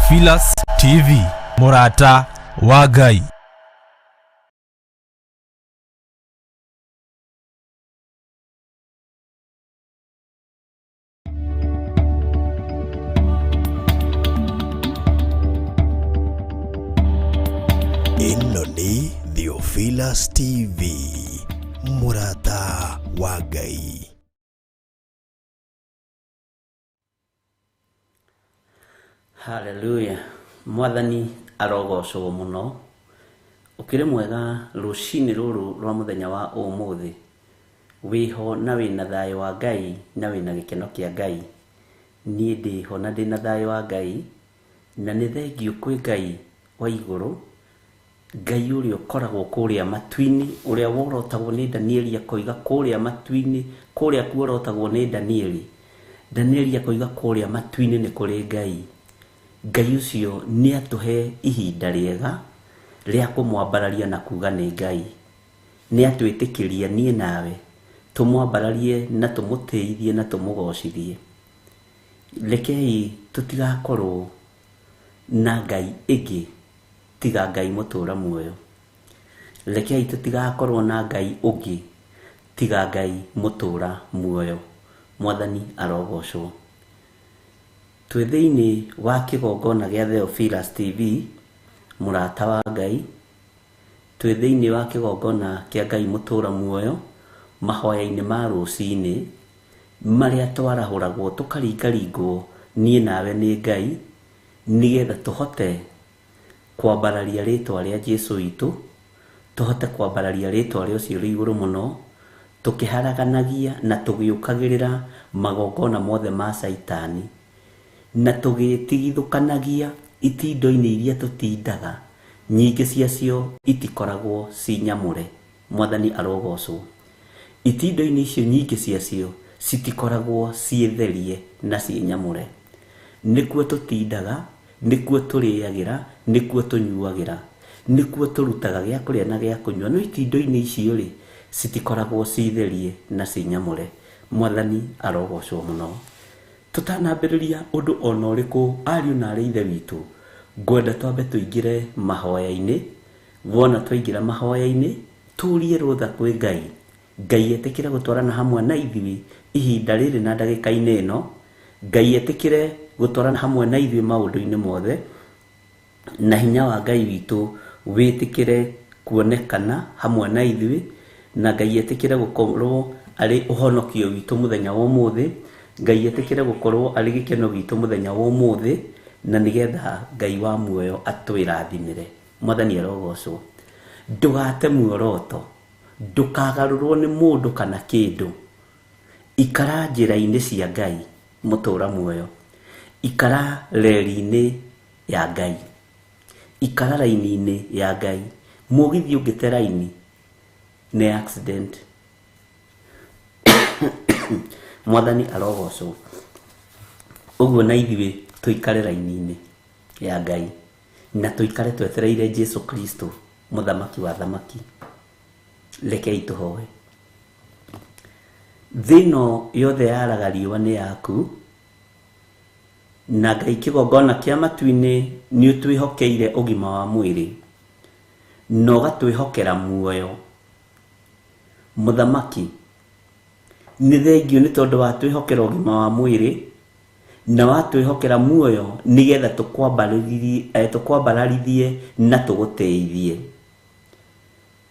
Theophilus TV, mũrata wa Ngai. Ĩno nĩ Theophilus TV, mũrata wa Ngai. Haleluya. Mwathani arogocwo mũno. Ũkĩrĩ mwega rũcinĩ rũrũ rwa mũthenya wa ũmũthĩ. Wĩho na wĩna thayũ wa Ngai na wĩna gĩkeno kĩa Ngai. Niĩ ndĩho na ndĩna thayũ wa Ngai na nĩ thengiũ kwĩ Ngai wa igũrũ, Ngai ũrĩa ũkoragwo kũrĩa matu-inĩ, ũrĩa worotagwo nĩ Danieli akoiga kũrĩa matu-inĩ, kũrĩa kuorotagwo nĩ Danieli. Danieli akoiga kũrĩa matu-inĩ nĩ kũrĩ Ngai. Ngai ũcio nĩ atũhe ihinda rĩega rĩa kũmwambararia na kuga nĩ Ngai. Nĩ atwĩtĩkĩria niĩ nawe tũmwambararie na tũmũtĩithie na tũmũgocithie. Rekei tũtigakorwo na Ngai ĩngĩ tiga Ngai mũtũra muoyo. Rekei tũtigakorwo na Ngai ũngĩ tiga Ngai mũtũra muoyo. Mwathani arogocwo. Twĩ thĩinĩ wa kĩgongona gĩa Theophilus TV, mũrata wa Ngai. Twĩ thĩinĩ wa kĩgongona kĩa Ngai mũtũra muoyo, mahoya-inĩ ma rũcinĩ, marĩa twarahũragwo tũkaringaringwo niĩ nawe nĩ Ngai, nĩgetha tũhote kwambararia rĩtwa rĩa Jesu witũ, tũhote kwambararia rĩtwa rĩa ũcio ũrĩ igũrũ mũno, tũkĩharaganagia na tũgĩũkagĩrĩra magongona mothe ma Caitani, na tũgĩtigithũkanagia itindo-inĩ iria tũtindaga, nyingĩ ciacio itikoragwo ci nyamũre. Mwathani arogocwo. Itindo-inĩ icio nyingĩ ciacio citikoragwo ciĩ therie na ciĩ nyamũre. Nĩkuo tũtindaga, nĩkuo tũrĩagĩra, nĩkuo tũnyuagĩra, nĩkuo tũrutaga gĩa kũrĩa na gĩa kũnyua, no itindo-inĩ icio-rĩ, citikoragwo ciĩ therie na ciĩ nyamũre. Mwathani arogocwo mũno. Tũtanambĩrĩria ũndũ o na ũrĩkũ, ariũ na aarĩ a Ithe witũ, ngwenda twambe tũingĩre mahoya-inĩ. Wona twaingĩra mahoya-inĩ, tũrie rũtha kwĩ Ngai, Ngai etĩkĩre gũtwarana hamwe na ithuĩ ihinda rĩrĩ na ndagĩka-inĩ ĩno, Ngai etĩkĩre gũtwarana hamwe na ithuĩ maũndũ-inĩ mothe, na hinya wa Ngai witũ wĩtĩkĩre kuonekana hamwe na ithuĩ, na Ngai etĩkĩre gũkorwo arĩ ũhonokio witũ mũthenya wa ũmũthĩ, Ngai etĩkĩre gũkorwo arĩ gĩkeno gitũ mũthenya wa ũmũthĩ, na nĩgetha Ngai wa muoyo atwĩrathimĩre. Mwathani arogocwo. Ndũgate muoroto, ndũkagarũrwo nĩ mũndũ kana kĩndũ. Ikara njĩra-inĩ cia Ngai mũtũra muoyo. Ikara reri-inĩ ya Ngai. Ikara raini-inĩ ya Ngai. Mũgithi ũngĩte raini nĩ accident. Mwathani arogocwo. Ũguo na ithuĩ tũikare raini-inĩ ya Ngai na tũikare twetereire Jesu Kristo mũthamaki wa thamaki. Rekei tũhoe. Thĩ ĩno yothe yaraga riũa nĩ yaku, na Ngai kĩgongona kĩa matu-inĩ nĩ ũtwĩhokeire ũgima wa mwĩrĩ, na ũgatwĩhokera muoyo. Mũthamaki, nĩ thengiũ nĩ tondũ watwĩhokera ũgima wa mwĩrĩ, na watwĩhokera muoyo nĩgetha tũkwambararithie na tũgũtĩithie.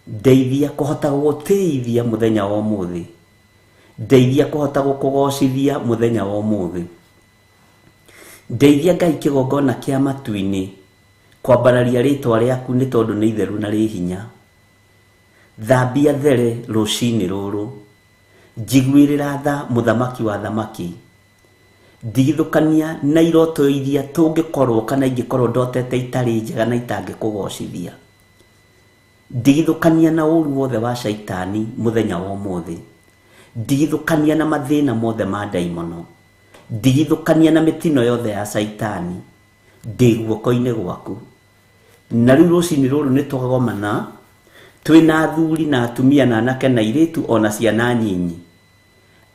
Ndeithia kũhota gũgũtĩithia mũthenya wa ũmũthĩ. Ndeithia kũhota gũkũgocithia mũthenya wa ũmũthĩ. Ndeithia Ngai kĩgongona kĩa matu-inĩ kwambararia rĩtwa rĩaku nĩ tondũ nĩ itheru na rĩ hinya. Thambia there rũcinĩ rũrũ. Njiguĩrĩra tha mũthamaki wa thamaki. Ndigithũkania na iroto iria tũngĩkorwo kana ingĩkorwo ndotete itarĩ njega na itangĩkũgocithia. Ndigithũkania na ũru wothe wa caitani mũthenya wa ũmũthĩ. Ndigithũkania na mathĩna mothe ma ndaimono. Ndigithũkania na mĩtino yothe ya caitani. Ndĩ guoko-inĩ gwaku. Na rĩu rũcinĩ rũrũ nĩ twagomana twĩna athuri na atumia na anake na airĩtu ona ciana nyinyi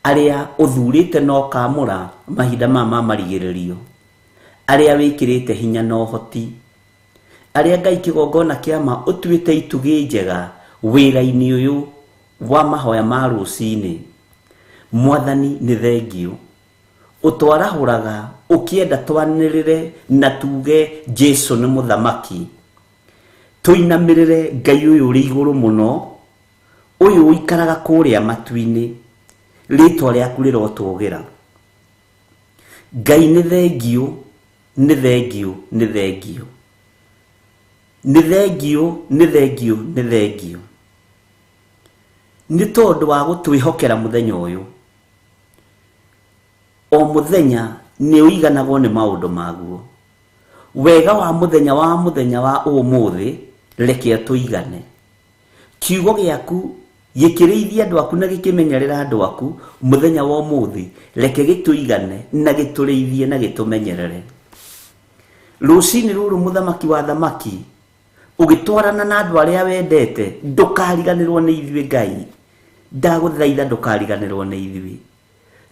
arĩa ũthurĩte na ũkamũra mahinda maya ma marigĩrĩrio. Arĩa wĩkĩrĩte hinya na ũhoti, arĩa Ngai kĩgongona kĩa ma ũtuĩte itugĩ njega wĩra-inĩ ũyũ wa mahoya ma rũcinĩ. Mwathani nĩ thengiũ ũtwarahũraga ũkĩenda twanĩrĩre na tuge Jesu nĩ mũthamaki. Tũinamĩrĩre Ngai ũyũ ũrĩ igũrũ mũno, ũyũ ũikaraga kũrĩa matu-inĩ, rĩtwa rĩaku rĩrotũgĩra. Ngai nĩ thengiũ, nĩ thengiũ, nĩ thengiũ, nĩ thengiũ, nĩ thengiũ, nĩ thengiũ, nĩ tondũ wa gũtwĩhokera mũthenya ũyũ. O mũthenya nĩ ũiganagwo nĩ maũndũ maguo. Wega wa mũthenya wa mũthenya wa ũmũthĩ reke tũigane. Kiugo gĩaku gĩkĩrĩithia andũ aku na gĩkĩmenyerera andũ aku mũthenya wa ũmũthĩ, reke gĩtũigane na gĩtũrĩithie na gĩtũmenyerere. Rũcinĩ rũrũ mũthamaki wa thamaki ũgĩtwarana na andũ arĩa wendete, ndũkariganĩrwo nĩ ithuĩ Ngai. Ndagũthaitha ndũkariganĩrwo nĩ ithuĩ,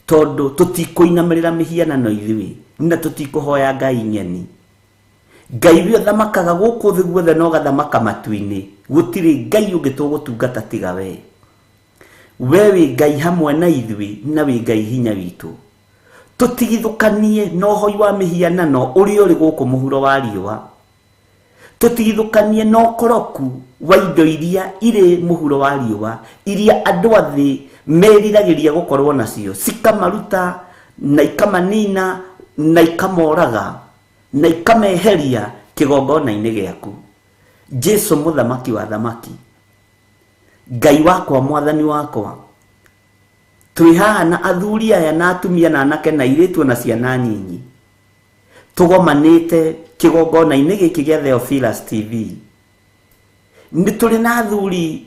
tondũ tũtikũinamĩrĩra mĩhianano ithuĩ na tũtikũhoya Ngai ng'eni. Ngai we ũthamakaga gũkũ thĩ guothe na ũgathamaka matu-inĩ, gũtirĩ Ngai ũngĩ tũgũtungata tiga we. We wĩ Ngai hamwe na ithuĩ na wĩ Ngai hinya witũ. Tũtigithũkanie na ũhoi wa mĩhianano ũrĩa ũrĩ gũkũ mũhuro wa riũa. Tũtigithũkanie na ũkoroku wa indo iria irĩ mũhuro wa riũa, iria andũ a thĩ meriragĩria gũkorwo nacio, cikamaruta na ikamanina na ikamoraga na ikameheria kĩgongona-inĩ gĩaku. Jesu mũthamaki wa thamaki, Ngai wakwa, mwathani wakwa, twĩ haha na athuri aya na atumia na anake na airĩtu na ciana nyinyi, tũgomanĩte kĩgongona-inĩ gĩkĩ gĩa Theophilus TV. Nĩ tũrĩ na athuri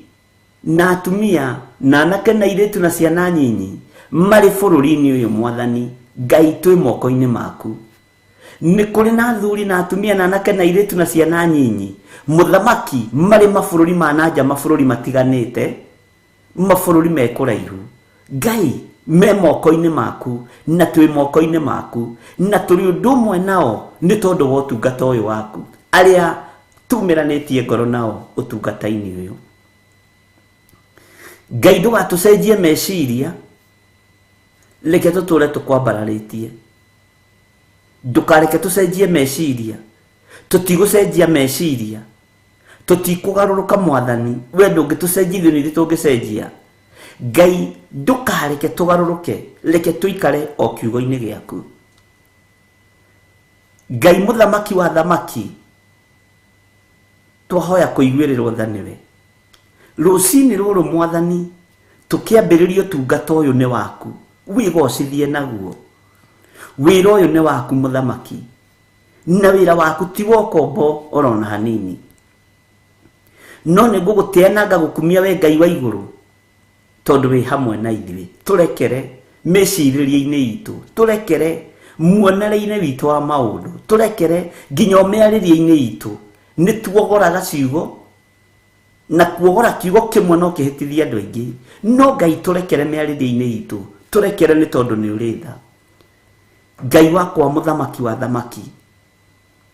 na atumia na anake na airĩtu na ciana nyinyi marĩ bũrũri-inĩ ũyũ. Mwathani Ngai, twĩ moko-inĩ maku. Nĩ kũrĩ na athuri na atumia na anake na airĩtu na ciana nyinyi, mũthamaki, marĩ mabũrũri ma nanja, mabũrũri matiganĩte, mabũrũri me kũraihu. Ngai, me moko-inĩ maku na twĩ moko-inĩ maku na tũrĩ ũndũ ũmwe nao nĩ tondũ wa ũtungata ũyũ waku, arĩa tumĩranĩtie ngoro nao ũtungata-inĩ ũyũ. Ngai, ndũgatũcenjie meciria, reke tũtũre tũkwambararĩtie. Ndũkareke tũcenjie meciria, tũtigũcenjia meciria, tũtikũgarũrũka. Mwathani, we ndũngĩtũcenjia, ithuĩ nĩ ithuĩ tũngĩcenjia. Ngai, ndũkareke tũgarũrũke, reke tũikare o kiugo-inĩ gĩaku. Ngai mũthamaki wa thamaki, twahoya kũiguĩrĩrwo tha nĩwe rũcinĩ rũrũ. Mwathani, tũkĩambĩrĩria ũtungata ũyũ nĩ waku, wĩgocithie naguo. Wĩra ũyũ nĩ waku mũthamaki, na wĩra waku ti wa ũkombo orona hanini, no nĩ ngũgũtĩa na ngagũkumia we Ngai wa igũrũ, tondũ wĩ hamwe na ithuĩ. Tũrekere mĩcirĩrie-inĩ itũ, tũrekere muonere-inĩ witũ wa maũndũ, tũrekere nginya mĩarĩrie-inĩ itũ. Nĩ tuogoraga ciugo, na kuogora kiugo kĩmwe no kĩhĩtithie andũ aingĩ. No Ngai, tũrekere mĩarĩrie-inĩ itũ, tũrekere nĩ tondũ nĩ ũrĩ tha. Ngai wakwa, mũthamaki wa thamaki,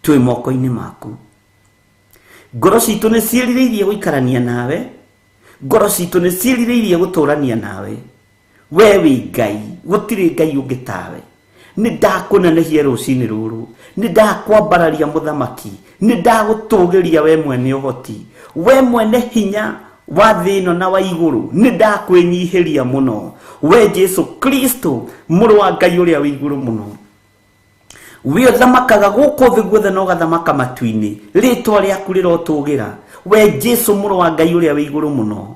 twĩ moko-inĩ maku. Ngoro citũ nĩ ciĩrirĩirie gũikarania nawe, ngoro citũ nĩ ciĩrirĩirie gũtũrania nawe. We wĩ Ngai, gũtirĩ Ngai ũngĩ tawe. Nĩ ndakũnenehia rũcinĩ rũrũ, nĩ ndakwambararia mũthamaki, nĩ ndagũtũgĩria we mwene ũhoti, we mwene hinya wa thĩ ĩno na wa igũrũ. Nĩ ndakwĩnyihĩria mũno, we Jesu Kristo, mũrũ wa Ngai ũrĩa wĩ igũrũ mũno, we ũthamakaga gũkũ thĩ guothe na ũgathamaka matu-inĩ. Rĩtwa rĩaku rĩrotũgĩra, we Jesu, mũrũ wa Ngai ũrĩa wĩ igũrũ mũno,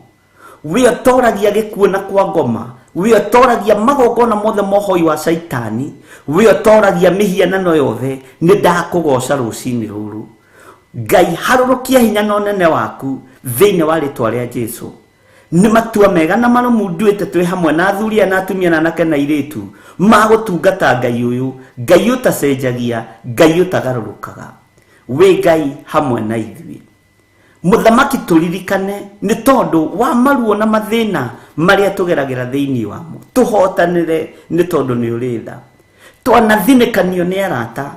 we ũtoragia gĩkuũ na kwa ngoma, we ũtoragia magongona mothe ma ũhoi wa caitani, we ũtoragia mĩhianano yothe. Nĩ ndakũgoca rũcinĩ rũrũ. Ngai, harũrũkia hinya na ũnene waku thĩinĩ wa rĩtwa rĩa Jesu. Nĩ matua mega na marũmu nduĩte twĩ hamwe na athuri aya na atumia na anake na airĩtu ma gũtungata Ngai ũyũ, Ngai ũtacenjagia, Ngai ũtagarũrũkaga. Wĩ Ngai hamwe na ithuĩ. Mũthamaki, tũririkane nĩ tondũ wa maruo na mathĩna marĩa tũgeragĩra thĩinĩ wamo. Tũhotanĩre nĩ tondũ nĩ ũrĩ tha. Twanathinĩkanio nĩ arata,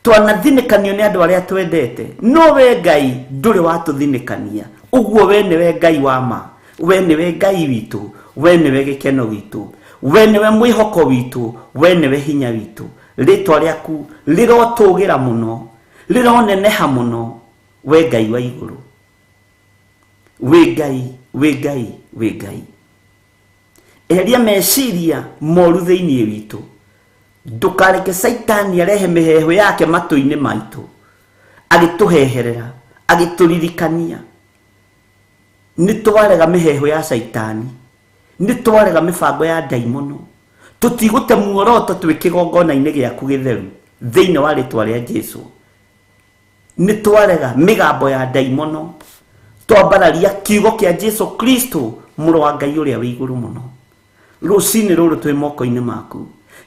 Twanathinĩkanio nĩ andũ arĩa twendete, no we Ngai ndũrĩ watũthinĩkania. Ũguo we nĩwe Ngai wa ma, we nĩwe Ngai witũ, we nĩwe gĩkeno gitũ, we nĩwe mwĩhoko witũ, we nĩwe hinya witũ. Rĩtwa rĩaku rĩrotũgĩra mũno, rĩroneneha mũno, we Ngai wa igũrũ. Wĩ Ngai, wĩ Ngai, wĩ Ngai. Eheria meciria moru thĩinĩ witũ. Ndũkareke Caitani arehe mĩheehũ yake matũ-inĩ maitũ, agĩtũheherera, agĩtũririkania. Nĩ twarega mĩheehũ ya Caitani, nĩ twarega mĩbango ya ndaimono. Tũtigũte muoroto twĩ kĩgongona-inĩ gĩaku gĩtheru thĩinĩ wa rĩtwa rĩa Jesu. Nĩ twarega mĩgambo ya ndaimono, twambararia kiugo kĩa Jesu Kristo mũrũ wa Ngai ũrĩa wĩ igũrũ mũno. Rũcinĩ rũrũ twĩ moko-inĩ maku,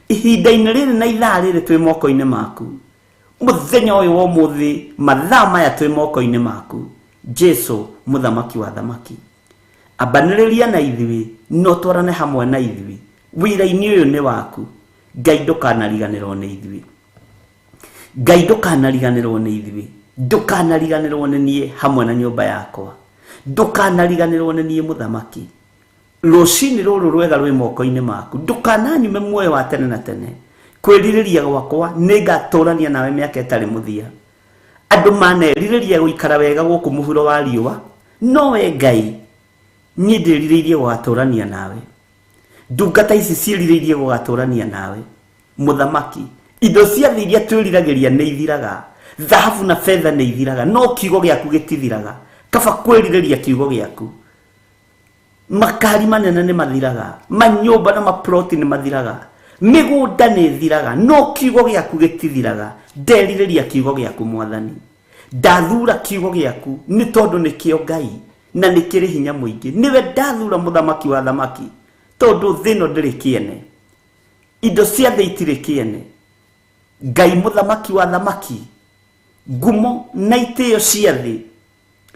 ihinda-inĩ rĩrĩ na ithaa rĩrĩ twĩ moko-inĩ maku, mũthenya ũyũ wa ũmũthĩ mathaa maya twĩ moko-inĩ maku. Jesu mũthamaki wa thamaki, ambanĩrĩria na ithuĩ no twarane hamwe na ithuĩ. Wĩra-inĩ ũyũ nĩ waku Ngai, ndũkanariganĩrwo nĩ ithuĩ. Ngai ndũkanariganĩrwo nĩ ithuĩ, ndũkanariganĩrwo nĩ niĩ hamwe na nyũmba yakwa, ndũkanariganĩrwo nĩ niĩ mũthamaki. Rũcinĩ rũrũ rwega rwĩ moko-inĩ maku, ndũkananyume muoyo wa tene na tene. Kwĩrirĩria gwakwa nĩ ngatũrania nawe mĩaka ĩtarĩ mũthia. Andũ manerirĩria gũikara wega gũkũ mũhuro wa riũa, no we Ngai niĩ ndĩrirĩirie gũgatũrania nawe. Ndungata ici ciĩrirĩirie gũgatũrania nawe mũthamaki. Indo cia thĩ iria twĩriragĩria nĩ ithiraga, thahabu na betha nĩ ithiraga, no kiugo gĩaku gĩtithiraga. Kaba kwĩrirĩria kiugo gĩaku. Makari manene nĩ mathiraga, manyũmba na maploti nĩ mathiraga, mĩgũnda nĩ ĩthiraga, no kiugo gĩaku gĩtithiraga. Nderirĩria kiugo gĩaku mwathani, ndathura kiugo gĩaku nĩ tondũ nĩkĩo Ngai na nĩ kĩrĩ hinya mũingĩ. Nĩwe ndathura mũthamaki wa thamaki, tondũ thĩ ĩno ndĩrĩ kĩene, indo cia thĩ itirĩ kĩene. Ngai mũthamaki wa thamaki, ngumo na itĩo cia thĩ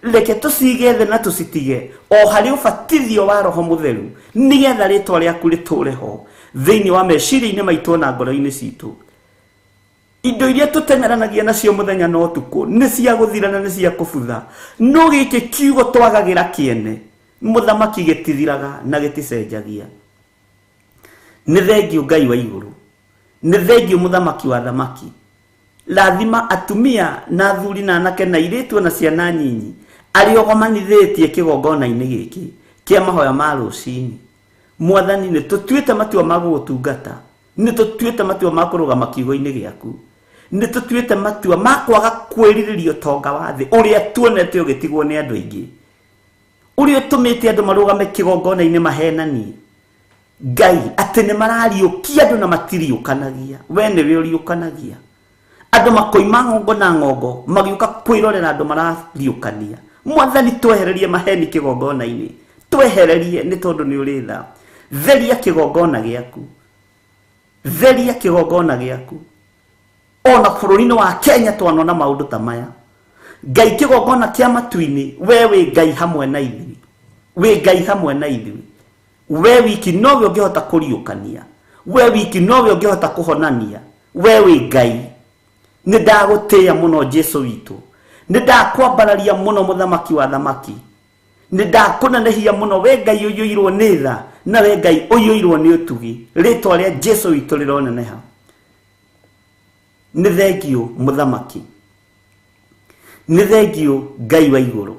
reke tũcige thĩ na tũcitige o harĩ ũbatithio wa Roho Mũtheru, nĩgetha rĩtwa rĩaku rĩtũre ho thĩinĩ wa meciria-inĩ maitũ na ngoro-inĩ citũ. Indo iria tũteng'eranagia nacio mũthenya na ũtukũ nĩ cia gũthira na nĩ cia kũbutha, no gĩkĩ kiugo twagagĩra kĩene mũthamaki gĩtithiraga na gĩticenjagia. Nĩ thengiũ Ngai wa igũrũ, nĩ thengiũ mũthamaki wa thamaki. Rathima atumia na athuri na anake na airĩtu na ciana nyinyi arĩa ũgomanithĩtie kĩgongona-inĩ gĩkĩ kĩa mahoya ma rũcinĩ. Mwathani, nĩ tũtuĩte matua ma gũgũtungata, nĩ tũtuĩte matua ma kũrũgama kiugo-inĩ gĩaku, nĩ tũtuĩte matua ma kwaga kwĩrirĩria ũtonga wa thĩ ũrĩa tuonete ũgĩtigwo nĩ andũ aingĩ, ũrĩa ũtũmĩte andũ marũgame kĩgongona-inĩ mahenanie Ngai atĩ nĩ marariũkia andũ na matiriũkanagia. We nĩwe ũriũkanagia andũ, makoima ng'ongo na ng'ongo magĩũka kwĩrorera andũ marariũkania. Mwathani, twehererie maheni kĩgongona-inĩ, twehererie nĩ tondũ nĩ ũrĩ tha. Theria kĩgongona gĩaku, theria kĩgongona gĩaku. Ona bũrũri-inĩ wa Kenya twanona maũndũ ta maya. Ngai, kĩgongona kĩa matu-inĩ, we wĩ Ngai hamwe na ithuĩ, wĩ Ngai hamwe na ithuĩ. We wiki nowe ũngĩhota kũriũkania, we wiki nowe ũngĩhota kũhonania, we wĩ Ngai. Nĩ ndagũtĩĩa mũno Jesu witũ, nĩ ndakwambararia mũno mũthamaki wa thamaki, nĩ ndakũnenehia mũno we Ngai ũiyũirwo nĩ tha na we Ngai ũiyũirwo nĩ ũtugi. Rĩtwa rĩa Jesu witũ rĩroneneha. Nĩ thengiũ mũthamaki, nĩ thengiũ Ngai wa igũrũ,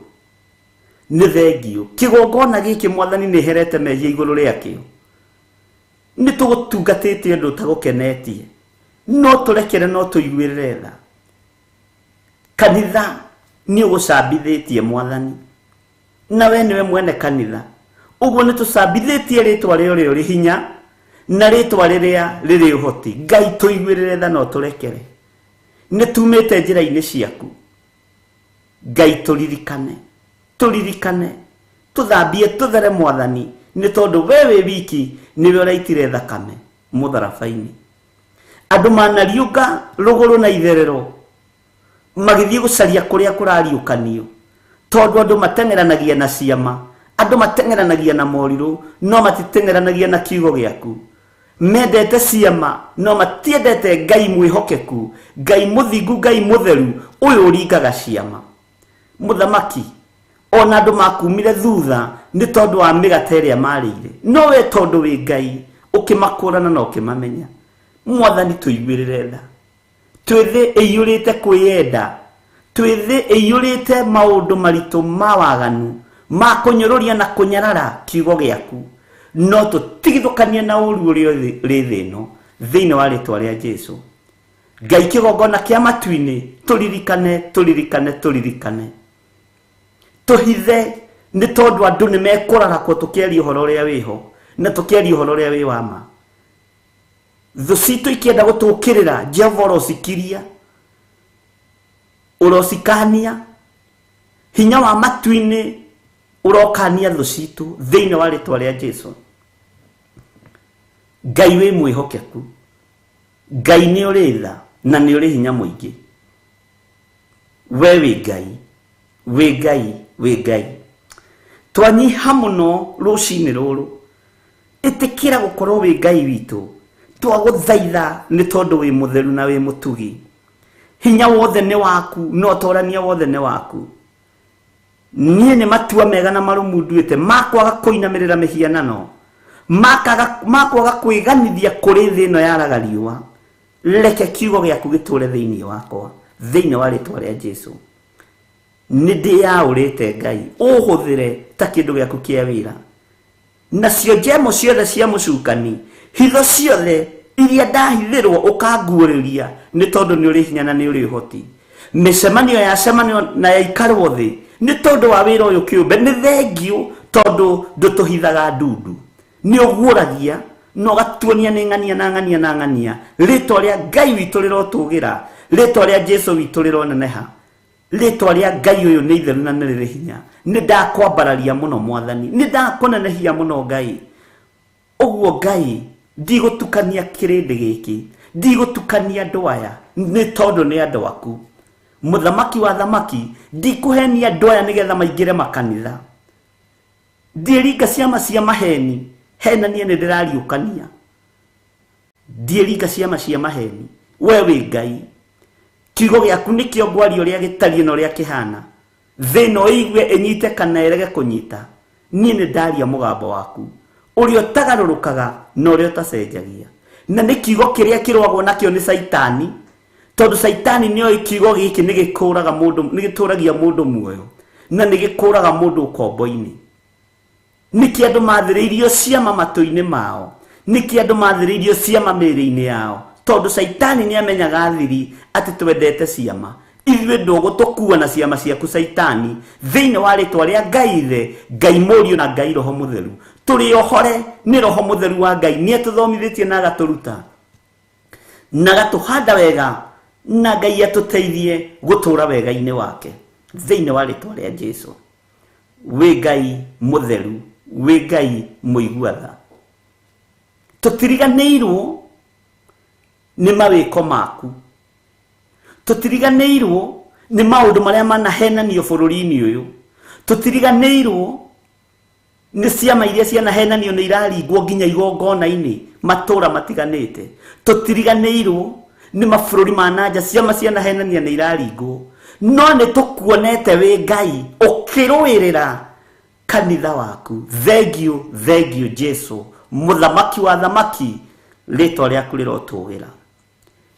nĩ thengiũ. Kĩgongona gĩkĩ mwathani nĩ herete mehia igũrũ rĩakĩo. Nĩ tũgũtungatĩte ũndũ ũtagũkenetie, no tũrekere, no tũiguĩrĩre tha. Kanitha nĩ ũgũcambithĩtie mwathani, na we nĩwe mwene kanitha. Ũguo nĩ tũcambithĩtie rĩtwa rĩa ũrĩa ũrĩ hinya na rĩtwa rĩrĩa rĩrĩ ũhoti. Ngai, tũiguĩrĩre tha no tũrekere, nĩ tumĩte njĩra-inĩ ciaku. Ngai, tũririkane, tũririkane, tũthambie tũthere mwathani, nĩ tondũ we wĩ wiki nĩwe ũraitire thakame mũtharaba-inĩ. Andũ manariũka rũgũrũ na itherero magĩthiĩ gũcaria kũrĩa kũrariũkanio, tondũ andũ mateng'eranagia na ciama, andũ mateng'eranagia na morirũ, no matiteng'eranagia na kiugo gĩaku. Mendete ciama no matiendete Ngai mwihokeku, Ngai muthingu, Ngai mutheru uyu uringaga ciama. Muthamaki ona andu makumire thutha ni tondu wa migate iria marĩire, no we tondu wi Ngai ukimakũrana na ukimamenya. Mwathani tuiguĩrĩre tha, twĩ thĩ ĩiyũrĩte kwĩyenda, twĩ thĩ ĩiyũrĩte maũndũ maritũ ma waganu ma kũnyũrũria na kũnyarara kiugo gĩaku, no tũtigithũkanie na ũru ũrĩa ũrĩ thĩ ĩno thĩinĩ wa rĩtwa rĩa Jesũ. Ngai kĩgongona kĩa matu-inĩ, tũririkane, tũririkane, tũririkane, tũhithe nĩ tondũ andũ nĩ mekũrarakwo tũkĩaria ũhoro ũrĩa wĩho na tũkĩaria ũhoro ũrĩa wĩ wa ma. Thũ citũ ikĩenda gũtũũkĩrĩra, Jehova ũrocikiria, ũrocikania, hinya wa matu-inĩ ũrokania thũ citũ thĩinĩ wa rĩtwa rĩa Jesũ. Ngai wĩ mwĩhokeku, Ngai nĩ ũrĩ tha na nĩ ũrĩ hinya mũingĩ. We wĩ Ngai, wĩ Ngai, wĩ Ngai. Twanyiha mũno rũcinĩ rũrũ, ĩtĩkĩra gũkorwo wĩ Ngai witũ. Twagũthaitha nĩ tondũ wĩ mũtheru na wĩ mũtugi. Hinya wothe nĩ waku na ũtorania wothe nĩ waku. Niĩ nĩ matua mega na marũmu nduĩte ma kwaga kũinamĩrĩra mĩhianano, ma kwaga kwĩganithia kũrĩ thĩ ĩno yaraga riũa. Reke kiugo gĩaku gĩtũũre thĩinĩ wakwa thĩinĩ wa rĩtwa rĩa Jesũ. Nĩ ndĩyaũrĩte Ngai, ũhũthĩre ta kĩndũ gĩaku kĩa wĩra. Nacio njemo ciothe cia mũcukani, hitho ciothe iria ndahithĩrwo ũkanguũrĩria, nĩ tondũ nĩ ũrĩ hinya na nĩ ũrĩ ũhoti. Mĩcemanio yacemanio na yaikarwo thĩ nĩ tondũ wa wĩra ũyũ kĩũmbe, nĩ thengiũ tondũ ndũtũhithaga ndundu, nĩ ũguũragia na ũgatuonia nĩ ng'ania na ng'ania na ng'ania. Rĩtwa rĩa Ngai witũ rĩrotũgĩra, rĩtwa rĩa Jesũ witũ rĩroneneha, rĩtwa rĩa Ngai ũyũ nĩ itheru na nĩ rĩrĩ hinya. Nĩ ndakwambararia mũno Mwathani, nĩ ndakũnenehia mũno Ngai. Ũguo Ngai, ndigũtukania kĩrĩndĩ gĩkĩ, ndigũtukania andũ aya nĩ tondũ nĩ andũ aku. Mũthamaki wa thamaki, ndikũhenia andũ aya nĩgetha maingĩre makanitha. Ndiĩringa ciama cia maheni, henanie nĩ ndĩrariũkania. Ndiĩringa ciama cia maheni, we wĩ Ngai. Kiugo gĩaku nĩkĩo ngwaria ũrĩa gĩtariĩ na ũrĩa kĩhana. Thĩ ĩno ĩigue ĩnyite kana ĩrege kũnyita, niĩ nĩ ndaria mũgambo waku ũrĩa ũtagarũrũkaga na ũrĩa ũtacenjagia. Na nĩ kiugo kĩrĩa kĩrũagwo nakĩo nĩ Caitani, tondũ Caitani nĩoĩ kiugo gĩkĩ nĩ gĩkũraga mũndũ, nĩ gĩtũragia mũndũ muoyo na nĩ gĩkũraga mũndũ ũkombo-inĩ. Nĩkĩ andũ mathĩrĩirio ciama matũ-inĩ mao? Nĩkĩ andũ mathĩrĩirio ciama mĩĩrĩ-inĩ yao? Tondũ Caitani nĩ amenyaga thiri atĩ twendete ciama. Ithuĩ ndũgũtũkua na ciama ciaku Caitani, thĩinĩ wa rĩtwa rĩa Ngai Ithe, Ngai Mũriũ na Ngai Roho Mũtheru. Tũrĩ ohore nĩ Roho Mũtheru wa Ngai, nĩ atũthomithĩtie na agatũruta na agatũhanda wega, na Ngai atũteithie gũtũũra wega-inĩ wake thĩinĩ wa rĩtwa rĩa Jesũ. Wĩ Ngai mũtheru, wĩ Ngai mũigua tha. Tũtiriganĩirwo nĩ mawĩko maku, tũtiriganĩirwo nĩ maũndũ marĩa manahenanio bũrũri-inĩ ũyũ, tũtiriganĩirwo nĩ ciama iria cianahenanio nĩ iraringwo nginya igongona-inĩ matũũra matiganĩte, tũtiriganĩirwo nĩ mabũrũri ma nanja ciama cianahenania nĩ iraringwo. No nĩ tũkuonete wĩ Ngai ũkĩrũĩrĩra kanitha waku. Thengiũ, thengiũ Jesũ, mũthamaki wa thamaki, rĩtwa rĩaku rĩrotũgĩra.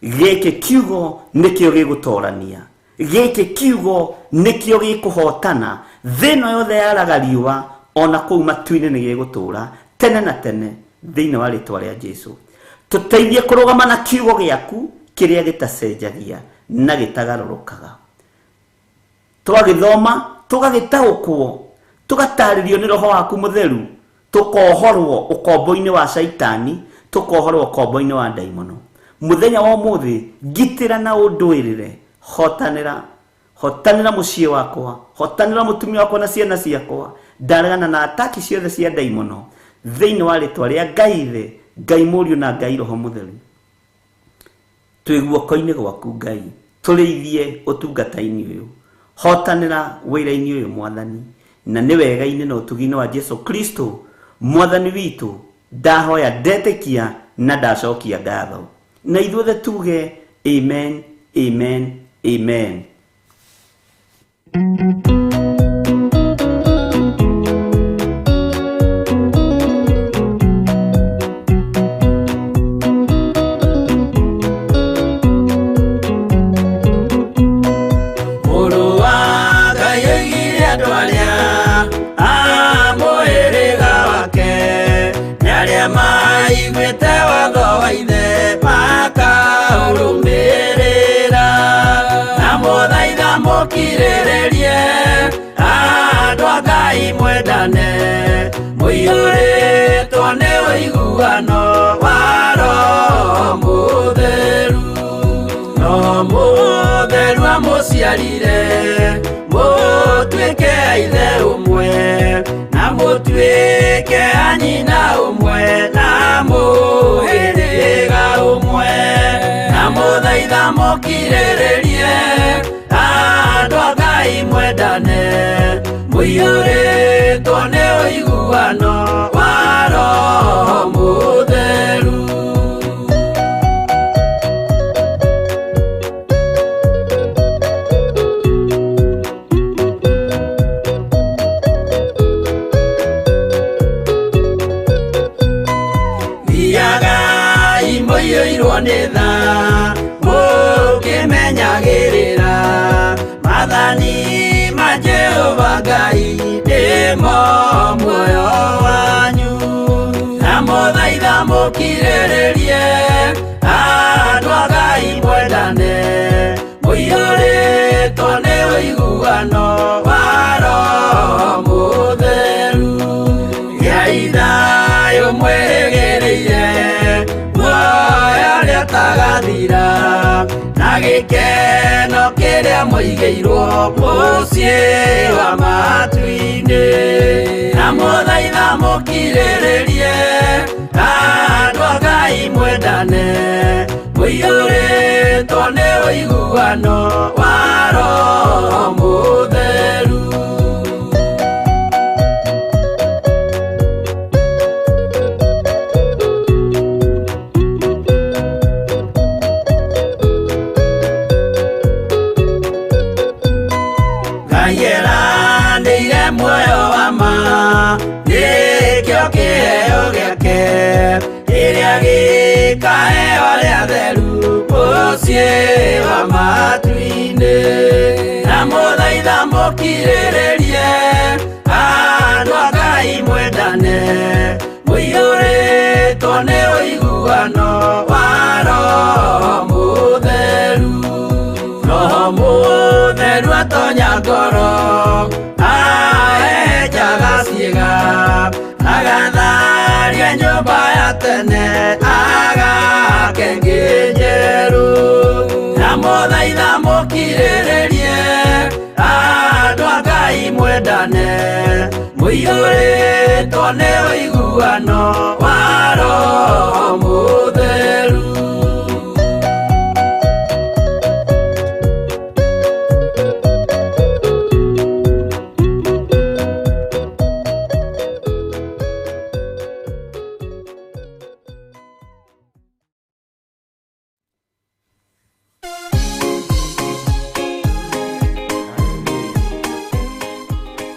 Gĩkĩ kiugo nĩkĩo gĩgũtorania, gĩkĩ kiugo nĩkĩo gĩkũhotana. Thĩ ĩno yothe yaraga riũa, ona kũu matu-inĩ nĩ gĩgũtũũra tene na tene thĩinĩ wa rĩtwa rĩa Jesũ. Tũteithie kũrũgama na kiugo gĩaku kĩrĩa gĩtacenjagia na gĩtagarũrũkaga. Twagĩthoma tũgagĩtaũkwo, tũgatarĩrio nĩ Roho waku Mũtheru, tũkohorwo ũkombo-inĩ wa Caitani, tũkohorwo ũkombo-inĩ wa ndaimono. Mũthenya wa ũmũthĩ ngitĩra na ũndũĩrĩre, hotanĩra, hotanĩra mũciĩ wakwa, hotanĩra mũtumia wakwa na ciana ciakwa. Ndaregana na ataki ciothe cia ndaimono thĩinĩ wa rĩtwa rĩa Ngai Ithe, Ngai Mũriũ na Ngai Roho Mũtheru. Twĩ guoko-inĩ gwaku Ngai, tũrĩithie ũtungata-inĩ ũyũ, hotanĩra wĩra-inĩ ũyũ Mwathani, na nĩ wega-inĩ na ũtugi-inĩ wa Jesũ Kristo Mwathani witũ. Ndahoya ndetĩkia na ndacokia ngatho. Na ithuothe tuge amen, amen, amen. Mukirĩrĩrie andũ a Ngai mwendane, mũiyũrĩtwo nĩ ũiguano wa Roho Mũtheru. Roho Mũtheru amũciarire mũtuĩke a ithe ũmwe, na mũtuĩke a nyina ũmwe, na mũhĩrĩga ũmwe. Na mũthaitha mũkirĩrĩrie andũ a Ngai mwendane, mũiyũrĩtwo nĩ ũiguano wa Roho Mũtheru. Thiagai mũiyũirwo nĩ tha, mũkĩmenyagĩrĩra maathani ma Jehova Ngai nĩmo muoyo wanyu. Na mũthaitha mũkirĩrĩrie andũ a Ngai mwendane, mũiyũrĩtwo nĩ ũiguano wa Roho Mũtheru. Gĩai thayũ mwĩrĩgĩrĩire muoyo ũrĩa ũtagathira, na gĩkeno kĩrĩa mũigĩirwo mũciĩ wa matu-inĩ. Na mũthaitha mũkirĩrĩrie andũ a Ngai mwendane, mũiyũrĩtwo nĩ ũiguano wa Roho Mũtheru. Ngai eranĩire muoyo wa ma, nĩkĩo kĩheo gĩake kĩrĩa gĩkaheo arĩa atheru mũciĩ wa matu-inĩ. Na mũthaitha mũkirĩrĩrie andũ a Ngai mwendane, mũiyũrĩtwo nĩ ũiguano wa Roho Mũtheru. Roho Mũtheru atonya ngoro, ahehenjaga ciĩga, agatharia nyũmba ya tene, agake ĩngĩ njerũ. Na mũthaitha mũkirĩrĩrie andũ a Ngai mwendane, mũiyũrĩtwo nĩ ũiguano wa Roho Mũtheru.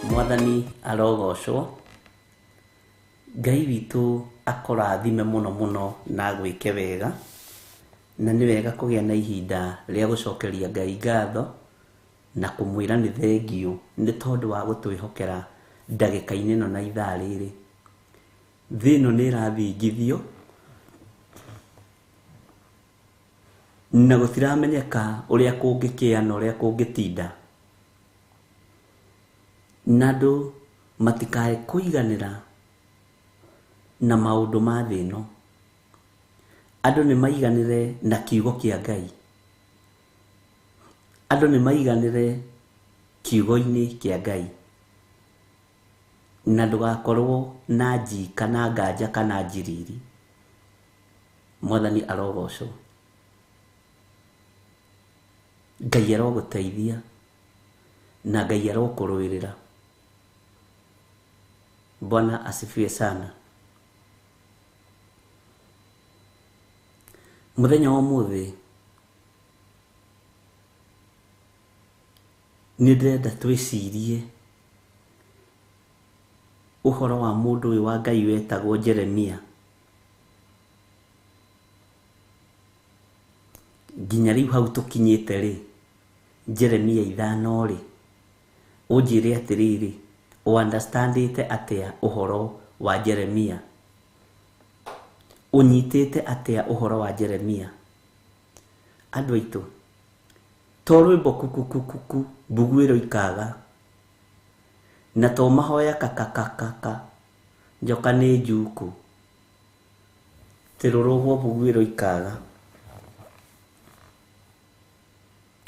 Mwathani arogocwo. Ngai witũ akũrathime mũno mũno na agwĩke wega, na nĩ wega kũgĩa na ihinda rĩa gũcokeria Ngai ngatho na kũmwĩra nĩ thengiũ nĩ tondũ wa gũtwĩhokera ndagĩka-inĩ ĩno na ithaa rĩrĩ. Thĩ ĩno nĩ ĩrathingithio na gũtiramenyeka ũrĩa kũngĩkĩa na ũrĩa kũngĩtinda, na andũ matikae kũiganĩra na maũndũ ma thĩ ĩno. Andũ nĩ maiganĩre na kiugo kĩa Ngai, andũ nĩ maiganĩre kiugo-inĩ kĩa Ngai, na ndũgakorwo na nji kana nganja kana njiriri. Mwathani arogocwo. Ngai arogũteithia na Ngai arokũrũĩrĩra. Bwana asifiwe sana. Mũthenya wa ũmũthĩ nĩ ndĩrenda twĩcirie ũhoro wa mũndũ ũyũ wa Ngai wetagwo Jeremia. Nginya rĩu hau tũkinyĩte rĩ, Jeremia 5 rĩ, ũnjĩre atĩrĩrĩ, ũ understandĩte atĩa ũhoro wa Jeremia? Ũnyitĩte atĩa ũhoro wa Jeremia? Andũ aitũ, to rwĩmbo kukukukuku mbuguĩro ikaga, na to mahoya kakakakaka njoka nĩ njuku, tĩrũrũgwo mbuguĩro ikaga.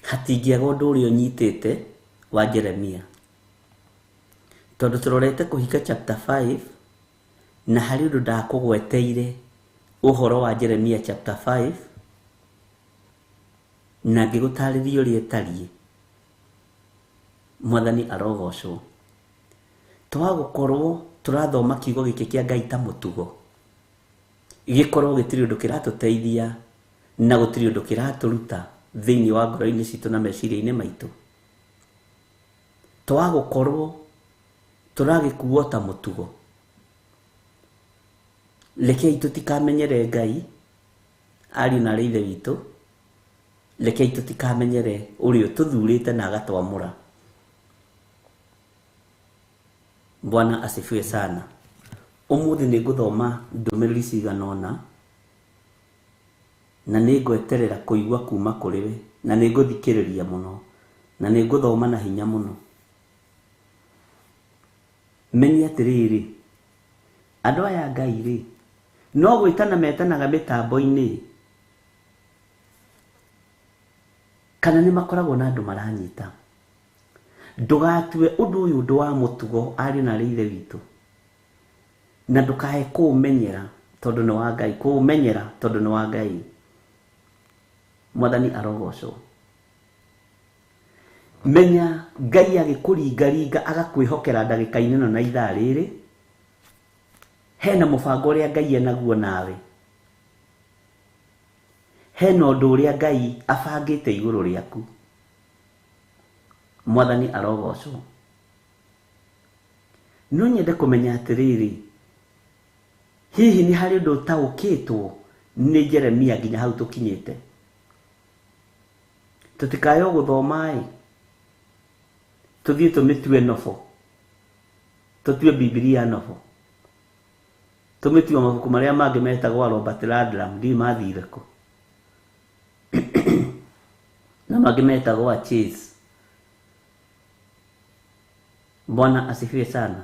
Hatingĩaga ũndũ ũrĩa ũnyitĩte wa Jeremia, tondũ tũrorete kũhinga chapter 5 na harĩ ũndũ ndakũgweteire ũhoro wa Jeremia chapter 5 na ngĩgũtarĩria ũrĩa ĩtariĩ. Mwathani arogocwo. Twagũkorwo tũrathoma kiugo gĩkĩ kĩa Ngai ta mũtugo, gĩkorwo gĩtirĩ ũndũ kĩratũteithia na gũtirĩ ũndũ kĩratũruta thĩinĩ wa ngoro-inĩ citũ na meciria-inĩ maitũ. Twagũkorwo tũragĩkuo ta mũtugo, rekei tũtikamenyere Ngai, ariũ na arĩ ithe witũ, rekei tũtikamenyere ũrĩa ũtũthurĩte na agatwamũra. Bwana asifiwe sana. Ũmũthĩ nĩ ngũthoma ndũmĩrĩri cigana ũna na nĩ ngweterera kũigua kuma kũrĩ we, na nĩ ngũthikĩrĩria mũno, na nĩ ngũthoma na hinya mũno. Menye atĩrĩrĩ, andũ aya a Ngai rĩ, no gwĩtana metanaga mĩtambo-inĩ, kana nĩ makoragwo na andũ maranyita. Ndũgatue ũndũ ũyũ ũndũ wa mũtugo, ariũ na arĩ ithe witũ, na ndũkae kũũmenyera tondũ nĩ wa Ngai, kũũmenyera tondũ nĩ wa Ngai. Mwathani arogocwo. Menya Ngai agĩkũringaringa agakwĩhokera ndagĩka-inĩ ĩno na ithaa rĩrĩ, hena mũbango ũrĩa Ngai enaguo nawe, hena ũndũ ũrĩa Ngai abangĩte igũrũ rĩaku. Mwathani arogocwo. No nyende kũmenya atĩrĩrĩ, hihi nĩ harĩ ũndũ ũtaũkĩtwo nĩ Jeremia nginya hau tũkinyĩte? Tũtikae gũthoma ĩ, tũthiĩ tũmĩtue nobo, tũtue Bibilia nobo, tũmĩtue mabuku marĩa mangĩ metagwo Robert Ludlum, ndiũĩ mathire kũ, na mangĩ metagwo Chase. Bwana asifiwe sana.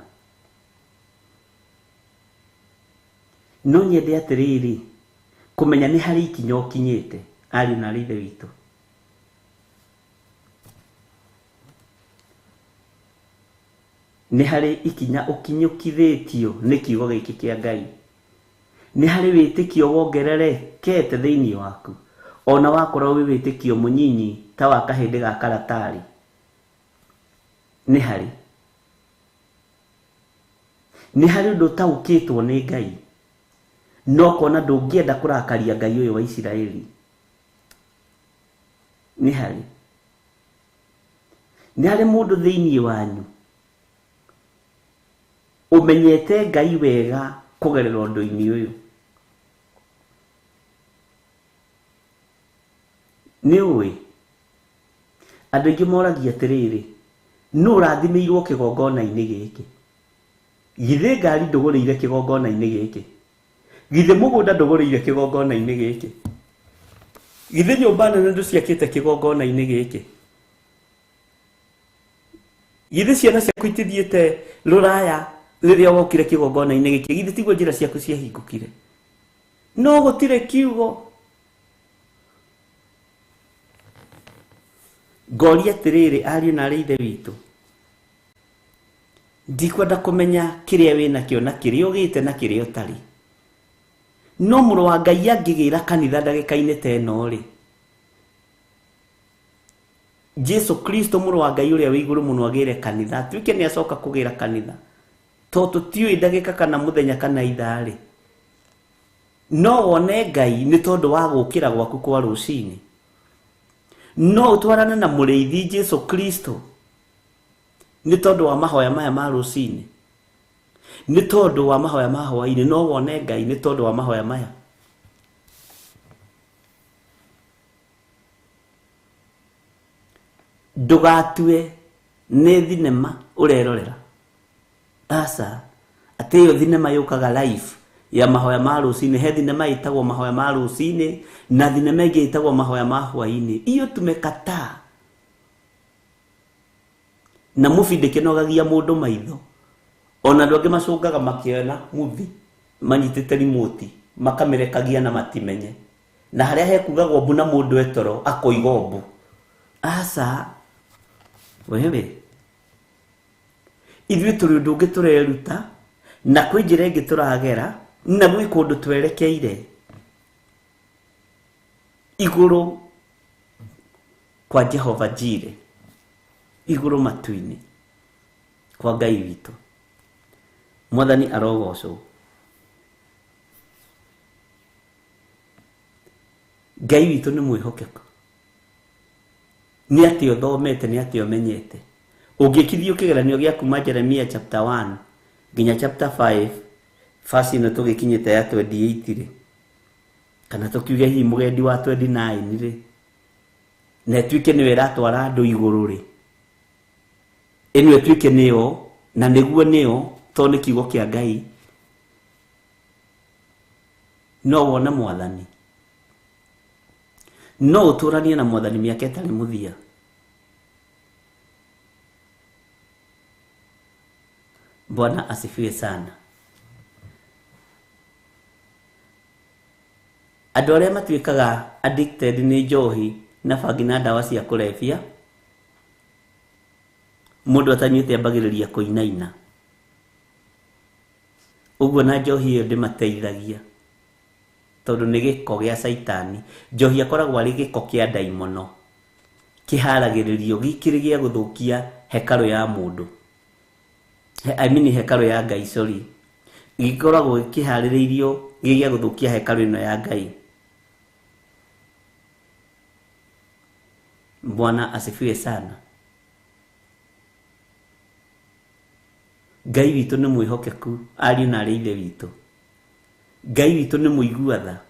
No nyende atĩrĩrĩ, kũmenya nĩ harĩ ikinya ũkinyĩte, ariũ na arĩ ithe witũ. Nĩ harĩ ikinya ũkinyũkithĩtio nĩ kiugo gĩkĩ kĩa Ngai. Nĩ harĩ wĩtĩkio wongererekete thĩinĩ waku, ona wakorwo wĩ wĩtĩkio mũnyinyi ta wa kahĩndĩ ga karatarĩ. Nĩ harĩ. Nĩ harĩ ũndũ ũtaũkĩtwo nĩ Ngai, no kona ndũngĩenda kũrakaria Ngai ũyũ wa Isiraeli. Nĩ harĩ. Nĩ harĩ mũndũ thĩinĩ wanyu ũmenyete Ngai wega kũgerera ũndũ-inĩ ũyũ. Nĩ ũĩ andũ aingĩ moragia atĩrĩrĩ, nũ ũrathimĩirwo kĩgongona-inĩ gĩkĩ? Githĩ ngari ndũgũrĩire kĩgongona-inĩ gĩkĩ? Githĩ mũgũnda ndũgũrĩire kĩgongona-inĩ gĩkĩ? Githĩ nyũmba nene ndũciakĩte kĩgongona-inĩ gĩkĩ? Githĩ ciana ciaku itithiĩte rũraya rĩrĩa wokire kĩgongona-inĩ gĩkĩ? Githĩ tiguo njĩra ciaku ciahingũkire? No gũtirĩ kiugo. Ngoria atĩrĩrĩ, ariũ na arĩ ithe witũ, ndikwenda kũmenya kĩrĩa wĩnakĩo na kĩrĩa ũgĩte na kĩrĩa ũtarĩ, no mũrũ wa Ngai angĩgĩra kanitha ndagĩka-inĩ ta ĩno rĩ, Jesu Kristo mũrũ wa Ngai ũrĩa wĩ igũrũ mũno agĩre kanitha, atuĩke nĩ acoka kũgĩra kanitha, tondũ tũtiũĩ ndagĩka kana mũthenya kana ithaa rĩ, No wone Ngai nĩ tondũ wa gũkĩra gwaku kwa rũcinĩ. No ũtwarane na mũrĩithi Jesu Kristo nĩ tondũ wa mahoya maya ma rũcinĩ, nĩ tondũ wa mahoya ma hwaĩ-inĩ. No wone Ngai nĩ tondũ wa mahoya maya. Ndũgatue nĩ thinema ũrerorera. Aca, atĩ ĩyo thinema yũkaga live ya mahoya ma rũcinĩ. He thinema ĩtagwo mahoya ma rũcinĩ na thinema ĩngĩ ĩtagwo mahoya ma hwaĩ-inĩ. Iyo tumekataa. Na mubi ndĩkĩnogagia mũndũ maitho. Ona andũ angĩ macũngaga makĩona mubi manyitĩte remote makamĩrekagia na matimenye. Na harĩa hekugagwo mbu na mũndũ etoro akoiga mbu. Aca, wewe ithuĩ tũrĩ ũndũ ũngĩ tũreruta na kwĩ njĩra ĩngĩ tũragera na gwĩ kũndũ twerekeire igũrũ kwa Jehova Jire, igũrũ matu-inĩ kwa Ngai witũ. Mwathani arogocwo. Ngai witũ nĩ mwĩhokeku. Nĩ atĩ ũthomete, nĩ atĩ ũmenyete. Ũngĩkithio kĩgeranio gĩa kuma Jeremia chapter 1 nginya chapter 5 verse ĩno tũgĩkinyĩte ya 28 rĩ, kana tũkiuge hihi mũgendi wa 29 rĩ, na ĩtuĩke nĩyo ĩratwara andũ igũrũ rĩ, ĩno ĩtuĩke nĩyo na nĩguo nĩyo, tondũ nĩ kiugo kĩa Ngai, no wone Mwathani. No ũtũranie na Mwathani mĩaka ĩtarĩ mũthia. Bwana asifiwe sana. Andũ arĩa matuĩkaga addicted nĩ njohi na bangi na ndawa cia kũrebia, mũndũ atanyuĩte ambagĩrĩria kũinaina. Ũguo na njohi ĩyo ndĩmateithagia, tondũ nĩ gĩko gĩa caitani. Njohi akoragwo arĩ gĩko kĩa ndaimono, kĩharagĩrĩrio gĩkĩrĩ gĩa gũthũkia hekarũ ya mũndũ. I mean hekarũ ya Ngai, sorry. Gĩkoragwo kĩharĩrĩirio gĩ gĩa gũthũkia hekarũ ĩno ya Ngai. Bwana asifiwe sana. Ngai witũ nĩ mwĩhokeku, ariũ na arĩ ithe witũ. Ngai witũ nĩ mũigua tha.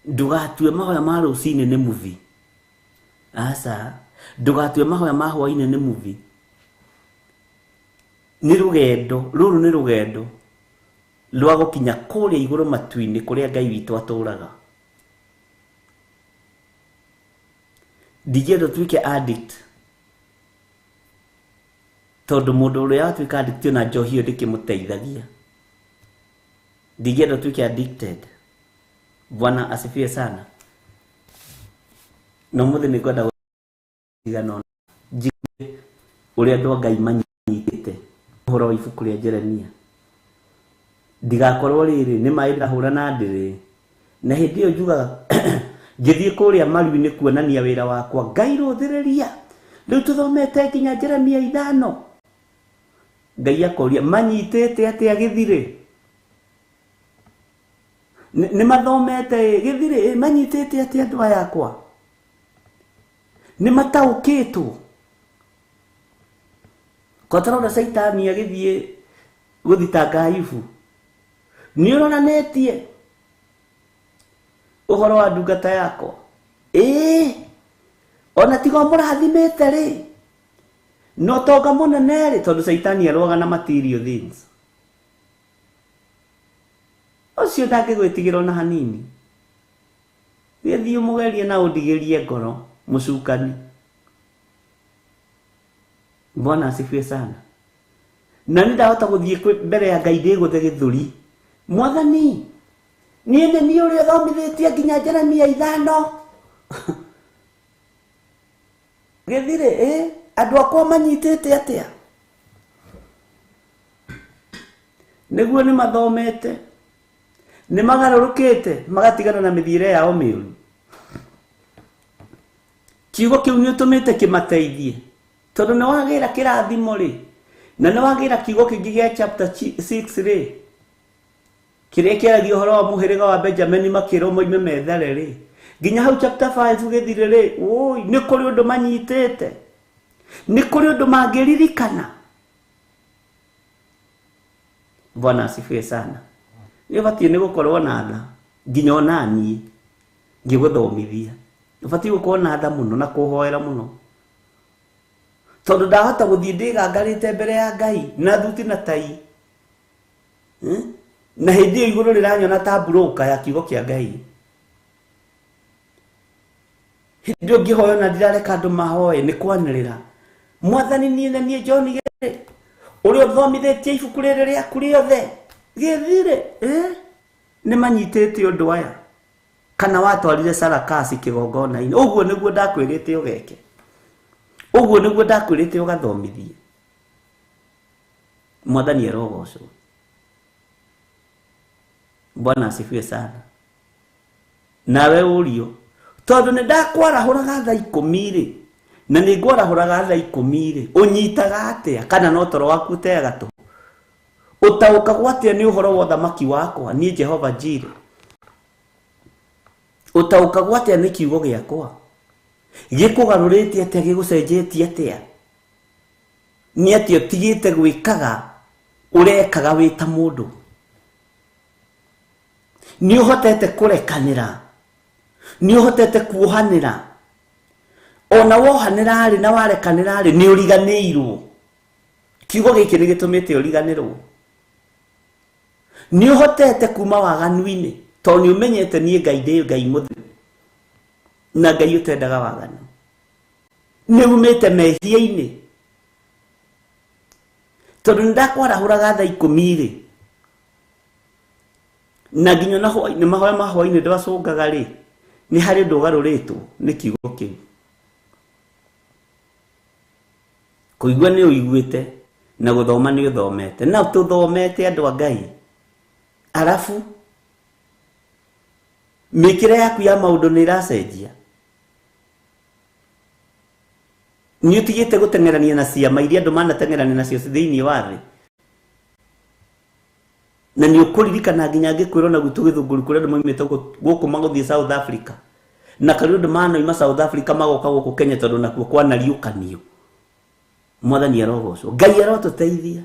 Ndũgatue mahoya ma rũcinĩ nĩ movie. Aca, ndũgatue mahoya ma hwaĩ-inĩ nĩ movie. Nĩ rũgendo, rũrũ nĩ rũgendo rwa gũkinya kũrĩa igũrũ matu-inĩ kũrĩa Ngai witũ atũraga. Ndingĩenda ũtuĩke addict, tondũ mũndũ ũrĩa watuĩka addict ona njohi ĩyo ndĩkĩmũteithagia. Ndingĩenda ũtuĩke addicted. Bwana asifiwe sana. Na ũmũthĩ nĩ ngwenda gũtigana njigue ũrĩa andũ a Ngai manyitĩte ũhoro wa ibuku rĩa Jeremia. Ndigakorwo rĩrĩ nĩ maĩ ndĩrahũra na ndĩrĩ. Na hĩndĩ ĩyo njugaga ngĩthiĩ kũrĩa maru-inĩ kuonania wĩra wakwa, Ngai rũthĩrĩria. Rĩu tũthomete nginya Jeremia 5. Ngai akoria manyitĩte atĩa gĩthirĩ? Nĩ mathomete gĩthirĩ, manyitĩte atĩa andũ aya akwa? Nĩ mataũkĩtwo. Ko tũrona Caitani agĩthiĩ gũthitanga Ayubu, nĩ ũronanĩtie ũhoro wa ndungata yakwa. Ĩĩ, ona tiga ũmũrathimĩte rĩ, no tonga mũnene rĩ, tondũ Caitani arũaga na material things. Ũcio ndangĩgwĩtigĩra ona hanini. Gĩthiĩ ũmũgerie na ũndigĩrie ngoro, mũcukani. Bwana asifiwe sana. Na nĩ ndahota gũthiĩ mbere ya Ngai ndĩgũthe gĩthũri. Mwathani, niĩ nĩ niĩ ũrĩa ũthomithĩtie nginya Jeremia 5. Gĩthirĩ, andũ akwa manyitĩte atĩa? Nĩguo nĩ mathomete, nĩ magarũrũkĩte, magatigana na mĩthiĩre yao mĩũru. Kiugo kĩu nĩ ũtũmĩte kĩmateithie, tondũ nĩ wagĩra kĩrathimo rĩ, na nĩ wagĩra kiugo kĩngĩ gĩa chapter 6 rĩ, Kĩrĩa kĩaragia ũhoro wa mũhĩrĩga wa Benjamini makĩrwo moime methare rĩ, nginya hau chapter 5 gĩthire rĩ, woi, nĩ kũrĩ ũndũ manyitĩte, nĩ kũrĩ ũndũ mangĩririkana. Bwana asifiwe sana. Nĩ ũbatiĩ nĩ gũkorwo na tha nginya ona niĩ ngĩgũthomithia. Ũbatiĩ gũkorwo na tha mũno na kũhoera mũno, tondũ ndahota gũthiĩ ndĩgangarĩte mbere ya Ngai na thuti na tai, na hĩndĩ ĩyo igũrũ rĩranyona ta mburũka ya kiugo kĩa Ngai. Hĩndĩ ĩyo ngĩhoya na ndirareka andũ mahoe nĩ kwanĩrĩra, Mwathani niĩ na niĩ John gĩthĩ ũrĩa ũthomithĩtie ibuku rĩrĩ rĩaku rĩothe gĩthire, nĩ manyitĩte ũndũ aya, kana watwarire sarakasi kĩgongona-inĩ. Ũguo nĩguo ndakwĩrĩte ũgeke, ũguo nĩguo ndakwĩrĩte ũgathomithie. Mwathani arogocwo. Bwana asifiwe sana. Nawe ũrio, tondũ nĩ ndakwarahũraga thaa 10 rĩ, na nĩ ngwarahũraga thaa 10 rĩ, ũnyitaga atĩa? Kana no toro waku ũteaga tũhũ? Ũtaũkagwo atĩa nĩ ũhoro wa ũthamaki wakwa niĩ Jehova Jireh? Ũtaũkagwo atĩa nĩ kiugo gĩakwa? Gĩkũgarũrĩte atĩa? Gĩgũcenjetie atĩa? Nĩ atĩa ũtigĩte gwĩkaga ũrekaga wĩ ta mũndũ? Nĩ ũhotete kũrekanĩra, nĩ ũhotete kuohanĩra. Ona wohanĩra rĩ na warekanĩra rĩ, nĩ ũriganĩirwo. Kiugo gĩkĩ nĩ gĩtũmĩte ũriganĩrwo. Nĩ ũhotete kuma waganu-inĩ, tondũ nĩ ũmenyete niĩ Ngai ndĩ Ngai mũtheru na Ngai ũtendaga waganu. Nĩ umĩte mehia-inĩ, tondũ nĩ ndakwarahũraga thaa 10 rĩ, na nginya na hwaĩ-inĩ, mahoya ma hwaĩ-inĩ ndwacũngaga rĩ, nĩ harĩ ũndũ ũgarũrĩtwo nĩ kiugo kĩu. Kũigua nĩ ũiguĩte na gũthoma nĩ ũthomete, na tũthomete andũ a Ngai, arabu mĩkĩre yaku ya maũndũ nĩ ĩracenjia. Nĩ ũtigĩte gũteng'erania na ciama iria andũ manateng'erania nacio thĩinĩ wa thĩ, na nĩ ũkũririkana nginya ngĩkwĩrwo na gwitũ Gĩthũngũri kũrĩa andũ maumĩte gũkũ magũthiĩ South Africa, na karĩ ũndũ manoima South Africa magoka gũkũ Kenya, tondũ nakuo kwanariũkanio. Mwathani arogocwo. Ngai arotũteithia.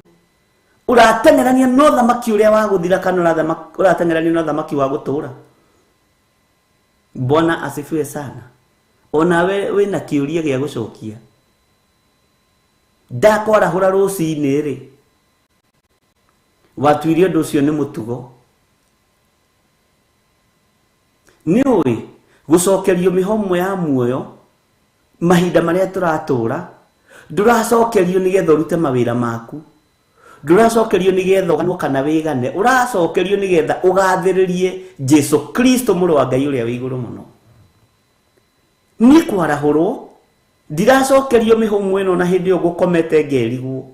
Ũrateng'erania na ũthamaki ũrĩa wa gũthira, kana ũrateng'erania na ũthamaki wa gũtũũra? Bwana asifiwe sana. Onawe wĩna kĩũria gĩa gũcokia. Ndakwarahũra rũcinĩ rĩ, watuire ũndũ ũcio nĩ mũtugo. Nĩ ũĩ gũcokerio mĩhũmũ ya muoyo mahinda marĩa tũratũra, ndũracokerio nĩgetha ũrute mawĩra maku, ndũracokerio nĩgetha ũganwo kana wĩgane, ũracokerio nĩgetha ũgathĩrĩrie Jesu Kristo mũrũ wa Ngai ũrĩa wĩ igũrũ mũno. Niĩ kwarahũrwo ndiracokerio mĩhũmũ ĩno na hĩndĩ ĩyo ngũkomete ngerigwo,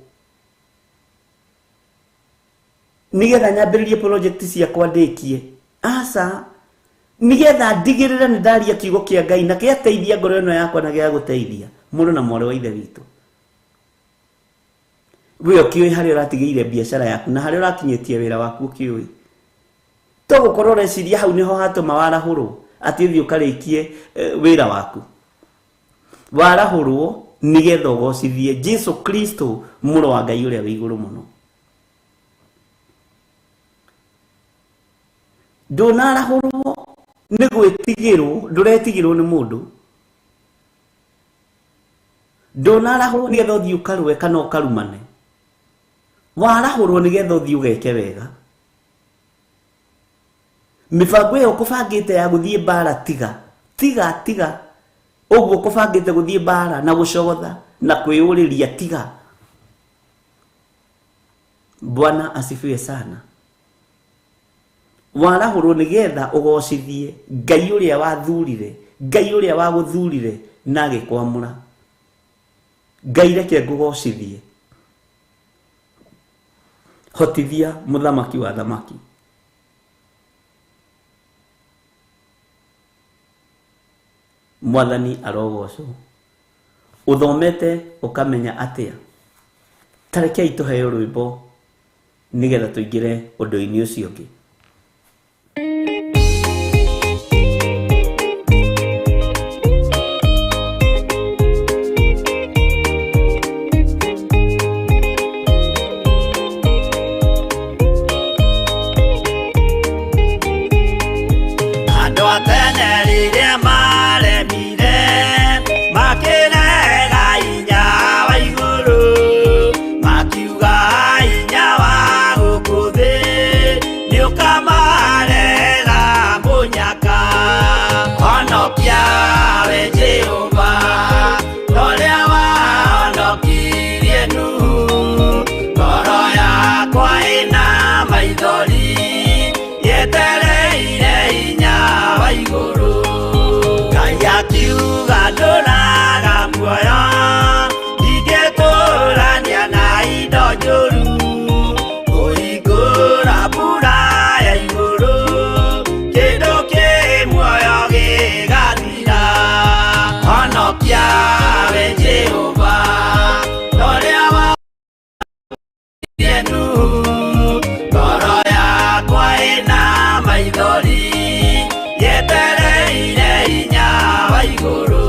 nĩgetha nyambĩrĩrie project ciakwa ndĩkie. Aca, nĩgetha ndigĩrĩre nĩ ndaria kiugo kĩa Ngai na gĩateithia ngoro ĩno yakwa na gĩagũteithia mũrũ na mwarĩ wa Ithe witũ. We ũkĩũĩ harĩa ũratigĩire biacara yaku na harĩa ũrakinyĩtie wĩra waku ũkĩũĩ. To gũkorwo ũreciria hau nĩho hatũma warahũrwo atĩ ũthiĩ ũkarĩkie wĩra waku. Warahũrwo nĩgetha ũgocithie Jesu Kristo mũrũ wa Ngai ũrĩa wĩ igũrũ mũno. Ndũnarahũrwo nĩ gwĩtigĩrwo, ndũretigĩrwo nĩ mũndũ. Ndũnarahũrwo nĩgetha ũthiĩ ũkarũe kana ũkarumane. Warahũrwo nĩgetha ũthiĩ ũgeke wega. Mĩbango ĩyo ũkũbangĩte ya gũthiĩ mbara, tiga, tiga, tiga. Ũguo ũkũbangĩte gũthiĩ mbara na gũcogotha na kwĩyũrĩria, tiga. Bwana asifiwe sana. Warahũrwo nĩgetha ũgocithie Ngai ũrĩa wathurire, Ngai ũrĩa wagũthurire na agĩkwamũra. Ngai reke ngũgocithie. Hotithia mũthamaki wa thamaki. Mwathani arogocwo. Ũthomete ũkamenya atĩa? Ta rekei tũheo rwĩmbo nĩgetha tũingĩre ũndũ-inĩ ũcio ũngĩ. Ũgandũraga muoyo ndingĩtũrania na indo njũru kũhingũra mbura ya igũrũ kĩndũ kĩ muoyo gĩgathira honokia we Jehova ũrĩa wahonokirie Nuhu ngoro yakwa ĩna maithori yetereire hinya wa igũrũ.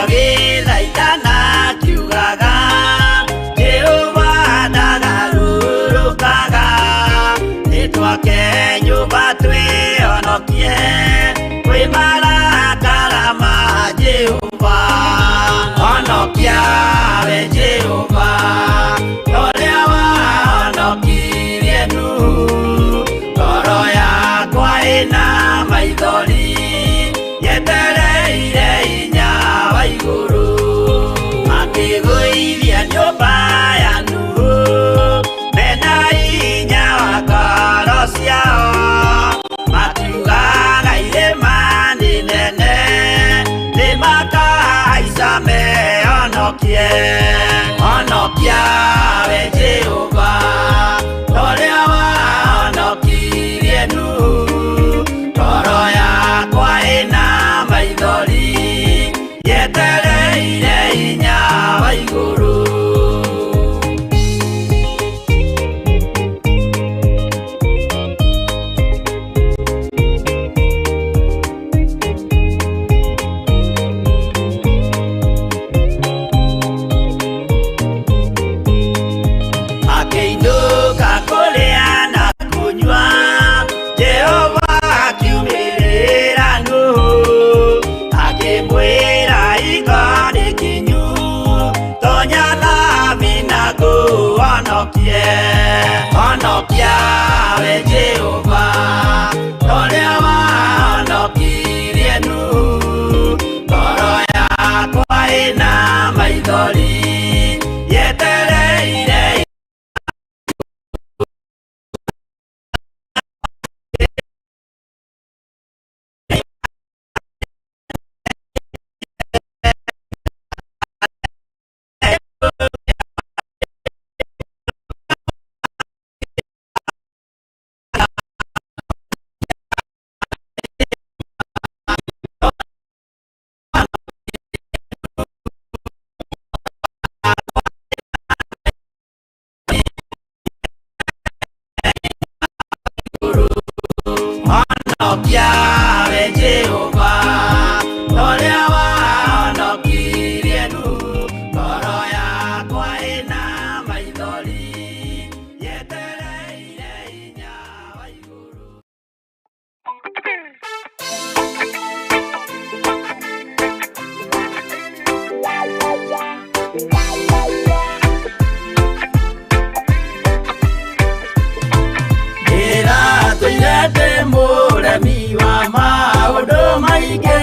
Agĩthaithana akiugaga Jehova ndagarũrũkaga nĩtwake nyũmba twĩhonokie kwĩ marakara ma Jehova honokia we Jehova ũrĩa wahonokirie Nuhu ngoro yakwa ĩna maithori yetereire hinya wa igũrũ makĩgũithia nyũmba ya Nuhu mena hinya wa ngoro ciao makiugaga irĩma nĩ nene nĩmakahaica mehonokie honokia we Jehova ũrĩa wahonokirie Nuhu ngoro yakwa ĩna maithori yetereire hinya wa igũrũ. Akĩinũka kũrĩa na kũnyua Jehova akiumĩrĩra Nuhu akĩmwĩra igo nĩ kinyu tonya thabina ngũhonokie honokia we Jehova ũrĩa wahonokirie Nuhu ngoro yakwa ĩna maithori yetereire honokia we Jehova ũrĩa wahonokirie Nuhu ngoro yakwa ĩna maithori yetereire hinya wa igũrũ. Ndĩratũire ndĩ mũremi wa maũndũ maingĩ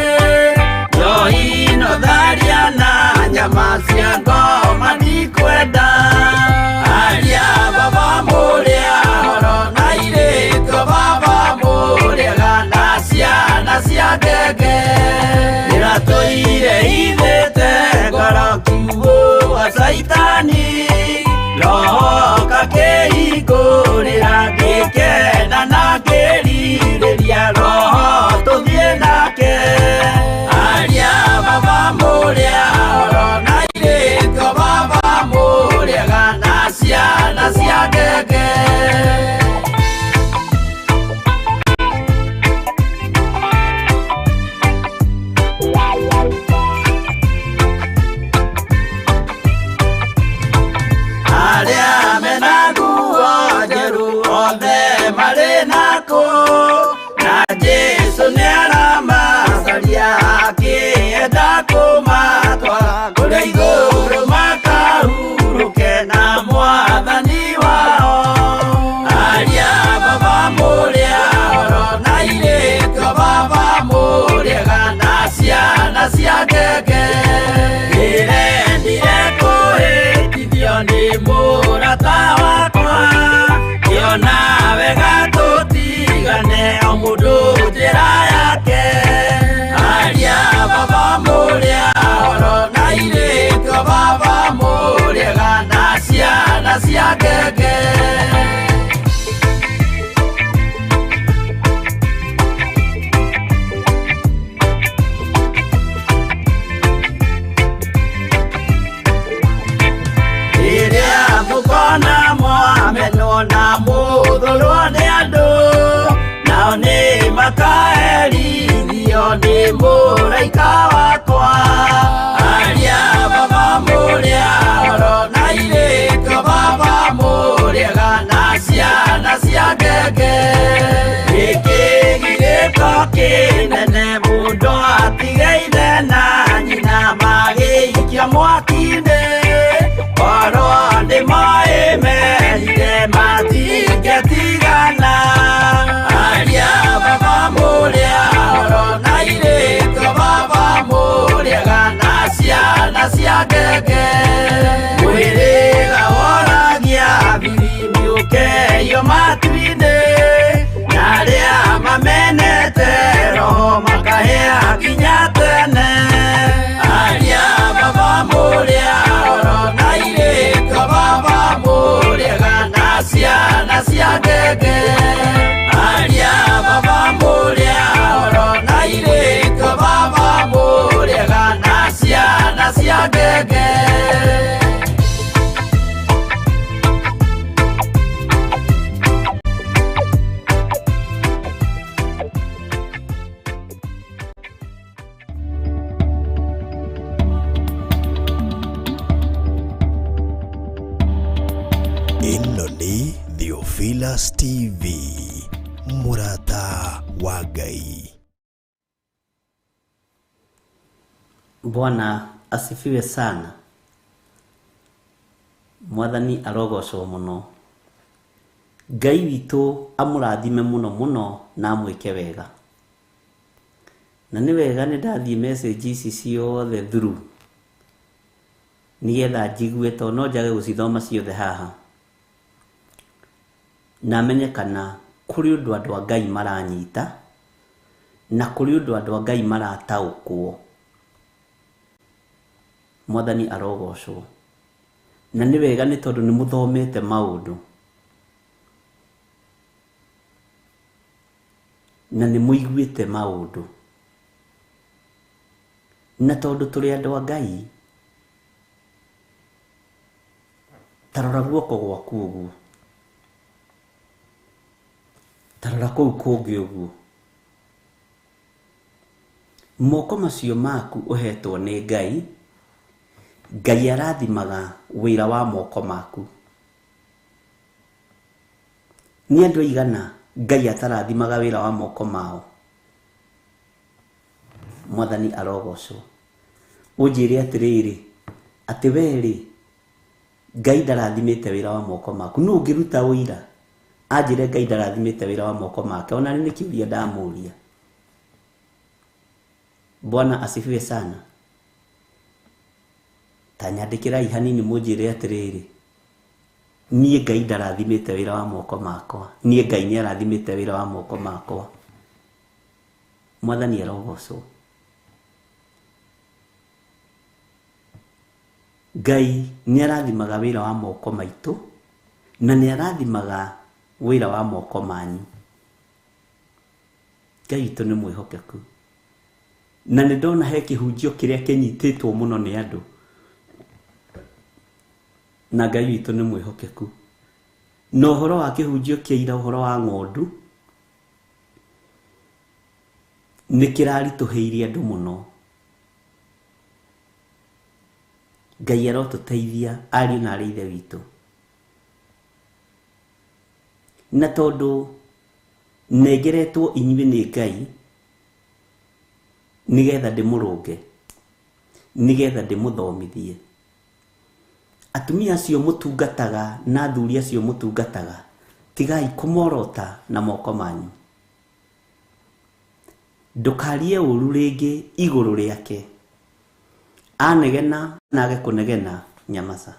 njohi no tharia na nyama cia ngoma ndikwenda aria baba mũrĩa horo na irĩtwo baba mũrĩaga na ciana cia ngenge ndĩratũire ithĩte ngoro kiugũ wa caitani roho kakĩhingũrĩra ngĩkena na ngĩrirĩria roho tũthiĩ nake aria baba mũrĩa horo na irĩtwo baba mũrĩaga na ciana cia ngenge. Arĩa mena nguo njerũ othe marĩ nakũ na Jesũ Nĩ mũraika wakwa. Aria baba mũrĩa oro na irĩtu baba mũrĩega na ciana cia ngenge. Gĩkĩ gĩgĩko kĩnene mũndũ atige ithe na nyina magĩikia mwaki-inĩ. Korwo nĩmoĩ merire matingĩtigana. Aria baba mũrĩa oro na irĩtu baba mũrĩega na ciana cia ngenge. Mwĩrĩga woragia biribiri ũkeio matu-inĩ, na arĩa mamenete roho makahĩa nginya tene. Aria baba mũrĩa oro na irĩtu baba mũrĩega na ciana cia ngenge. Aria baba mũrĩa oro na irĩtu baba mũrĩega na ciana cia ngenge. Ĩno nĩ Theophilus TV, mũrata wa Ngai. Bwana asifiwe sana. Mwathani arogocwo mũno. Ngai witũ amũrathime mũno mũno na amwĩke wega. Na nĩ wega nĩ ndathiĩ message ici ciothe through nĩgetha njigue, tondũ no njage gũcithoma ciothe haha, na menye kana kũrĩ ũndũ andũ a Ngai maranyita na kũrĩ ũndũ andũ a Ngai marataũkwo. Mwathani arogocwo. Na nĩ wega nĩ tondũ nĩ mũthomete maũndũ na nĩ mũiguĩte maũndũ, na tondũ tũrĩ andũ a Ngai, ta rora guoko gwaku ũguo, ta rora kũu kũngĩ ũguo. Moko macio maku ũhetwo nĩ Ngai, Ngai arathimaga wĩra wa moko maku. Nĩ andũ aigana Ngai atarathimaga wĩra wa moko mao? Mwathani arogocwo. Ũnjĩre atĩrĩrĩ, atĩ we rĩ, Ngai ndarathimĩte wĩra wa moko maku. Nũ ũngĩruta ũira anjĩre Ngai ndarathimĩte wĩra wa moko make? Ona nĩ kĩũria ndamũria. Bwana asifiwe sana. Ta nyandĩkĩrai hanini mũnjĩre atĩrĩrĩ, niĩ Ngai ndarathimĩte wĩra wa moko makwa. Niĩ Ngai nĩ arathimĩte wĩra wa moko makwa. Mwathani arogocwo. Ngai nĩ arathimaga wĩra wa moko maitũ na nĩ arathimaga wĩra wa moko manyu. Ngai witũ nĩ mwĩhokeku. Na nĩ ndona he kĩhunjio kĩrĩa kĩnyitĩtwo mũno nĩ andũ, na Ngai witũ nĩ mwĩhokeku. Na ũhoro wa kĩhunjio kĩa ira, ũhoro wa ng'ondu, nĩ kĩraritũhĩirie andũ mũno. Ngai arotũteithia ariũ na arĩ ithe witũ. Na tondũ nengeretwo inyuĩ nĩ Ngai nĩgetha ndĩmũrũnge, nĩgetha ndĩmũthomithie. Atumia acio mũtungataga na athuri acio mũtungataga, tigai kũmorota na moko manyu. Ndũkarie ũru rĩngĩ igũrũ rĩake. Anegena nage kũnegena nyamaca.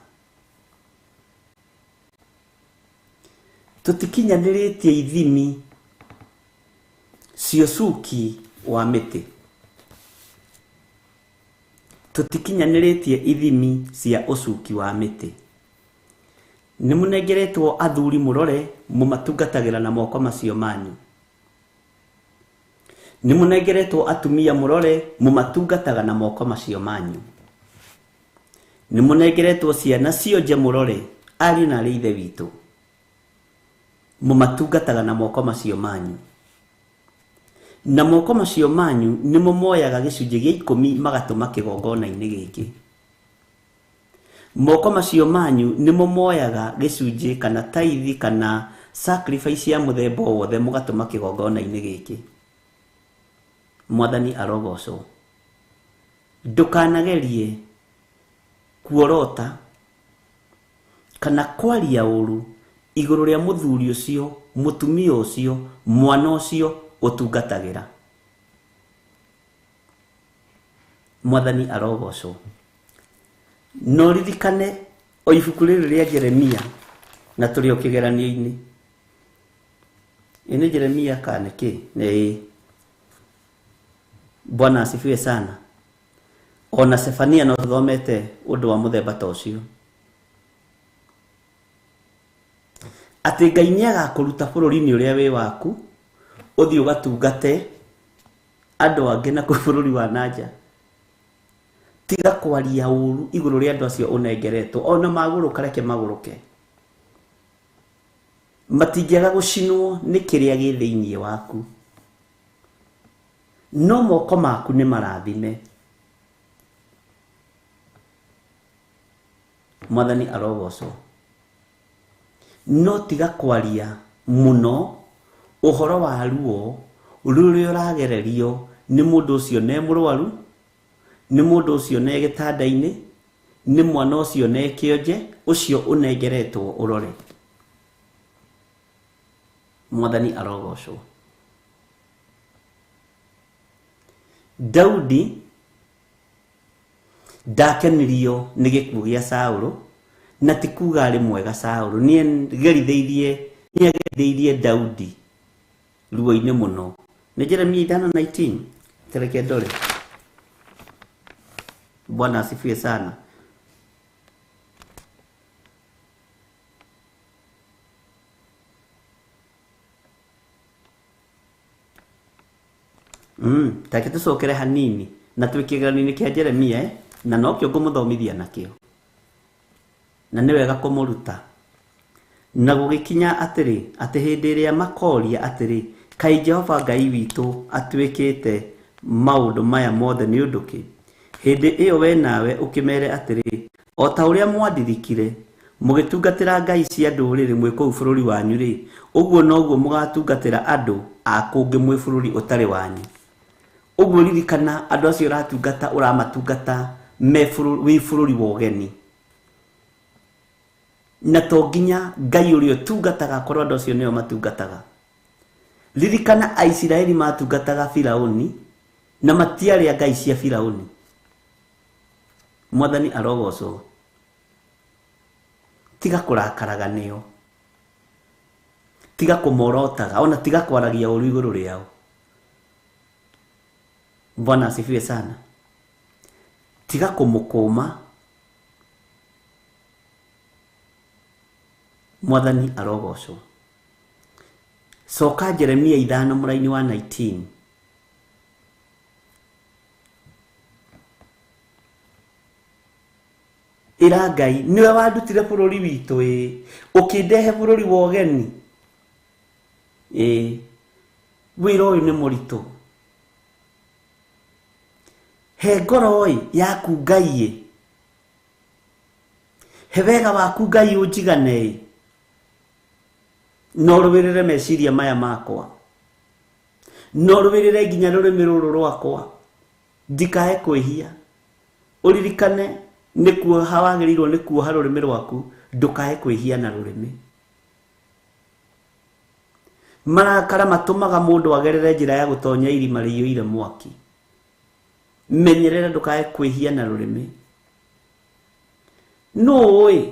Tũtikinyanĩrĩtie ithimi cia ũcuki wa mĩtĩ. Tũtikinyanĩrĩtie ithimi cia ũcuki wa mĩtĩ. Nĩ mũnengeretwo athuri mũrore, mũmatungatagĩra na moko macio manyu. Nĩ mũnengeretwo atumia mũrore, mũmatungataga na moko macio manyu. Nĩ mũnengeretwo ciana cionje mũrore, ariũ na arĩ ithe witũ, mũmatungataga na moko macio manyu. Na moko macio manyu nĩmo moyaga gĩcunjĩ gĩa 10 magatũma kĩgongona-inĩ gĩkĩ. Moko macio manyu nĩmo moyaga gĩcunjĩ kana taithi kana sacrifice ya mũthemba o wothe mũgatũma kĩgongona-inĩ gĩkĩ. Mwathani arogocwo. Ndũkanagerie kuorota kana kwaria ũru igũrũ rĩa mũthuri ũcio, mũtumia ũcio, mwana ũcio ũtungatagĩra. Mwathani arogocwo. No ririkane o ibuku rĩrĩ rĩa Jeremia na tũrĩ o kĩgeranio-inĩ. Ĩ nĩ Jeremia kana nĩ kĩ? Nĩ Bwana asifiwe sana. Ona Sefania no tuthomete ũndũ wa mũthemba ta ũcio. Atĩ Ngai nĩ agakũruta bũrũri-inĩ ũrĩa wĩ waku, ũthiĩ ũgatungate andũ angĩ na kũu bũrũri wa nanja. Tiga kwaria ũru igũrũ rĩa andũ acio ũnengeretwo, ona magũrũka reke magũrũke. Matingĩaga gũcinwo nĩ kĩrĩa gĩ thĩinĩ waku. No moko maku nĩ marathime. Mwathani arogocwo. No tiga kwaria mũno ũhoro wa ruo rũrĩa ũragererio nĩ mũndũ ũcio ne mũrwaru, nĩ mũndũ ũcio ne gĩtanda-inĩ, nĩ mwana ũcio ne kĩonje, ũcio ũnengeretwo ũrore. Mwathani arogocwo. Daudi ndakenirio nĩ gĩkuũ gĩa Saũlũ, na ti kuga arĩ mwega Saũlũ, nĩagerithĩirie Daudi ruo-inĩ mũno. Nĩ Jeremia 5:19, tereke ndore. Bwana asifiwe sana. Take tucokere hanini na twĩ kĩgeranio-inĩ kĩa Jeremia, na nokĩo ngũmũthomithia nakĩo. Na nĩ wega kũmũruta. Na gũgĩkinya atĩrĩ, atĩ hĩndĩ ĩrĩa makoria atĩrĩ, kaĩ Jehova Ngai witũ atuĩkĩte maũndũ maya mothe nĩ ũndũ kĩ? Hĩndĩ ĩyo we nawe ũkĩmere atĩrĩ, o ta ũrĩa mwandirikire mũgĩtungatĩra ngai cia ndũrĩrĩ mwĩ kũu bũrũri wanyu rĩ, ũguo noguo mũgatungatĩra andũ a kũngĩ mwĩ bũrũri ũtarĩ wanyu. Ũguo ririkana andũ acio ũratungata ũramatungata me wĩ bũrũri wa ũgeni. Na to nginya Ngai ũrĩa ũtungataga akorwo andũ acio nĩo matungataga. Ririkana Aisiraeli matungataga Firaũni na matiarĩ ngai cia Firaũni. Mwathani arogocwo. Tiga kũrakaraga nĩo, tiga kũmorotaga, ona tiga kwaragia ũru igũrũ rĩao. Bwana asifiwe sana. Tiga kũmũkũma. Mwathani arogocwo. Coka Jeremia 5 mũraini wa 19. Ĩra Ngai nĩwe wandutire bũrũri witũ ĩ, ũkĩndehe bũrũri wa ũgeni. Ĩ, wĩra ũyũ nĩ mũritũ. He ngoro ĩ yaku Ngai ĩ, he wega waku Ngai ũnjigane ĩ, no rũĩrĩre meciria maya makwa, no rũĩrĩre nginya rũrĩmĩ rũrũ rwakwa, ndikae kwĩhia. Ũririkane nĩ kuoha wagĩrĩirwo nĩ kuoha rũrĩmĩ rwaku, ndũkae kwĩhia na rũrĩmĩ. Marakara matũmaga mũndũ agerere njĩra ya gũtonya irima rĩiyũire mwaki. Menyerera ndũkae kwĩhia na rũrĩmĩ. Nũ ũĩ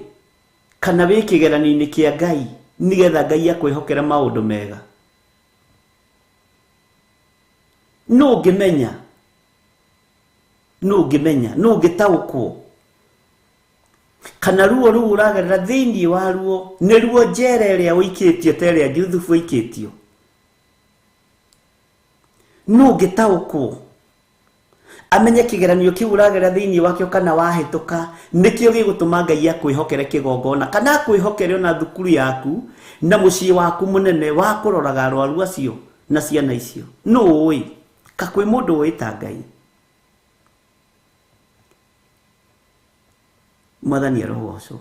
kana wĩ kĩgeranio-inĩ kĩa Ngai nĩgetha Ngai akwĩhokere maũndũ mega? Nũ ũngĩmenya? Nũ ũngĩmenya? Nũ ũngĩtaũkwo? Kana ruo rũu ũragerera thĩinĩ wa ruo nĩ ruo njera ĩrĩa ũikĩtio ta ĩrĩa Juthubu aikĩtio? Nũ ũngĩtaũkwo amenye kĩgeranio kĩu ũragerera thĩinĩ wakĩo kana wahĩtũka nĩkĩo gĩgũtũma Ngai akwĩhokere kĩgongona kana akwĩhokere ona thukuru yaku na mũciĩ waku mũnene wa kũroraga arwaru acio Na ciana icio nũ ũĩ ka kwĩ mũndũ ũĩ ta Ngai. Mwathani arogocwo.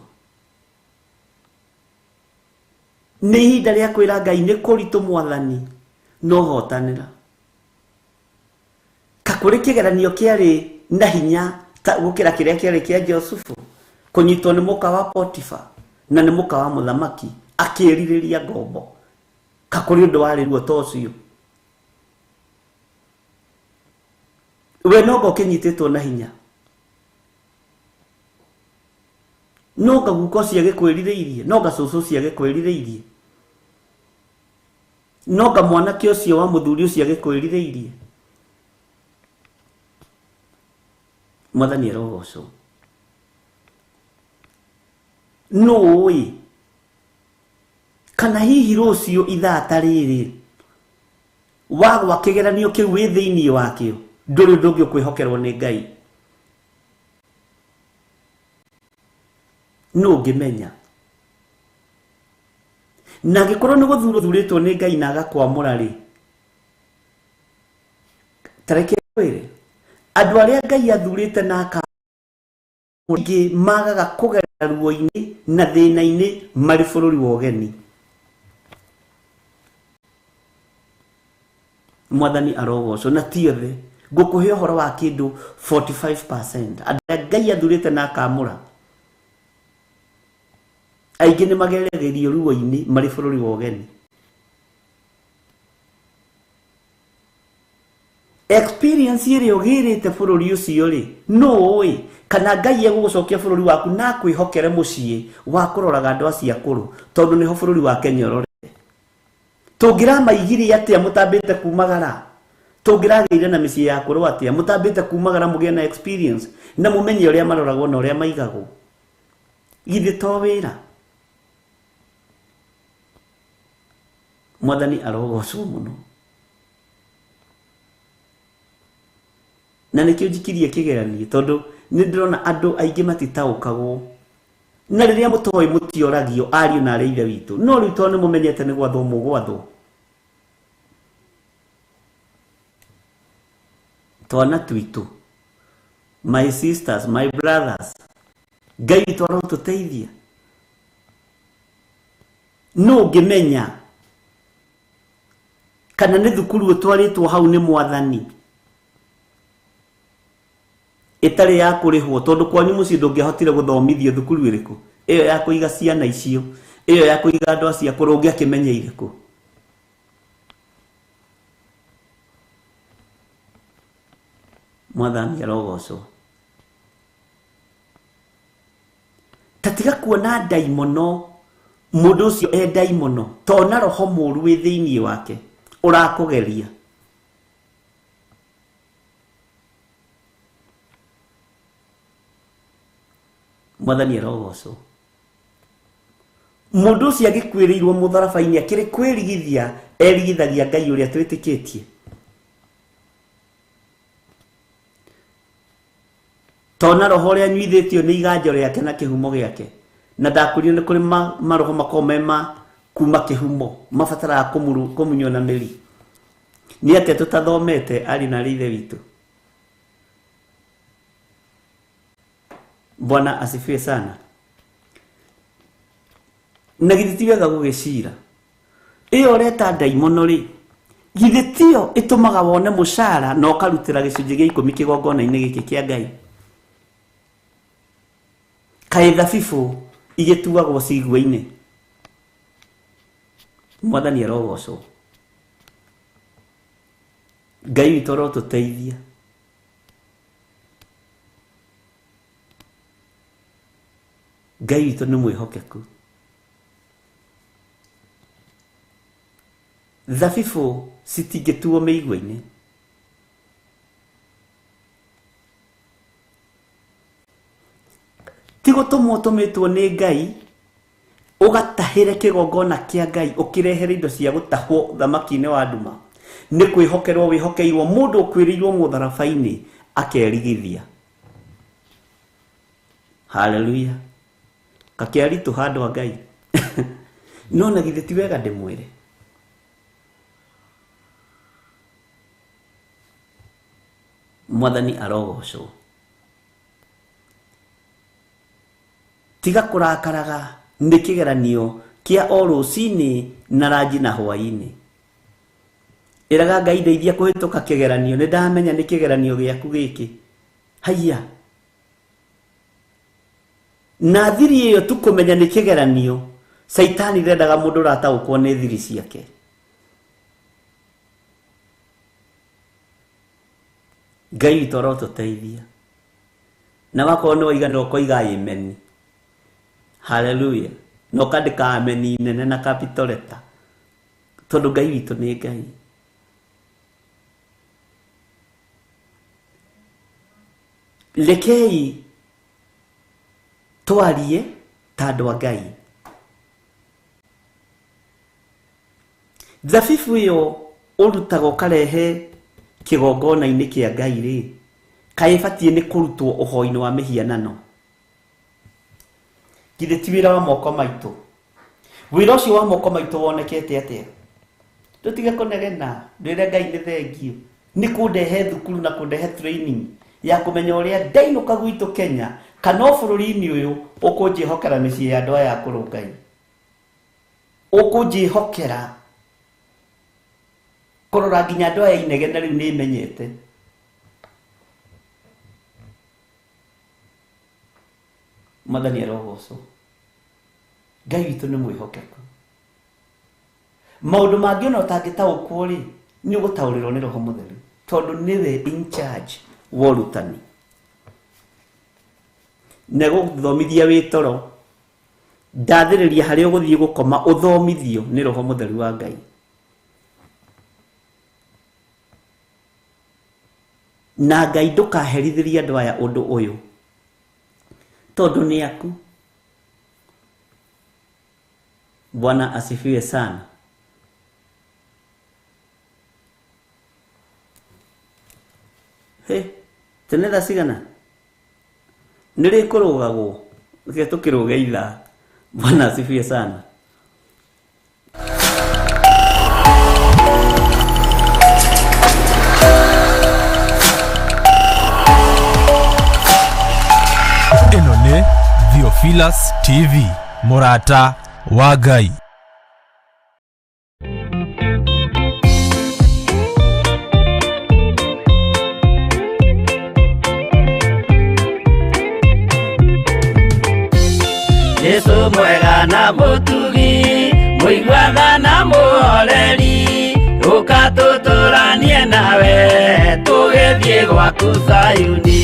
Nĩ ihinda rĩa kwĩra Ngai nĩ kũritũ mwathani no hotanĩra. Ka kũrĩ kĩgeranio kĩarĩ na hinya ta gũkĩra kĩrĩa kĩarĩ kĩa Josefu kũnyitwo nĩ mũka wa Potifa na nĩ mũka wa mũthamaki akĩrirĩria ngombo. Ka kũrĩ ũndũ warĩ ruo ta ũcio? We nonga ũkĩnyitĩtwo na hinya, nonga guka ũcio agĩkwĩrirĩirie, nonga cũcũ ũcio agĩkwĩrirĩirie, nonga mwanake ũcio wa mũthuri ũcio agĩkwĩrirĩirie. Mwathani arogocwo. Nũ ũĩ kana hihi rũciũ ithaa ta rĩrĩ wagwa kĩgeranio kĩu wĩ thĩinĩ wakĩo ndũrĩ ũndũ ũngĩ ũkwĩhokerwo nĩ Ngai. Nũ ũngĩmenya? Na angĩkorwo nĩ gũthurwo thurĩtwo nĩ Ngai na agakwamũra rĩ, ta reke ngwĩre, andũ arĩa Ngai athurĩte na akamũra magaga kũgerera ruo-inĩ na thĩna-inĩ marĩ bũrũri wa ũgeni. Mwathani arogocwo. Na ti othe, ngũkũhe ũhoro wa kĩndũ 45% andũ arĩa Ngai athurĩte na akamũra aingĩ nĩ mageragĩrio ruo-inĩ marĩ bũrũri wa ũgeni. Experience ĩrĩa ũgĩrĩte bũrũri ũcio rĩ, nũ ũĩ kana Ngai egũgũcokia bũrũri waku na akwĩhokere mũciĩ wa kũroraga andũ acio akũrũ, tondũ nĩho bũrũri wa Kenya ũrorete. Tũngĩramaigire atĩa mũtambĩte kumagara? Tũngĩragĩire na mĩciĩ ya akũrũ atĩa mũtambĩte kumagara mũgĩe na experience na mũmenye ũrĩa maroragwo na ũrĩa maigagwo? Githĩ to wĩra? Mwathani arogocwo mũno. Na nĩkĩo njikirie kĩgeranio, tondũ nĩ ndĩrona andũ aingĩ matitaũkagwo. Na rĩrĩa mũtoĩ mũtioragio ariũ na arĩa ithe witũ, no rĩu tondũ nĩ mũmenyete nĩ gwathwo mũgwathwo. Twana twitũ, my sisters, my brothers, Ngai witũ arotũteithia. Nũ ũngĩmenya kana nĩ thukuru ũtwarĩtwo hau nĩ mwathani ĩtarĩ ya kũrĩhwo, tondũ kwanyu mũciĩ ndũngĩahotire gũthomithio thukuru ĩrĩkũ ĩyo ya kũiga ciana icio, ĩyo ya kũiga andũ acio akũrũ, ũngĩakĩmenyeire kũ? Mwathani arogocwo. Ta tiga kuona ndaimono, mũndũ ũcio e ndaimono, tona roho mũũru wĩ thĩinĩ wake ũrakũgeria. Mwathani arogocwo. Mũndũ ũcio agĩkuĩrĩirwo mũtharaba-inĩ akĩrĩ kwĩrigithia erigithagia Ngai ũrĩa twĩtĩkĩtie. Tona roho ũrĩa anyuithĩtio nĩ iganjo rĩake na kĩhumo gĩake. Na ndakwĩrire nĩ kũrĩ maroho makoragwo me ma kuma kĩhumo mabataraga kũmunywo na mĩri. Nĩ atĩa tũtathomete ariũ na arĩ ithe witũ? Bwana asifiwe sana. Na githĩ ti wega gũgĩcira ĩyo ũreta ndaimono rĩ, githĩ tiyo ĩtũmaga wone mũcara na ũkarutĩra gĩcunjĩ gĩa ikũmi kĩgongona-inĩ gĩkĩ kĩa Ngai? Kaĩ thabibũ igĩtuagwo cigua-inĩ? Mwathani arogocwo. Ngai witũ arotũteithia. Ngai witũ nĩ mwĩhokeku. Thabibũ citingĩtuo mĩigua-inĩ. Ti gũtũmwo ũtũmĩtwo nĩ Ngai ũgatahĩre kĩgongona kĩa Ngai ũkĩrehere indo cia gũtahwo thamaki-inĩ wa nduma. Nĩ kwĩhokerwo wĩhokeirwo mũndũ ũkuĩrĩirwo mũtharaba-inĩ akerigithia. Hallelujah. Kakĩaritũ handũ ha Ngai. No na githĩ ti wega ndĩmwĩre? Mwathani arogocwo. Tiga kũrakaraga nĩ kĩgeranio kĩa o rũcinĩ na ranji na hwaĩ-inĩ. Ĩraga Ngai ndeithia kũhĩtũka kĩgeranio, nĩ ndamenya nĩ kĩgeranio gĩaku gĩkĩ. Haiya. Na thiri ĩyo tu kũmenya nĩ kĩgeranio, Caitani ndendaga mũndũ ũrataũkwo nĩ thiri ciake. Ngai witũ arotũteithia. Na wakorwo nĩ waiganĩra ũkoiga amen. Hallelujah. Na ũkandĩka amen nene na capital letter. Tondũ Ngai witũ nĩ Ngai. Rekei twarie ta andũ a Ngai. Thabibu ĩyo ũrutaga ũkarehe kĩgongona-inĩ kĩa Ngai rĩ, kaĩ ĩbatiĩ nĩ kũrutwo ũhoi-inĩ wa mĩhianano? Githĩ ti wĩra wa moko maitũ? Wĩra ũcio wa moko maitũ wonekete atĩa? Tũtige kũnegena, ndwĩre Ngai nĩ thengio. Nĩ kũndehe thukuru na kũndehe training ya kũmenya ũrĩa ndainũka gwitũ Kenya kana o bũrũri-inĩ ũyũ ũkũnjĩhokera mĩciĩ ya andũ aya akũrũ Ngai. Ũkũnjĩhokera kũrora nginya andũ aya inegene rĩu nĩ menyete. Mwathani arogocwo. Ngai witũ nĩ mwĩhokeku. Maũndũ mangĩ ona ũtangĩtaũkwo rĩ, nĩ ũgũtaũrĩrwo nĩ Roho Mũtheru tondũ nĩwe in charge wa ũrutani. Na gũthomithia wĩ toro, ndathĩrĩria harĩa ũgũthiĩ gũkoma ũthomithio nĩ Roho Mũtheru wa Ngai. Na Ngai ndũkaherithĩrie andũ aya ũndũ ũyũ tondũ nĩ aku. Bwana asifiwe sana. He, tene thaa cigana? Nĩ rĩkũrũgagwo? Reke tũkĩrũge ithaa. Bwana asifiwe sana. Ĩno nĩ Theophilus TV, mũrata wa Ngai. Jesu mwega na mũtugi, mũiguana na mũhoreri, ũka tũtũranie nawe, tũgĩthiĩ gwaku Zayuni.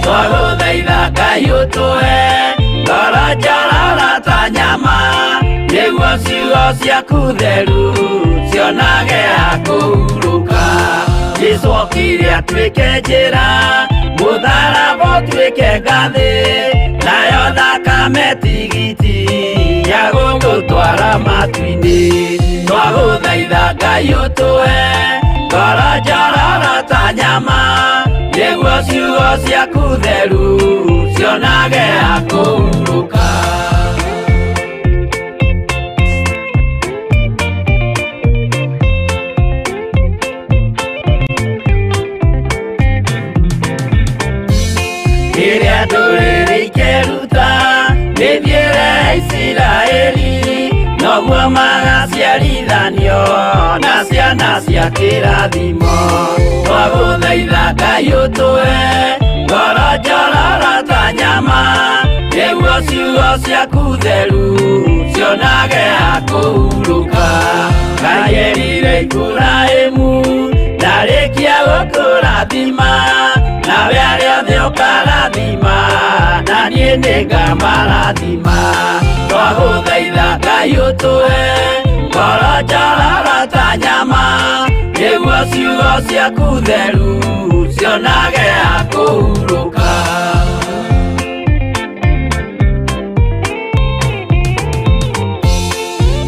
Twagũthaitha Ngai ũtũhe ngoro njororo ta nyama, nĩguo ciugo ciaku theru cionage ha kũhurũka. Jesu okire atuĩke njĩra, mũtharaba ũtuĩke ngathĩ, nayo thakame tigiti ya gũgũtwara matu-inĩ. Twagũthaitha Ngai ũtũhe ngoro njororo ta nyama, nĩguo ciugo ciaku theru cionage ha kũhurũka. Rĩrĩa ndũrĩrĩ ikeruta mĩthiĩre ya Isiraeli, noguo magaciarithanio na ciana cia kĩrathimo. Twagũthaitha Ngai ũtũhe ngoro njororo ta nyama, nĩguo ciugo ciaku theru cionage ha kũhurũka. Ngai erire Iburahĩmu ndarĩkia gũkũrathima, nawe arĩa othe ũkarathima, na niĩ nĩngamarathima. Twagũthaitha Ngai ũtũhe ngoro njororo ta nyama, nĩguo ciugo ciaku theru cionage ha kũhurũka.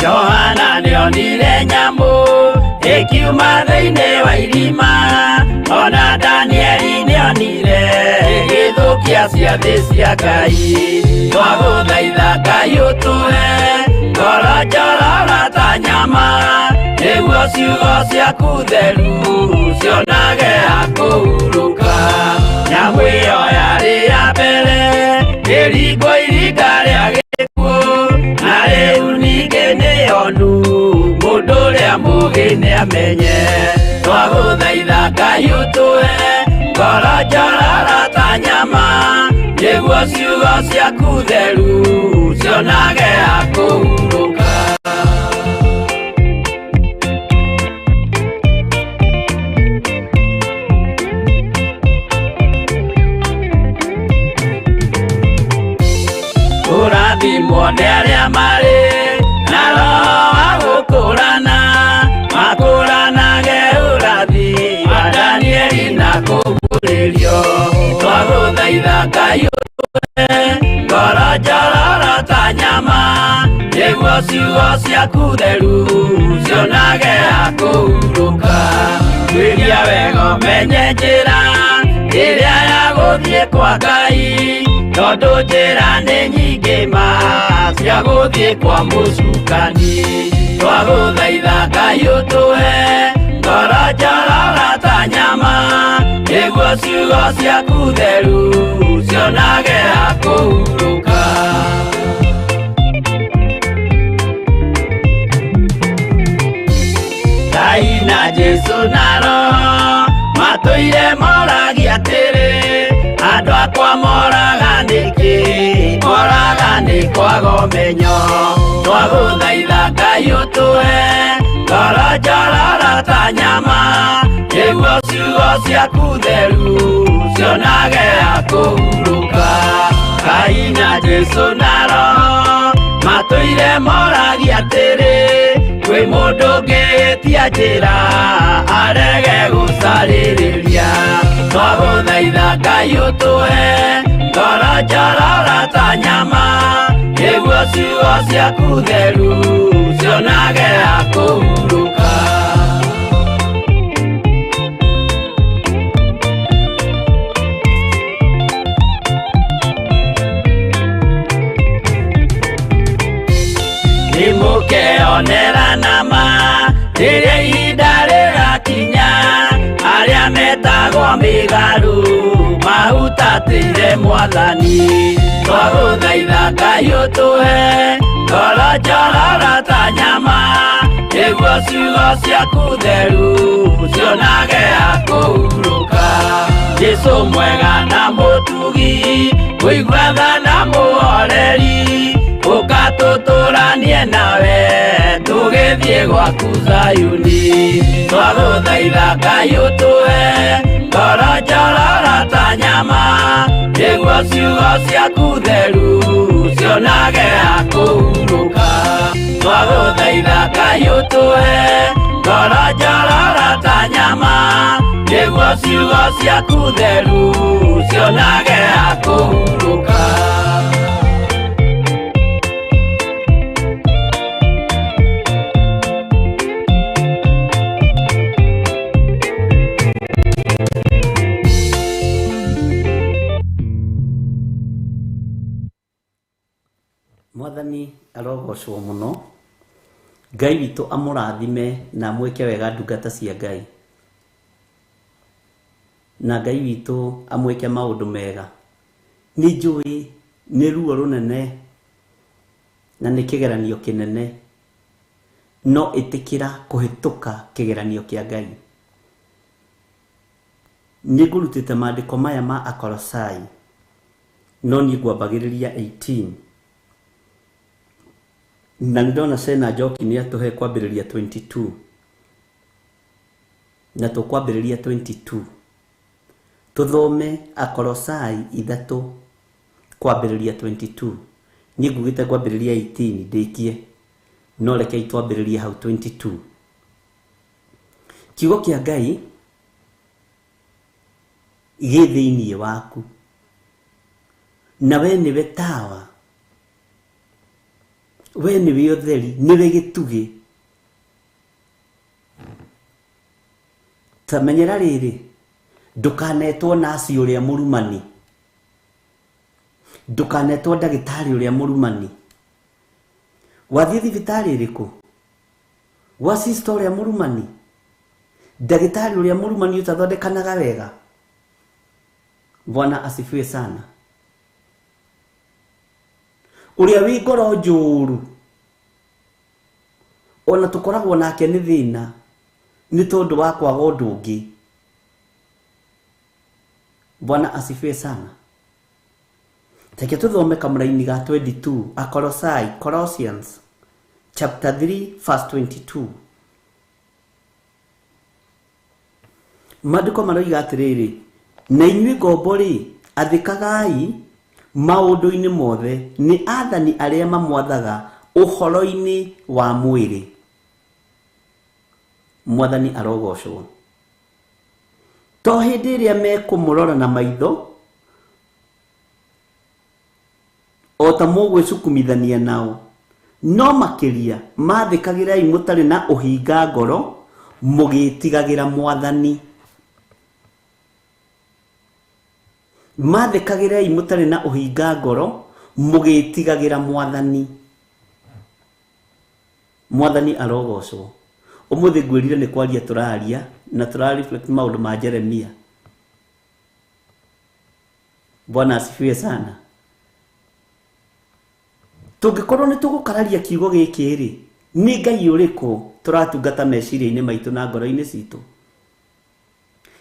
Johana nĩonire nyamũ ĩkiuma thĩinĩ wa irima, ona Danieli nĩonire ĩgĩthũkia ciathĩ cia Ngai. Twagũthaitha Ngai ũtũhe Ngoro njororo ta nyama nĩguo ciugo ciaku theru cionage ha kũhurũka. Nyamũ ĩyo yarĩ ya mbere ĩringwo iringa rĩa gĩkuũ na rĩu ningĩ nĩyonu mũndũ ũrĩa mũũgĩ nĩamenye. Twagũthaitha Ngai ũtũhe ngoro njororo ta nyama nĩguo ciugo ciaku theru cionage ha kũhurũka. Kũrathimwo nĩ arĩa marĩ na roho wa gũkũrana makũranage ũrathi wa Danieli na kũguũrĩrio. Twagũthaitha Ngai ũtũhe ngoro njororo ta nyama nĩguo ciugo ciaku theru cionage ha kũhurũka. Tuĩria wega ũmenye njĩra ĩrĩa ya gũthiĩ kwa Ngai tondũ njĩra nĩ nyingĩ ma cia gũthiĩ kwa mũcukani. Twagũthaitha Ngai ũtũhe ngoro njororo ta nyama nĩguo ciugo ciaku theru cionage ha kũhurũka. Ngai na Jesũ na Roho matũire moragia atĩrĩ andũ akwa moraga nĩkĩ moraga nĩ kwaga ũmenyo. Twagũthaitha Ngai ũtũhe ngoro njororo ta nyama nĩguo ciugo ciaku theru cionage ha kũhurũka. Ngai na Jesũ na Roho matũire moragia atĩrĩ kwĩ mũndũ ũngĩtia njĩra arege gũcarĩrĩria. Twagũthaitha Ngai ũtũhe ngoro njororo ta nyama nĩguo ciugo ciaku theru cionage ha kũhurũka. Nĩmũkeonera nama rĩrĩa ihinda rĩgakinya arĩa metagwo mĩgarũ mahutatĩire Mwathani. Twagũthaitha Ngai ũtũhe ngoro njororo ta nyama nĩguo ciugo ciaku theru cionage ha kũhurũka. Jesũ mwega na mũtugi mũigua tha na mũhoreri ũka tũtũranie nawe tũgĩthiĩ gwaku Zayuni. Twagũthaitha Ngai ũtũhe ngoro njororo ta nyama nĩguo ciugo ciaku theru cionage ha kũhurũka. Twagũthaitha Ngai ũtũhe ngoro njororo ta nyama nĩguo ciugo ciaku theru cionage ha kũhurũka. Mwathani arogocwo mũno. Ngai witũ amũrathime na amwĩke wega ndungata cia Ngai. Na Ngai witũ amwĩke maũndũ mega. Nĩ njũĩ nĩ ruo rũnene na nĩ kĩgeranio kĩnene no ĩtĩkĩra kũhĩtũka kĩgeranio kĩa Ngai. Nĩ ngũrutĩte maandĩko maya ma Akolosai no niĩ ngwambagĩrĩria 18 na nĩ ndona Sena Njoki nĩ atũhe kwambĩrĩria 22 na tũkwambĩrĩria 22 tũthome Akolosai 3 kwambĩrĩria 22. Niĩ ngugĩte kwambĩrĩria 18 ndĩkie no rekei twambĩrĩrie hau 22. Kiugo kĩa Ngai gĩ thĩinĩ waku na we nĩwe tawa, we nĩwe ũtheri, nĩwe gĩtugĩ. Ta menyera rĩrĩ, ndũkanetwo naci ũrĩa mũrumani, ndũkanetwo ndagĩtarĩ ũrĩa mũrumani. Wathiĩ thibitarĩ ĩrĩkũ? Gwa sister ũrĩa mũrumani, ndagĩtarĩ ũrĩa mũrumani ũtathondekanaga wega. Bwana asifiwe sana. Ũrĩa wĩ ngoro njũru ona tũkoragwo nake nĩ thĩna nĩ tondũ wa kwaga ũndũ ũngĩ. Bwana asifiwe sana. Reke tũthome kamũraini ga 22 Akolosai, Colossians chapter 3 verse 22. Maandĩko maroiga atĩrĩrĩ, na inyuĩ ngombo rĩ, athĩkagai maũndũ-inĩ mothe nĩ athani arĩa mamwathaga ũhoro-inĩ wa mwĩrĩ. Mwathani arogocwo. To hĩndĩ ĩrĩa mekũmũrora na maitho o ta mũgwĩcukumithania nao, no makĩria mathĩkagĩrai mũtarĩ na ũhinga ngoro, mũgĩtigagĩra Mwathani. Mathĩkagĩrai mũtarĩ na ũhinga ngoro, mũgĩtigagĩra Mwathani. Mwathani arogocwo. Ũmũthĩ ngwĩrire nĩ kwaria tũraria na tũra reflect maũndũ ma Jeremia. Bwana asifiwe sana. Tũngĩkorwo nĩ tũgũkararia kiugo gĩkĩ rĩ, nĩ Ngai ũrĩkũ tũratungata meciria-inĩ maitũ na ngoro-inĩ citũ?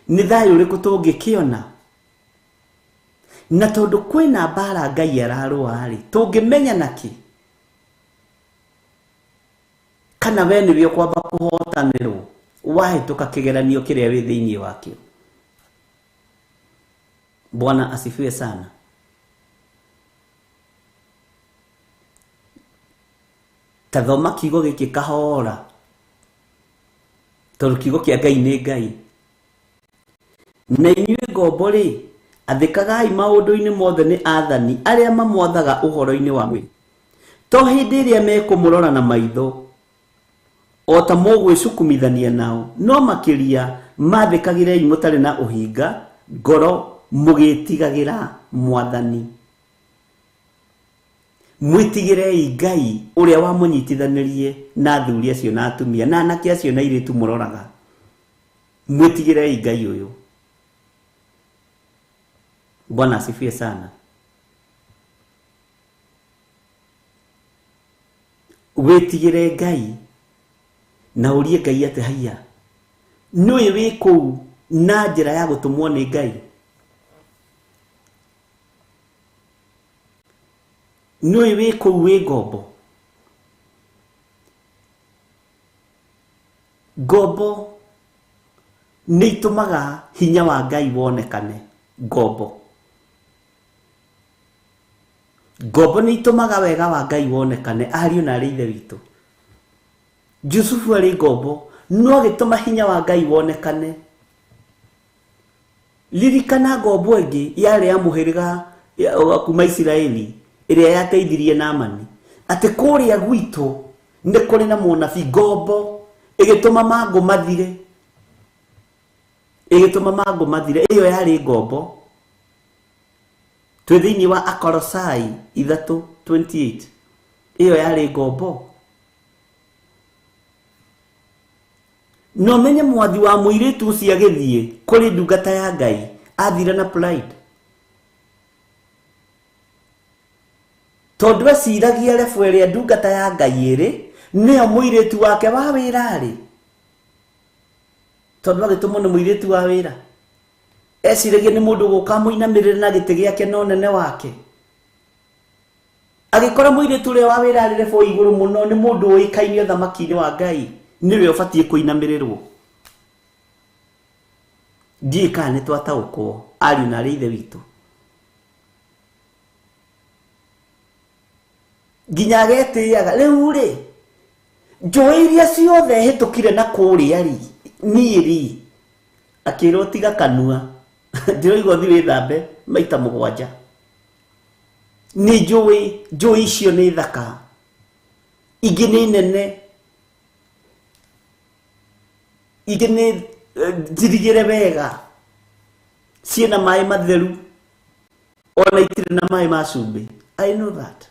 Nĩ thayũ ũrĩkũ tũngĩkĩona? Na tondũ kwĩna mbara Ngai ararũa rĩ, tũngĩmenya nakĩ kana we nĩwe ũkwamba kũhotanĩrwo wahĩtũka kĩgeranio kĩrĩa wĩ thĩinĩ wakĩo? Bwana asifiwe sana. Ta thoma kiugo gĩkĩ kahora, tondũ kiugo kĩa Ngai nĩ Ngai. Na inyuĩ ngombo rĩ, athĩkagai maũndũ-inĩ mothe nĩ athani arĩa mamwathaga ũhoro-inĩ wa mwĩrĩ, to hĩndĩ ĩrĩa mekũmũrora na maitho o ta mũgwĩcukumithania nao, no makĩria mathĩkagĩrei mũtarĩ na ũhinga ngoro, mũgĩtigagĩra Mwathani. Mwĩtigĩrei Ngai ũrĩa wamũnyitithanirie na athuri acio na atumia na anake acio na airĩtu mũroraga. Mwĩtigĩrei Ngai ũyũ. Bwana asifiwe sana. Wĩtigĩre Ngai na ũrie Ngai atĩ haiya, nĩũĩ wĩ kũu na njĩra ya gũtũmwo nĩ Ngai? Nĩũĩ wĩ kũu wĩ ngombo? Ngombo nĩ itũmaga hinya wa Ngai wonekane. Ngombo, ngombo nĩ itũmaga wega wa Ngai wonekane. Ariũ na arĩ ithe witũ, Jusufu arĩ ngombo no agĩtũma hinya wa Ngai wonekane. Ririkana ngombo ĩngĩ yarĩ ya mũhĩrĩga kuma Isiraeli ĩrĩa yateithirie Naamani, atĩ kũrĩa gwitũ nĩ kũrĩ na mũnabii. Ngombo ĩgĩtũma mangũ mathire, ĩgĩtũma mangũ mathire. Ĩyo yarĩ ngombo. Twĩ thĩinĩ wa Akolosai 3:28. Ĩyo yarĩ ngombo. No menye mwathi wa mũirĩtu ũcio agĩthiĩ kũrĩ ndungata ya Ngai athire na pride, tondũ eciragia rebu ĩrĩa ndungata ya Ngai ĩrĩ nĩyo mũirĩtu wake wa wĩra rĩ, tondũ agĩtũmwo nĩ mũirĩtu wa wĩra, eciragia nĩ mũndũ gũka mũinamĩrĩre na gĩtĩ gĩake na ũnene wake. Agĩkora mũirĩtu ũrĩa wa wĩra arĩ rebu igũrũ mũno, nĩ mũndũ ũĩkaine ũthamaki-inĩ wa Ngai, nĩwe ũbatiĩ kũinamĩrĩrwo. Ndiũĩ kana nĩ twataũkwo ariũ na arĩ ithe witũ. Nginya agetĩaga rĩu rĩ, njũĩ iria ciothe hĩtũkire na kũrĩa rĩ, niĩ rĩ, akĩrwo tiga kanua, ndĩroigua ũthiĩ wĩthambe maita 7. Nĩ njũĩ, njũĩ icio nĩ thaka, ingĩ nĩ nene, ingĩ nĩ njirigĩre wega, ciĩna maĩ matheru, ona itirĩ na maĩ ma cumbĩ. I know that.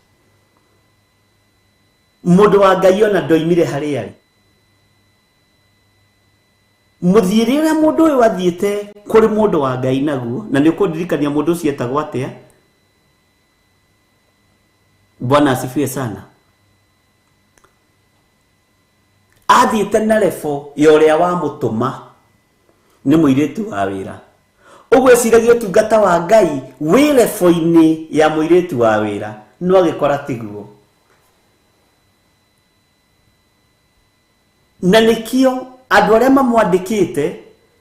Mũndũ wa Ngai ona ndoimire harĩa arĩ. Mũthiĩre ũrĩa mũndũ ũyũ athiĩte kũrĩ mũndũ wa Ngai naguo, na nĩ ũkũndirikania mũndũ ũcio etagwo atĩa? Bwana asifiwe sana. Athiĩte na rebo ya ũrĩa wamũtũma nĩ mũirĩtu wa wĩra. Ũgwĩciragia ũtungata wa Ngai wĩ rebo-inĩ ya mũirĩtu wa wĩra, no agĩkora tiguo. Na nĩkĩo andũ arĩa mamwandĩkĩte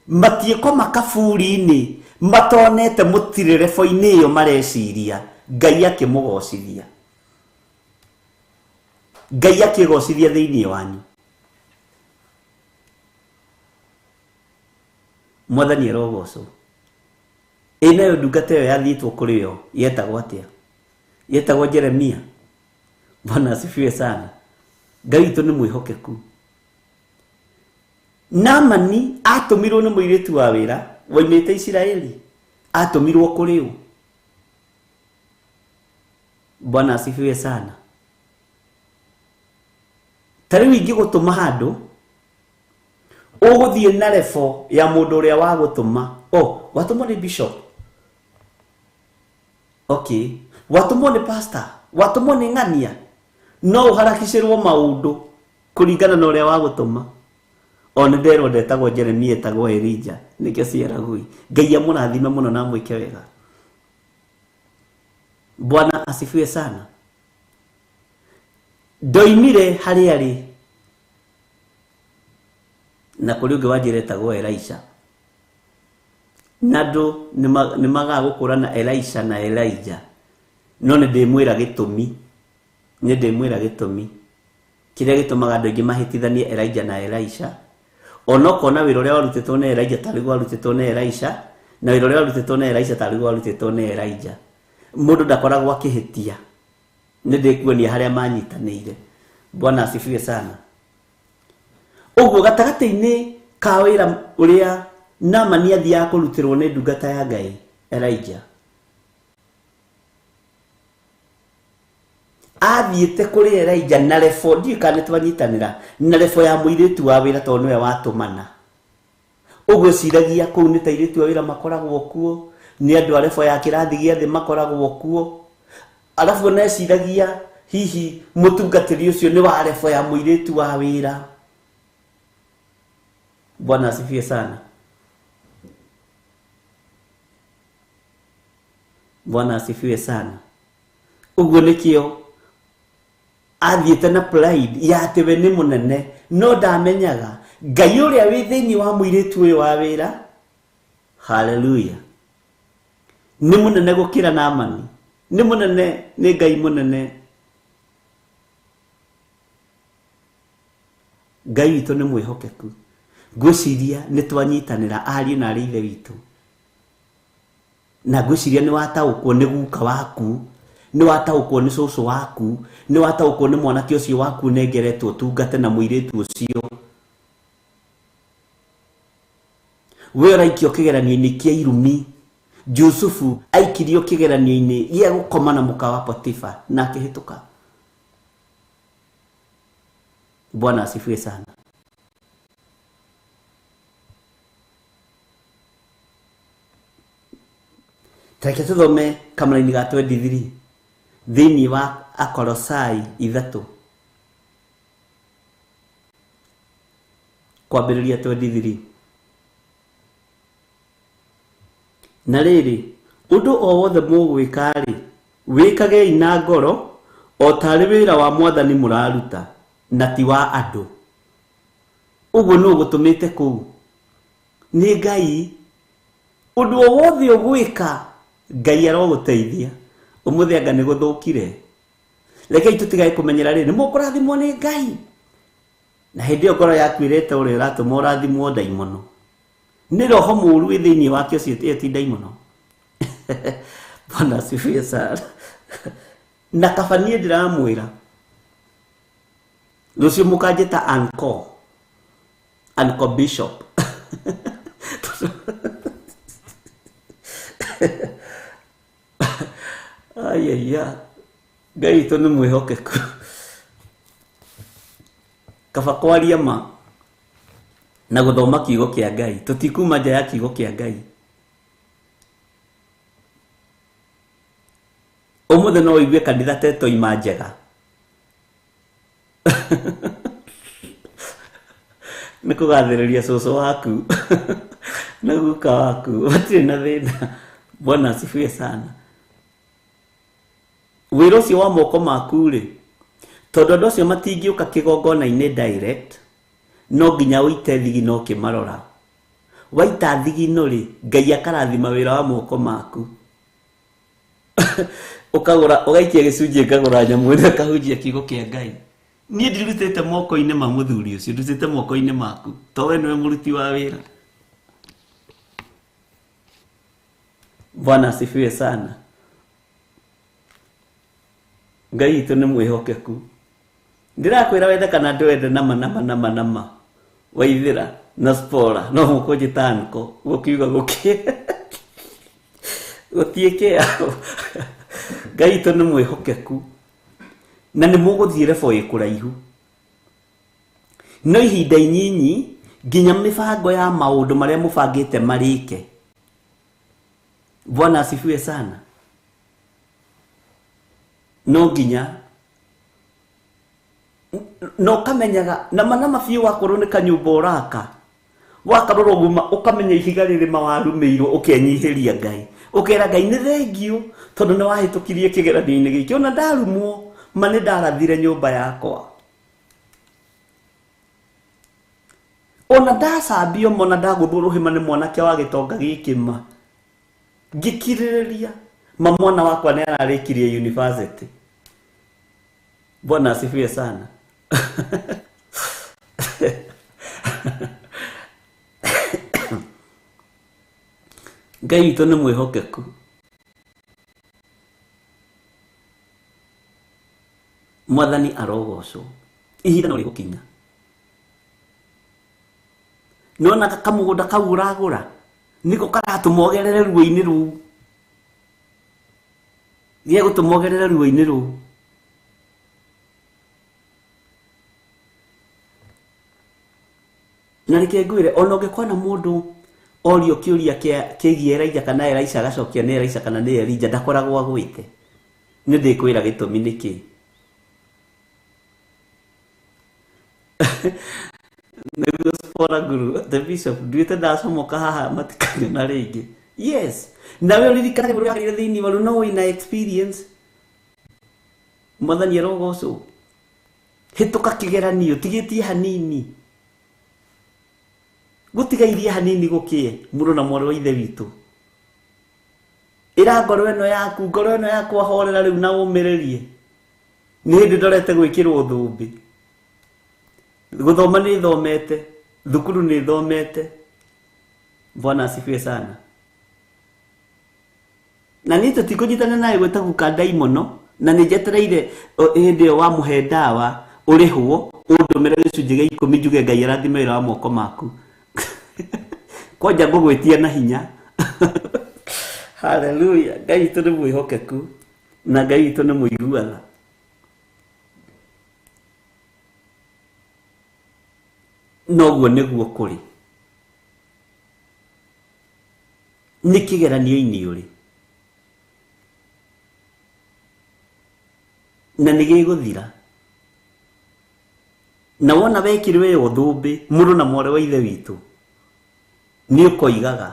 matiĩkoma kaburi-inĩ matonete mũtirĩ rebo-inĩ ĩyo mareciria. Ngai akĩmũgocithia. Ngai akĩgocithia thĩinĩ wanyu. Mwathani arogocwo. Ĩ nayo ndungata ĩyo yathiĩtwo kũrĩ yo yetagwo atĩa? Yetagwo Jeremia. Bwana asifiwe sana. Ngai witũ nĩ mwĩhokeku. Naamani atũmirwo nĩ mũirĩtu wa wĩra waimĩte Isiraeli. Atũmirwo kũrĩ ũ? Bwana asifiwe sana. Ta rĩu ingĩgũtũma handũ, ũgũthiĩ na rebo ya mũndũ ũrĩa wagũtũma. Oh, watũmwo nĩ bishop. Okay. Watũmwo nĩ pastor. Watũmwo nĩ ng'ania. No ũharakicĩrwo maũndũ kũringana na ũrĩa wagũtũma. O nĩ nderwo ndetagwo Jeremia, etagwo Elijah. Nĩkĩo ciaragui. Ngai amũrathime mũno na amwĩke wega. Bwana asifiwe sana. Ndoimire harĩa arĩ na kũrĩ ũngĩ wanjĩra etagwo Elisha. Na andũ nĩ magagũkũrana Elisha na Elijah. No nĩ ndĩmwĩra gĩtũmi. Nĩ ndĩmwĩra gĩtũmi kĩrĩa gĩtũmaga andũ aingĩ mahĩtithanie Elijah na Elisha. Ona ũkona wĩra ũrĩa warutĩtwo nĩ Elijah tarĩguo warutĩtwo nĩ Elisha, na wĩra ũrĩa warutĩtwo nĩ Elisha tarĩguo warutĩtwo nĩ Elijah. Mũndũ ndakoragwo akĩhĩtia. Nĩ ndĩkuonia harĩa manyitanĩire. Bwana asifiwe sana. Ũguo gatagatĩ-inĩ ka wĩra ũrĩa Naamani athiaga kũrutĩrwo nĩ ndungata ya Ngai Elijah, athiĩte kũrĩ Elijah na rebo, ndiũĩ kana nĩ twanyitanĩra, na rebo ya mũirĩtu wa wĩra tondũ nĩwe watũmana. Ũgwĩciragia kũu nĩ ta airĩtu a wĩra makoragwo kuo, nĩ andũ a rebo ya kĩrathi gĩa thĩ makoragwo kuo. Arabu ona eciragia hihi mũtungatĩri ũcio nĩ wa rebo ya mũirĩtu wa wĩra. Bwana asifiwe sana. Bwana asifiwe sana. Ũguo nĩkĩo athiĩte na pride ya atĩ we nĩ mũnene, no ndamenyaga Ngai ũrĩa wĩ thĩinĩ wa mũirĩtu ũyũ wa wĩra, haleluya, nĩ mũnene gũkĩra Naamani. Nĩ mũnene, nĩ Ngai mũnene. Ngai witũ nĩ mwĩhokeku. Ngwĩciria nĩ twanyitanĩra ariũ na arĩ ithe witũ. Na ngwĩciria nĩ wataũkwo nĩ guka waku, nĩ wataũkwo nĩ cũcũ waku, nĩ wataũkwo nĩ mwanake ũcio waku ũnengeretwo ũtungate na mũirĩtu ũcio. We ũraikio kĩgeranio-inĩ kĩa irumi. Jusufu aikirio kĩgeranio-inĩ gĩa gũkoma na mũka wa Potifa na akĩhĩtũka. Bwana asifiwe sana. Tareke tũthome kamũraini ga 23 thĩinĩ wa Akolosai 3 kwambĩrĩria 23. Na rĩrĩ, ũndũ o wothe mũgwĩka-rĩ, wĩkagei na ngoro o tarĩ wĩra wa Mwathani mũraruta, na ti wa andũ. Ũguo nũ ũgũtũmĩte kũu? Nĩ Ngai. Ũndũ o wothe ũgwĩka, Ngai arogũteithia. Ũmũthĩ anga nĩ gũthũkire. Rekei tũtigae kũmenyera rĩrĩ, nĩ mũkũrathimwo nĩ Ngai. Na hĩndĩ ĩyo ngoro yaku ĩreta ũrĩa ũratũma ũrathimwo ndaimono. Nĩ roho mũũru wĩ thĩinĩ wake ũcio, ĩyo ti ndaimono. Bwana asifiwe sana. Na kaba niĩ ndĩramwĩra, rũciũ mũkanjĩta uncle, uncle bishop. Ayaya, Ngai witũ nĩ mwĩhokeku. Kaba kwaria ma na gũthoma kiugo kĩa Ngai. Tũtikuma nja ya kiugo kĩa Ngai. Ũmũthĩ no ũigue kanitha tetoima njega. Nĩ kũgathĩrĩria cũcũ waku na guka waku, matirĩ na thĩna. Bwana asifiwe sana. Wĩra ũcio wa moko maku rĩ, tondũ andũ acio matingĩũka kĩgongona-inĩ direct, no nginya ũite thigino ũkĩmarora. Waita thigino rĩ, Ngai akarathima wĩra wa moko maku. Ũkagũra, ũgaikia gĩcunjĩ ngagũra nyamũ ĩrĩa ũkahunjia kiugo kĩa Ngai. Niĩ ndirutĩte moko-inĩ ma mũthuri ũcio, ndutĩte moko-inĩ maku, to we nĩwe mũruti wa wĩra. Bwana asifiwe sana. Ngai witũ nĩ mwĩhokeku. Ndĩrakwĩra wende kana ndwende, nama nama nama nama waithĩra na spora no mũkũnjĩta anko gũkiuga gũkĩ gũtiĩkĩa. Ngai witũ nĩ mwĩhokeku na nĩ mũgũthiĩ level ĩ kũraihu, no ihinda inyinyi nginya mĩbango ya maũndũ marĩa mũbangĩte marĩke. Bwana asifiwe sana. No nginya no kamenyaga nama nama biũ wakorwo nĩ kanyũmba ũraka, wakarora ũguo ũkamenya ihiga rĩrĩ mawarumĩirwo, ũkenyihĩria Ngai, ũkera Ngai nĩ thengiũ tondũ nĩ wahĩtũkirie kĩgeranio-inĩ gĩkĩ, ona ndarumwo ma nĩ ndarathire nyũmba yakwa, ona ndacambio ma, ona ndagũthwo rũhĩma nĩ mwanake wa gĩtonga gĩkĩ ma, ngĩkirĩrĩria ma, mwana wakwa nĩ ararĩkirie university. Bwana asifiwe sana. Ngai witũ nĩ mwĩhokeku. Mwathani arogocwo. Ihinda no rĩgũkinya. Nĩwona kamũgũnda kau ũragũra nĩko karatũma ũgerere ruo-inĩ rũu, gĩgũtũma ũgerere ruo-inĩ rũu. Na reke ngwĩre, ona ũngĩkona mũndũ orio kĩũria kĩgiĩ Elijah kana Elisha agacokia nĩ Elisha kana nĩ Elijah, ndakoragwo agwĩte. Nĩ ndĩkwĩra gĩtũmi nĩkĩ. Nĩguo Spora Guru, the bishop, nduĩte ndacomoka haha matikanyona rĩngĩ. Yes, nawe ũririkane ũrĩa wagerire thĩinĩ wa no wĩna experience. Mwathani arogocwo. Hĩtũka kĩgeranio, tigĩtie hanini. Gũtigairie hanini gũkĩe, mũrũ na mwarĩ wa ithe witũ. Ĩra ngoro ĩno yaku, ngoro ĩno yaku ahorera rĩu na ũmĩrĩrie. Nĩ hĩndĩ ndorete gwĩkĩrwo thũmbĩ. Gũthoma nĩ thomete, thukuru nĩ thomete. Bwana asifiwe sana. Na niĩ tũtikũnyitana nawe gwĩta guka ndaimono, na nĩ njetereire hĩndĩ ĩyo wamũhe ndawa ũrĩhwo, ũndũmĩre gĩcunjĩ gĩa ikũmi njuge Ngai arathime wĩra wa moko maku. Kwanja ngũgwĩtia na hinya. Hallelujah. Ngai witũ nĩ mwĩhokeku na Ngai witũ nĩ mũiguaga. Noguo nĩguo kũrĩ. Nĩ kĩgeranio-inĩ ũrĩ na nĩ gĩgũthira. Na wona wekĩrwo ĩyo thũmbĩ, mũrũ na mwarĩ wa ithe witũ, nĩ ũkoigaga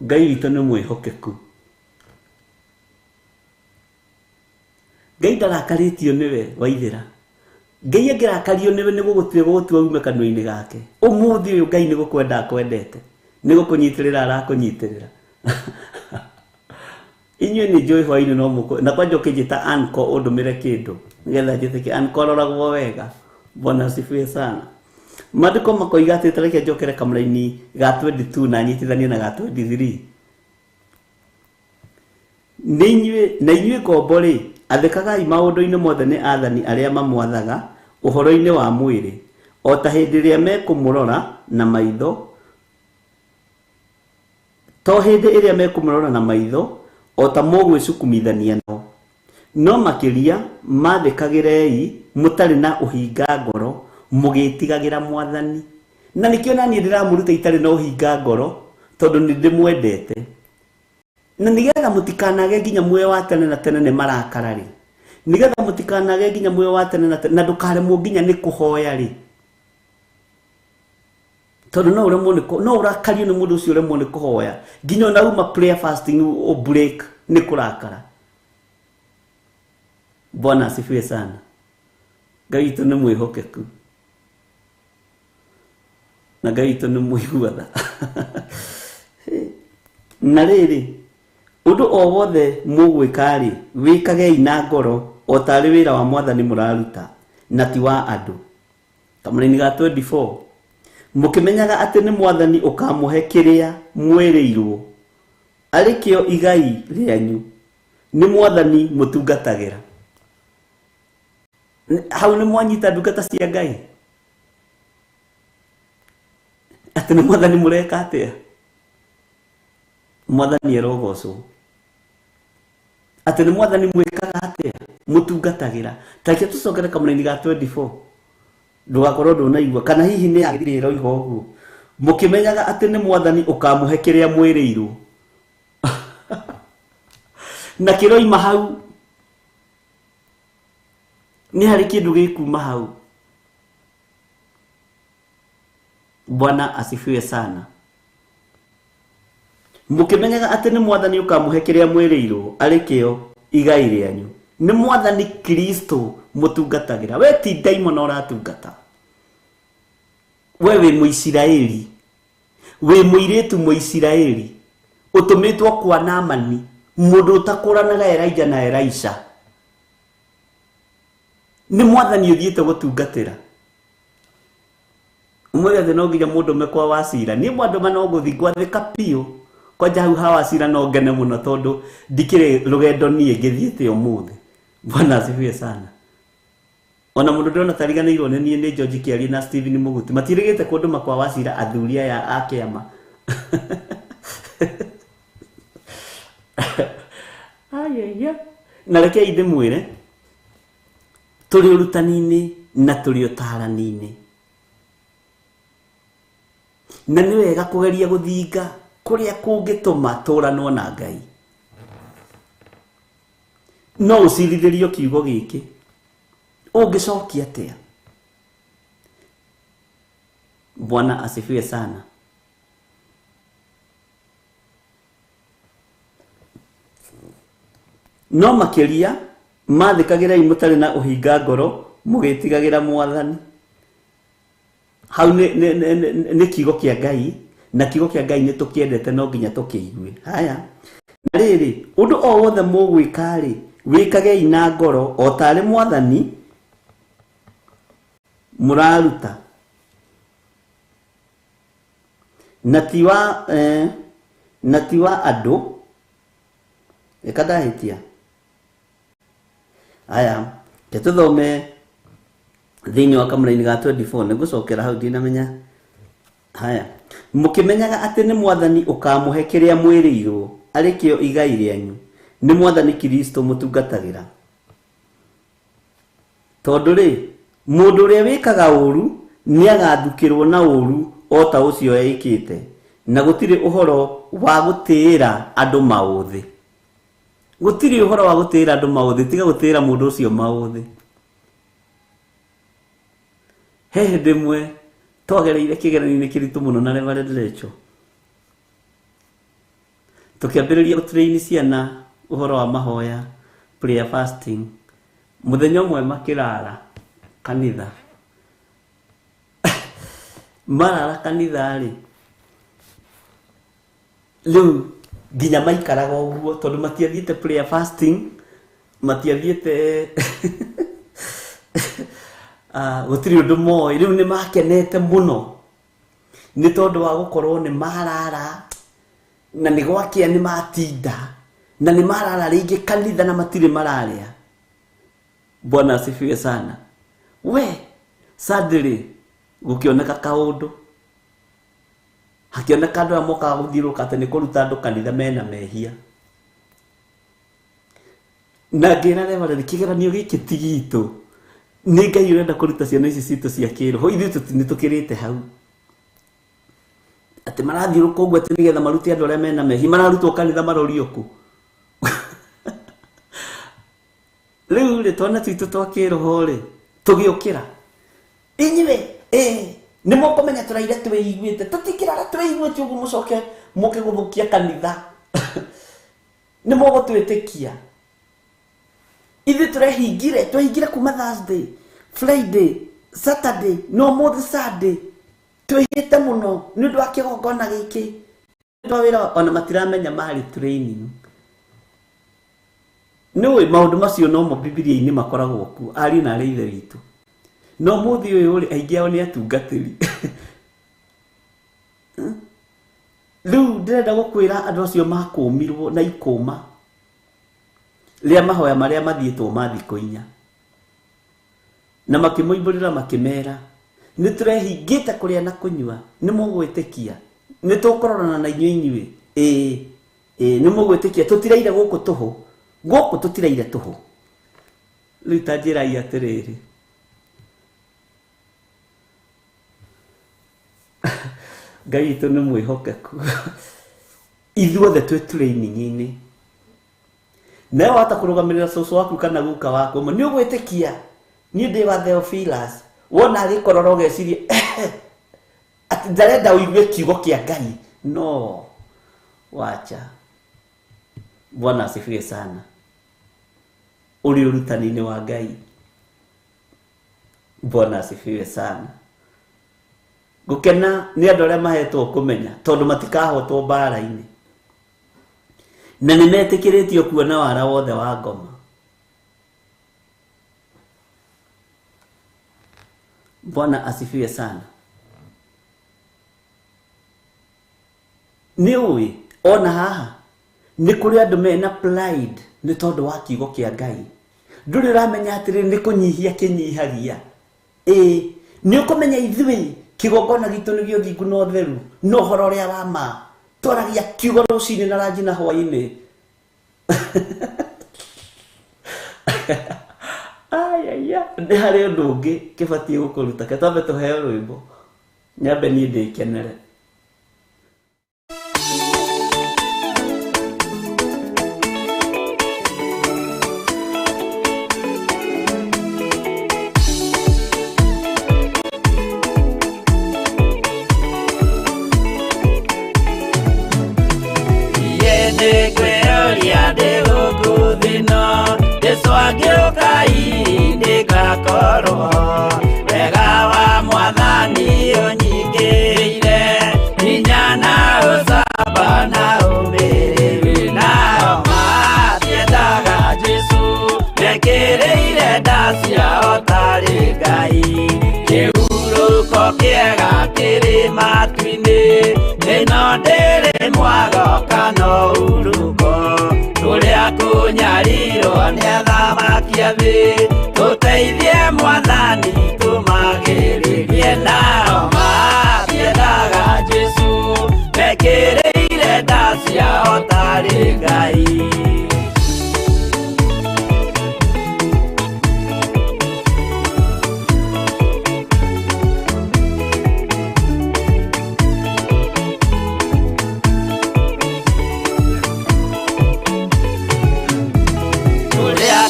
Ngai witũ nĩ mwĩhokeku. Ngai ndarakarĩtio nĩwe waithĩra. Ngai angĩrakario nĩwe nĩ gũgũtua gũgũtua ume kanua-inĩ gake. Ũmũthĩ ũyũ Ngai nĩ gũkwenda akwendete, nĩ gũkũnyitĩrĩra arakũnyitĩrĩra. Inyuĩ nĩ njũĩ hwainĩ no mũkũ na kwanja ũkĩnjĩta anko ũndũmĩre kĩndũ nĩgetha njĩtĩke anko aroragwo wega. Bwana asifiwe sana. Maandĩko makoiga atĩ tareke njokere kamũraini ga 22 na nyitithanie na ga 23. Nĩ inyuĩ na inyuĩ ngombo rĩ, athĩkagai maũndũ-inĩ mothe nĩ athani arĩa mamwathaga ũhoro-inĩ wa mwĩrĩ, o ta hĩndĩ ĩrĩa mekũmũrora na maitho, to hĩndĩ ĩrĩa mekũmũrora na maitho, o ta mũgwĩcukumithania nao. No makĩria mathĩkagĩrei mũtarĩ na ũhinga ngoro, mũgĩtigagĩra Mwathani. Na nĩkĩo naniĩ ndĩramũruta itarĩ na ũhinga ngoro, tondũ nĩ ndĩmwendete. Na nĩgetha mũtikanage nginya muoyo wa tene na tene nĩ marakara rĩ, nĩgetha mũtikanage nginya muoyo wa tene na tene, na ndũkaremwo nginya nĩ kũhoya rĩ, tondũ no ũremwo nĩ no ũrakario nĩ mũndũ ũcio ũremwo nĩ kũhoya nginya ona uma prayer fasting o break nĩ kũrakara. Bwana asifiwe sana. Ngai witũ nĩ mwĩhokeku na Ngai witũ nĩ mũigua tha. Na rĩrĩ, ũndũ o wothe mũgwĩka rĩ, wĩkagei na ngoro o tarĩ wĩra wa Mwathani mũraruta na ti wa andũ. Kamũraini ga 24, mũkĩmenyaga atĩ nĩ Mwathani ũkamũhe kĩrĩa mwĩrĩirwo arĩ kĩo igai rĩanyu, nĩ Mwathani mũtungatagĩra. Hau nĩ mwanyita ndungata cia Ngai atĩ nĩ Mwathani mũreka atĩa? Mwathani arogocwo. Atĩ nĩ Mwathani mwĩkaga atĩa? Mũtungatagĩra. Tareke tũcokere kamũraini ga 24, ndũgakorwo ndũnaigua kana hihi nĩ yagĩrĩire ĩroiga ũguo, mũkĩmenyaga atĩ nĩ Mwathani ũkamũhe kĩrĩa mwĩrĩirwo na kĩroima hau nĩ harĩ kĩndũ gĩkuma hau. Bwana asifiwe sana. Mũkĩmenyaga atĩ nĩ Mwathani ũkamũhe kĩrĩa mwĩrĩirwo arĩ kĩo igai rĩanyu, nĩ Mwathani Kristo mũtungatagĩra. We ti ndaimono ũratungata, we wĩ Mũisiraeli, wĩ mũirĩtu Mũisiraeli ũtũmĩtwo kwa Naamani, mũndũ ũtakũranaga Elijah na Elisha. Nĩ Mwathani ũthiĩte gũtungatĩra. Ũmũthĩ atĩ no nginya mũndũ ũme kwa Wacira. Niĩ mwandũma no gũthiĩ ngwathĩka biũ kwanja hau ha Wacira no ngene mũno tondũ ndikĩrĩ rũgendo niĩ ngĩthiĩte ũmũthĩ. Bwana asifiwe sana. Ona mũndũ ndĩrona tariganĩirwo nĩ niĩ nĩ George Kĩarie na Stephen Mũguti, matirĩgĩte kũndũma kwa Wacira athuri aya a kĩama. Ayaya. Na rekei ndĩmwĩre, tũrĩ ũrutani-inĩ na tũrĩ ũtaarani-inĩ, na nĩ wega kũgeria gũthinga kũrĩa kũngĩtũma tũranwo na Ngai. No ũcirithĩrio kiugo gĩkĩ, ũngĩcokia atĩa? Bwana asifiwe sana. No makĩria mathĩkagĩrai mũtarĩ na ũhinga ngoro, mũgĩtigagĩra Mwathani. Hau nĩ kiugo kĩa Ngai, na kiugo kĩa Ngai nĩ tũkĩendete no nginya tũkĩigue. Haya. Na rĩrĩ, ũndũ o wothe mũgwĩka rĩ, wĩkagei na ngoro o tarĩ Mwathani mũraruta, na ti wa na ti wa andũ. Reka ndahĩtia. Aya, ke tũthome thĩinĩ wa kamũraini ga 24, nĩngũcokera hau ndinamenya. Haya, mũkĩmenyaga atĩ nĩ Mwathani ũkamũhe kĩrĩa mwĩrĩirwo arĩ kĩo igai rĩanyu, nĩ Mwathani Kristo mũtungatagĩra. Tondũ rĩ, mũndũ ũrĩa wĩkaga ũũru nĩagathukĩrwo na ũũru o ta ũcio eĩkĩte, na gũtirĩ ũhoro wa gũtĩĩra andũ maũthĩ. Gũtirĩ ũhoro wa gũtĩĩra andũ maũthĩ, tiga gũtĩĩra mũndũ ũcio maũthĩ. He hĩndĩ ĩmwe twagereire kĩgeranio-inĩ kĩritũ mũno na Reverend Rachel, tũkĩambĩrĩria gũtrain ciana ũhoro wa mahoya, prayer fasting. Mũthenya ũmwe makĩrara kanitha, marara kanitha rĩ, rĩu nginya maikaraga ũguo tondũ matiathiĩte prayer fasting, matiathiĩte gũtirĩ ũndũ moĩ. Rĩu nĩ makenete mũno nĩ tondũ wa gũkorwo nĩ marara na nĩ gwakĩa nĩ matinda na nĩ marara rĩngĩ kanitha na matirĩ mararĩa. Bwana asifiwe sana. We suddenly gũkĩoneka kaũndũ, hakĩoneka andũ arĩa mokaga gũthiũrũrũka atĩ nĩ kũruta andũ kanitha mena mehia. Na ngĩra Reverend kĩgeranio gĩkĩ ti gitũ, nĩ Ngai ũrenda kũruta ciana ici citũ cia kĩroho, ithuĩ nĩ tũkĩrĩte hau. Atĩ marathiũrũka ũguo atĩ nĩgetha marute andũ arĩa mena mehia, mararutwo kanitha marorio kũ? Rĩu rĩ, twana twitũ twa kĩroho rĩ, tũgĩũkĩra inyuĩ nĩ mũkũmenya tũraire twĩiguĩte, tũtikĩrara twĩiguĩte ũguo mũcoke mũke gũthũkia kanitha. Nĩ mũgũtwĩtĩkia. Ithuĩ tũrehingire, twehingire kuma Thursday, Friday, Saturday, no ũmũthĩ Sunday, twĩhĩte mũno nĩ ũndũ wa kĩgongona gĩkĩ. Nĩ ũndũ wa wĩra, ona matiramenya marĩ training. Nĩũĩ maũndũ macio nomo Bibilia-inĩ makoragwo kuo, ariũ na arĩ ithe witũ. No mũthĩ ũyũ rĩ, aingĩ ao nĩ atungatĩri. Rĩu ndĩrenda gũkwĩra andũ acio makũmirwo na ikũma rĩa mahoya marĩa mathiĩtwo ma thikũ inya. Na makĩmoimbũrĩra makĩmera, nĩ tũrehingĩte kũrĩa na kũnyua, nĩ mũgwĩtĩkia, nĩ tũkũrorana na inyuĩ inyuĩ. Ĩĩ, ĩĩ, nĩ mũgwĩtĩkia, tũtiraire gũkũ tũhũ, gũkũ tũtiraire tũhũ. Rĩu ta njĩrai atĩrĩrĩ, Ngai witũ nĩ mwĩhokeku. Ithuothe twĩ training-inĩ. Nawe wahota kũrũgamĩrĩra cũcũ waku kana guka waku, nĩ ũgwĩtĩkia niĩ ndĩ wa Theophilus, wona agĩkorora ũgeciria atĩ ndarenda ũigue kiugo kĩa Ngai. No wacha. Bwana asifiwe sana. Ũrĩ ũrutani-inĩ wa Ngai. Bwana asifiwe sana. Gũkena nĩ andũ arĩa mahetwo kũmenya tondũ matikahotwo mbara-inĩ. Na nĩ metĩkĩrĩtio kuona wara wothe wa ngoma. Bwana asifiwe sana. Nĩ ũĩ ona haha nĩ kũrĩ andũ mena pride nĩ tondũ wa kiugo kĩa Ngai. Ndũrĩ ũramenya atĩrĩ nĩ kũnyihia kĩnyihagia. Ĩĩ, nĩ ũkũmenya ithuĩ kĩgongona gitũ nĩ gĩa ũthingu na ũtheru na ũhoro ũrĩa wa ma. Twaragia kiugo rũcinĩ na ranji na hwaĩ-inĩ. Ayaya, nĩ harĩ ũndũ ũngĩ kĩbatiĩ gũkũruta. Reke twambe tũheo rwĩmbo, nyambe niĩ ndĩkenere. Wega wa mwathani ũnyingĩrĩire, hinya na ũcamba na ũmĩrĩru. Nao matiendaga Jesũ, mekĩrĩire nda ciao tarĩ Ngai. Kĩhurũko kĩega kĩrĩ matu-inĩ, ĩno ndĩrĩ mwago kana ũhurũko. Kũrĩa kũnyarirwo nĩ athamaki a thĩ, tũteithie mwathani tũmagĩrĩrie. Nao matiendaga Jesũ, mekĩrĩire nda ciao tarĩ Ngai.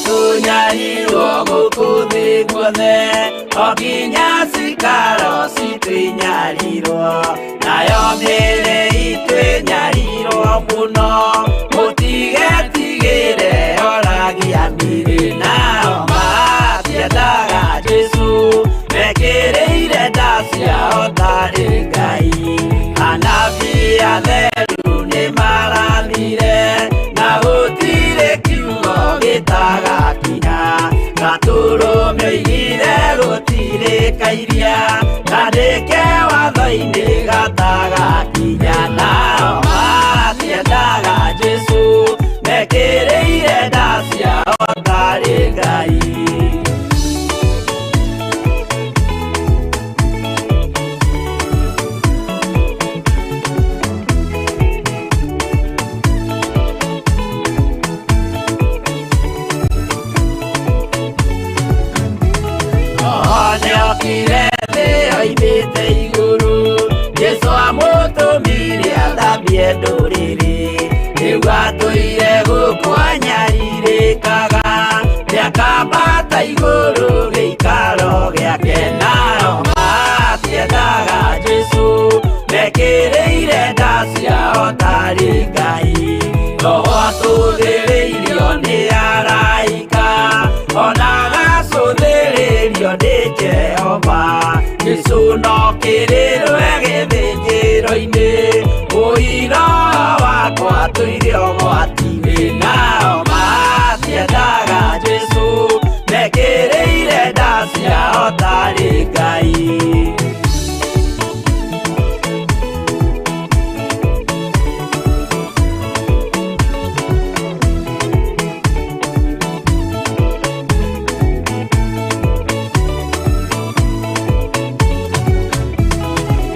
Kũnyarirwo gũkũ thĩ guothe, o nginya cikaro citũ inyarirwo, nayo mĩĩrĩ itũ ĩnyarirwo mũno. Mũtigetigĩre oragia mĩĩrĩ. Nao matiendaga Jesũ, mekĩrĩire nda ciao tarĩ Ngai. Anabii atheru nĩmarathire, na gũtirĩ kiugo gĩtagakinya. Gatũrũme oigire gũtirĩ kairia, kandĩke watho-inĩ gatagakinya. Nao matiendaga Jesũ, mekĩrĩire nda ciao tarĩ Ngai. Atongorie ndũrĩrĩ rĩu atũire gũkũ anyarirĩkaga nĩakambata igũrũ gĩikaro gĩake nao matiendaga Jesũ mekĩrĩire nda ciao tarĩ Ngai roho atũthĩrĩirio nĩ araika ona agacũthĩrĩrio nĩ Jehova Jesũ no kĩrĩrwe gĩthĩnjĩro-inĩ ũira wakwa tũire ũgwati-inĩ nao matiendaga Jesũ mekĩrĩire nda ciao tarĩ Ngai.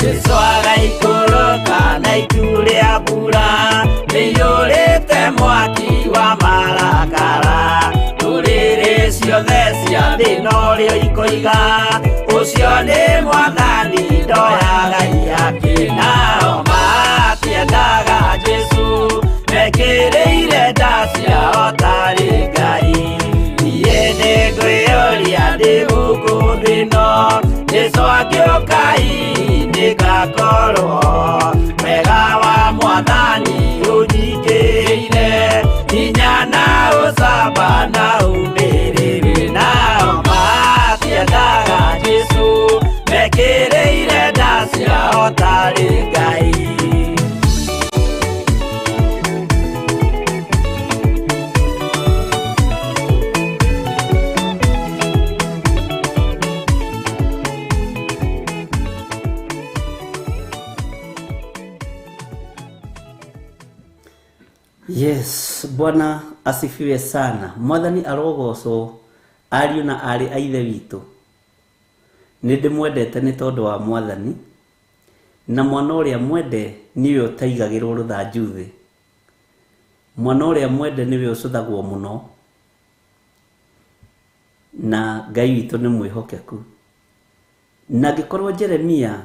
Jesũ agaikũrũka na itu rĩa mbura rĩiyũrĩte mwaki wa marakara ndũrĩrĩ ciothe cia thĩ norĩo ikoiga ũcio nĩ mwathani ndoyaga ihaki nao matiendaga Jesũ mekĩrĩire nda ciao tarĩ Ngai niĩ nĩngwĩyũria ndĩ gũkũ thĩ ĩno Jesũ angĩũka hihi nĩngakorwo wega wa mwathani ũnyingĩrĩire hinya na ũcamba na ũmĩrĩru nao matiendaga Jesũ mekĩrĩire nda ciao tarĩ Ngai. Yes, Bwana asifiwe sana. Mwathani arogocwo ariũ na aarĩ a Ithe witũ. Nĩ ndĩmwendete nĩ tondũ wa Mwathani, na mwana ũrĩa mwende nĩwe ũtaigagĩrwo rũthanju thĩ. Mwana ũrĩa mwende nĩwe ũcũthagwo mũno, na Ngai witũ nĩ mwĩhokeku. Na angĩkorwo Jeremia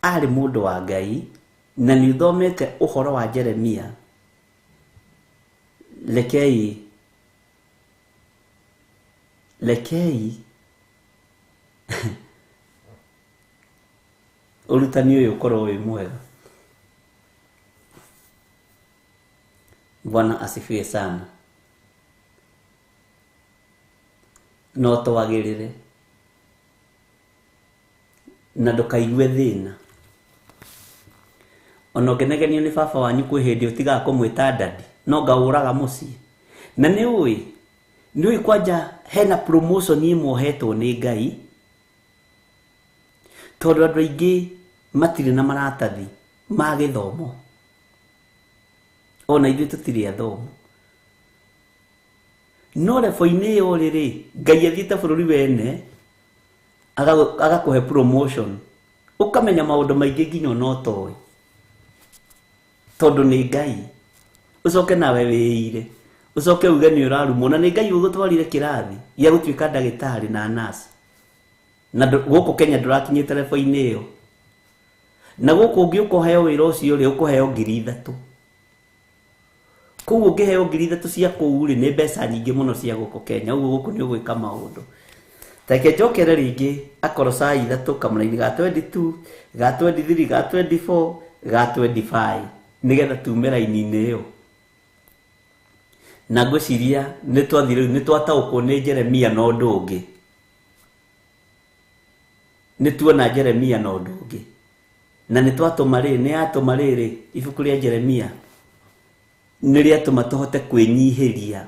arĩ mũndũ wa Ngai, na nĩ ũthomete ũhoro wa Jeremia, rekei ũrutani ũyũ ũkorwo wĩ mwega. Bwana asifiwe sana. No twagĩrĩre na ndũkaigue thĩna. Ona ũngĩnegenio nĩ baba wanyu kwĩ hĩndĩ ũtigaga kũmwĩta dadi, no ngaũraga mũciĩ. Na nĩ ũĩ kwanja hena promotion ĩmwe ũhetwo nĩ Ngai, tondũ andũ aingĩ matirĩ na maratathi ma gĩthomo. Ona ithuĩ tũtirĩ athomu. No level-inĩ ĩyo rĩrĩ, Ngai athiĩte bũrũri wene agakũhe promotion, ũkamenya maũndũ maingĩ nginya ona ũtoĩ, tondũ nĩ Ngai. Ũcoke nawe wĩire, ũcoke uge nĩ ũrarumwo, na nĩ Ngai ũgũtwarire kĩrathi gĩa gũtuĩka ndagĩtarĩ na nurse. Na gũkũ Kenya ndũrakinyĩte level-inĩ ĩyo. Na gũkũ ũngĩũka ũheo wĩra ũcio rĩ, ũkũheo 3,000. Koguo ũngĩheo 3,000 cia kũu rĩ, nĩ mbeca nyingĩ mũno cia gũkũ Kenya. Ũguo gũkũ nĩ ũgwĩka maũndũ. Reke njokere rĩngĩ Akolosai 3 kamũraini ga 22, ga 23, ga 24, ga 25, nĩgetha tume raini-inĩ ĩyo. Na ngwĩciria nĩ twathiĩ rĩu nĩ twataũkwo nĩ Jeremia na ũndũ ũngĩ. Nĩ tuona Jeremia na ũndũ ũngĩ. Na nĩ twatũma rĩrĩ, nĩ yatũma rĩrĩ ibuku rĩa Jeremia nĩ rĩatũma tũhote kwĩnyihĩria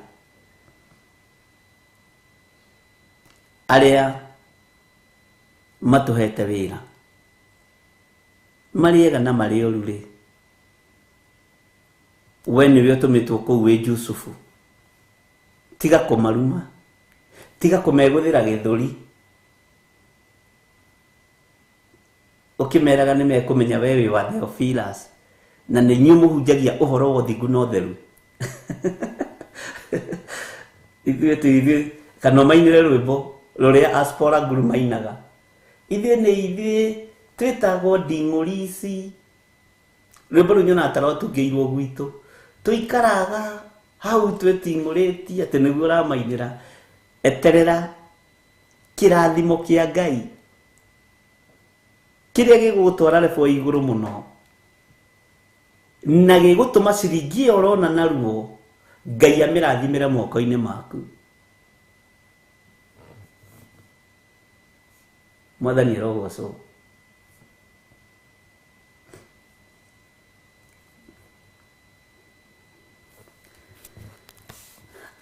arĩa matũhete wĩra, marĩ ega na marĩ oru rĩ, we nĩwe ũtũmĩtwo kũu wĩ Jusufu. Tiga kũmaruma, tiga kũmegũthĩra gĩthũri, ũkĩmeraga nĩ mekũmenya we wĩ wa Theophilus, na nĩ inyuĩ mũhunjagia ũhoro wa ũthingu na ũtheru. Ithuĩ tũ ithuĩ, kana ũmainĩre rwĩmbo rũrĩa Aspora Nguru mainaga. Ithuĩ nĩ ithuĩ twĩtagwo nding'ũri ici, Rwĩmbo rũu nyonaga ta rwatungĩirwo gwitũ. Tũikaraga hau twĩting'ũrĩtie atĩ nĩguo ũramainĩra. Eterera kĩrathimo kĩa Ngai kĩrĩa gĩgũgũtwara level ya igũrũ mũno na gĩgũtũma ciringi ĩyo ũrona naruo Ngai amĩrathimĩre moko-inĩ maku. Mwathani arogocwo.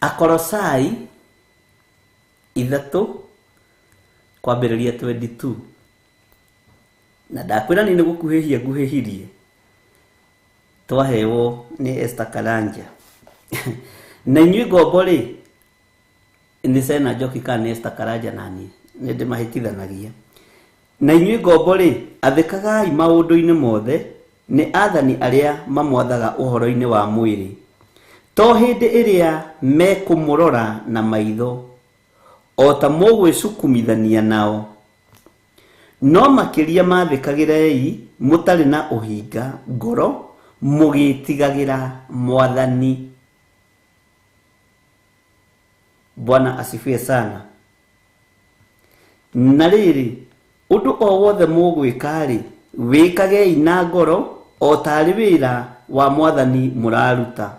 Akolosai 3 kwambĩrĩria 22. Na ndakwĩra niĩ nĩ gũkuhĩhia nguhĩhirie. Twahewo nĩ Esther Karanja. Na inyuĩ ngombo rĩ, nĩ Sena Njoki kana nĩ Esther Karanja naniĩ nĩ ndĩmahĩtithanagia. Na inyuĩ ngombo rĩ, athĩkagai maũndũ-inĩ mothe nĩ athani arĩa mamwathaga ũhoro-inĩ wa mwĩrĩ, to hĩndĩ ĩrĩa mekũmũrora na maitho o ta mũgwĩcukumithania nao, no makĩria mathĩkagĩrei mũtarĩ na ũhinga ngoro, mũgĩtigagĩra Mwathani. Bwana asifiwe sana. Na rĩrĩ, ũndũ o wothe mũgwĩka-rĩ, wĩkagei na ngoro o tarĩ wĩra wa Mwathani mũraruta,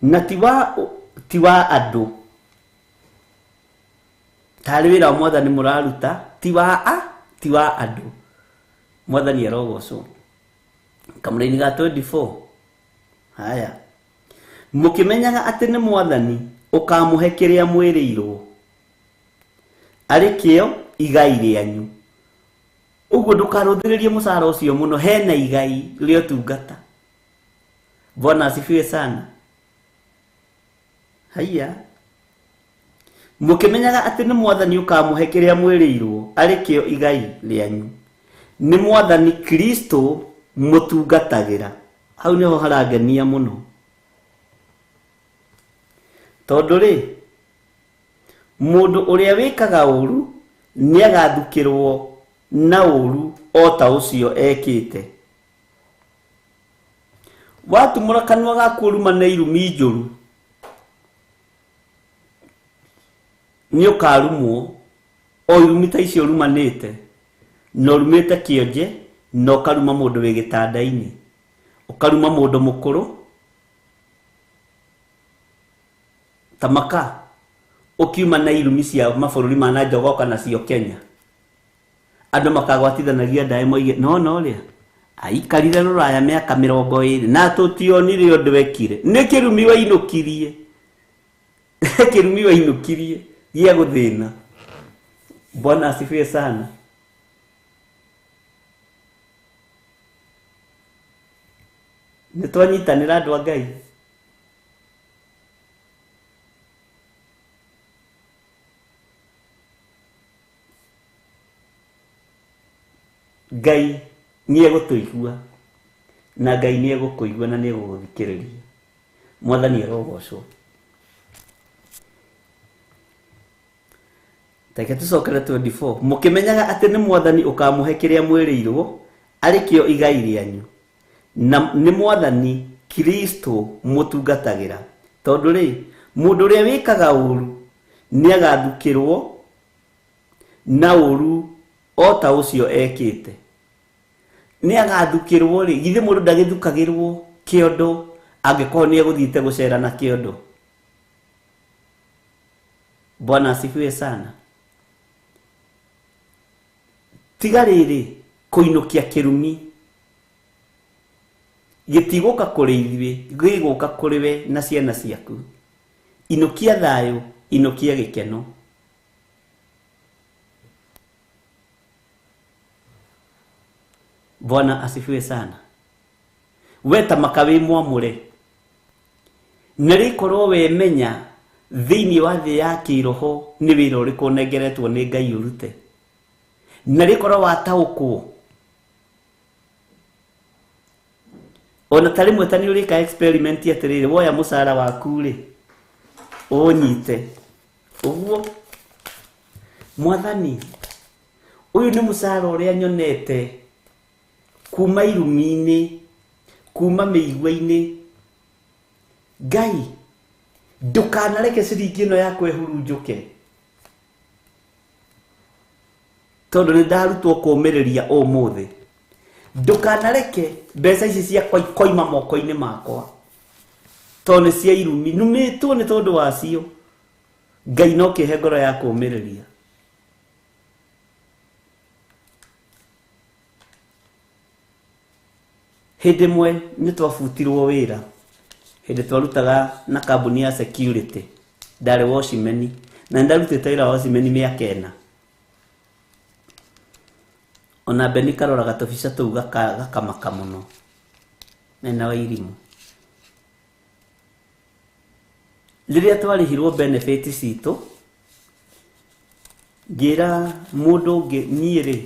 na ti wa andũ. Tarĩ wĩra wa Mwathani mũraruta, ti wa andũ. Mwathani arogocwo. Kamũraini ga 24. Haya. Mũkĩmenyaga atĩ nĩ Mwathani ũkamũhe kĩrĩa mwĩrĩirwo, arĩ kĩo igai rĩanyu. Ũguo ndũkarũthĩrĩrie mũcara ũcio mũno, hena igai rĩa ũtungata. Bwana asifiwe sana. Haiya. Mũkĩmenyaga atĩ nĩ Mwathani ũkamũhe kĩrĩa mwĩrĩirwo, arĩ kĩo igai rĩanyu. Nĩ Mwathani Kristo mũtungatagĩra. Hau nĩho harangenia mũno. Tondũ rĩ, mũndũ ũrĩa wĩkaga ũru nĩagathukĩrwo na ũru o ta ũcio ekĩte. Watumũra kanua gaku ũrumane irumi njũru, nĩ ũkarumwo o irumi ta icio ũrumanĩte, na ũrumĩte kĩonje, na ũkaruma mũndũ wĩ gĩtanda-inĩ, ũkaruma mũndũ mũkũrũ ta maka, ũkiuma na irumi cia mabũrũri ma na nja ũgoka nacio Kenya. Andũ makagwatithanagia ndaĩ moige no no rĩa aikarire rũraya mĩaka 20 na tũtionire ũndũ ekire. Nĩ kĩrumi wainũkirie. Kĩrumi wainũkirie gĩa gũthĩna. Bwana asifiwe sana. Nĩ twanyitanĩra andũ a Ngai. Ngai nĩ egũtũigua na Ngai nĩ egũkũigua na nĩ egũgũthikĩrĩria. Mwathani arogocwo. Reke tũcokere 24. Mũkĩmenyaga atĩ nĩ Mwathani ũkamũhe kĩrĩa mwĩrĩirwo, arĩ kĩo igai rĩanyu, na nĩ Mwathani Kristo mũtungatagĩra. Tondũ rĩ, mũndũ ũrĩa wĩkaga ũru nĩagathukĩrwo na ũru o ta ũcio ekĩte. Nĩagathukĩrwo rĩ, githĩ mũndũ ndagĩthukagĩrwo kĩondo angĩkorwo nĩegũthiĩte gũcera na kĩondo? Bwana asifiwe sana. Tiga rĩrĩ kũinũkia kĩrumi gĩtigũka kũrĩ ithuĩ, gĩgũka kũrĩ we na ciana ciaku. Inũkia thayũ, inũkia gĩkeno. Bwana asifiwe sana. We ta maka wĩ mwamũre, na rĩkorwo wemenya thĩinĩ wa thĩ ya kĩroho nĩ wĩra ũrĩkũ ũnengeretwo nĩ Ngai ũrute, na rĩkorwo wataũkwo ona ta rĩmwe ta nĩ ũrĩka experiment atĩrĩrĩ, woya mũcara waku rĩ ũnyite ũguo, Mwathani ũyũ nĩ mũcara ũrĩa nyonete Kuma irumi-inĩ, kuma mĩigua-inĩ. Ngai, ndũkanareke ciringi ĩno yakwa ĩhurunjũke. Tondũ nĩ ndarutwo kũũmĩrĩria ũmũthĩ. Ndũkanareke mbeca ici ciakwa ikoima moko-inĩ makwa. Tondũ nĩ cia irumi, numĩtwo nĩ tondũ wacio. Ngai no kĩhe ngoro ya kũũmĩrĩria. Hĩndĩ ĩmwe nĩ twabutirwo wĩra. Hĩndĩ twarutaga na kambuni ya security. Ndarĩ watchman na ndarutĩte wĩra wa watchman mĩaka 4. Ona Beni karoraga tũbica tũu gakamaka mũno. Mena wa irimũ. Rĩrĩa twarĩhirwo benefit citũ, ngĩra mũndũ ũngĩ niĩ rĩ,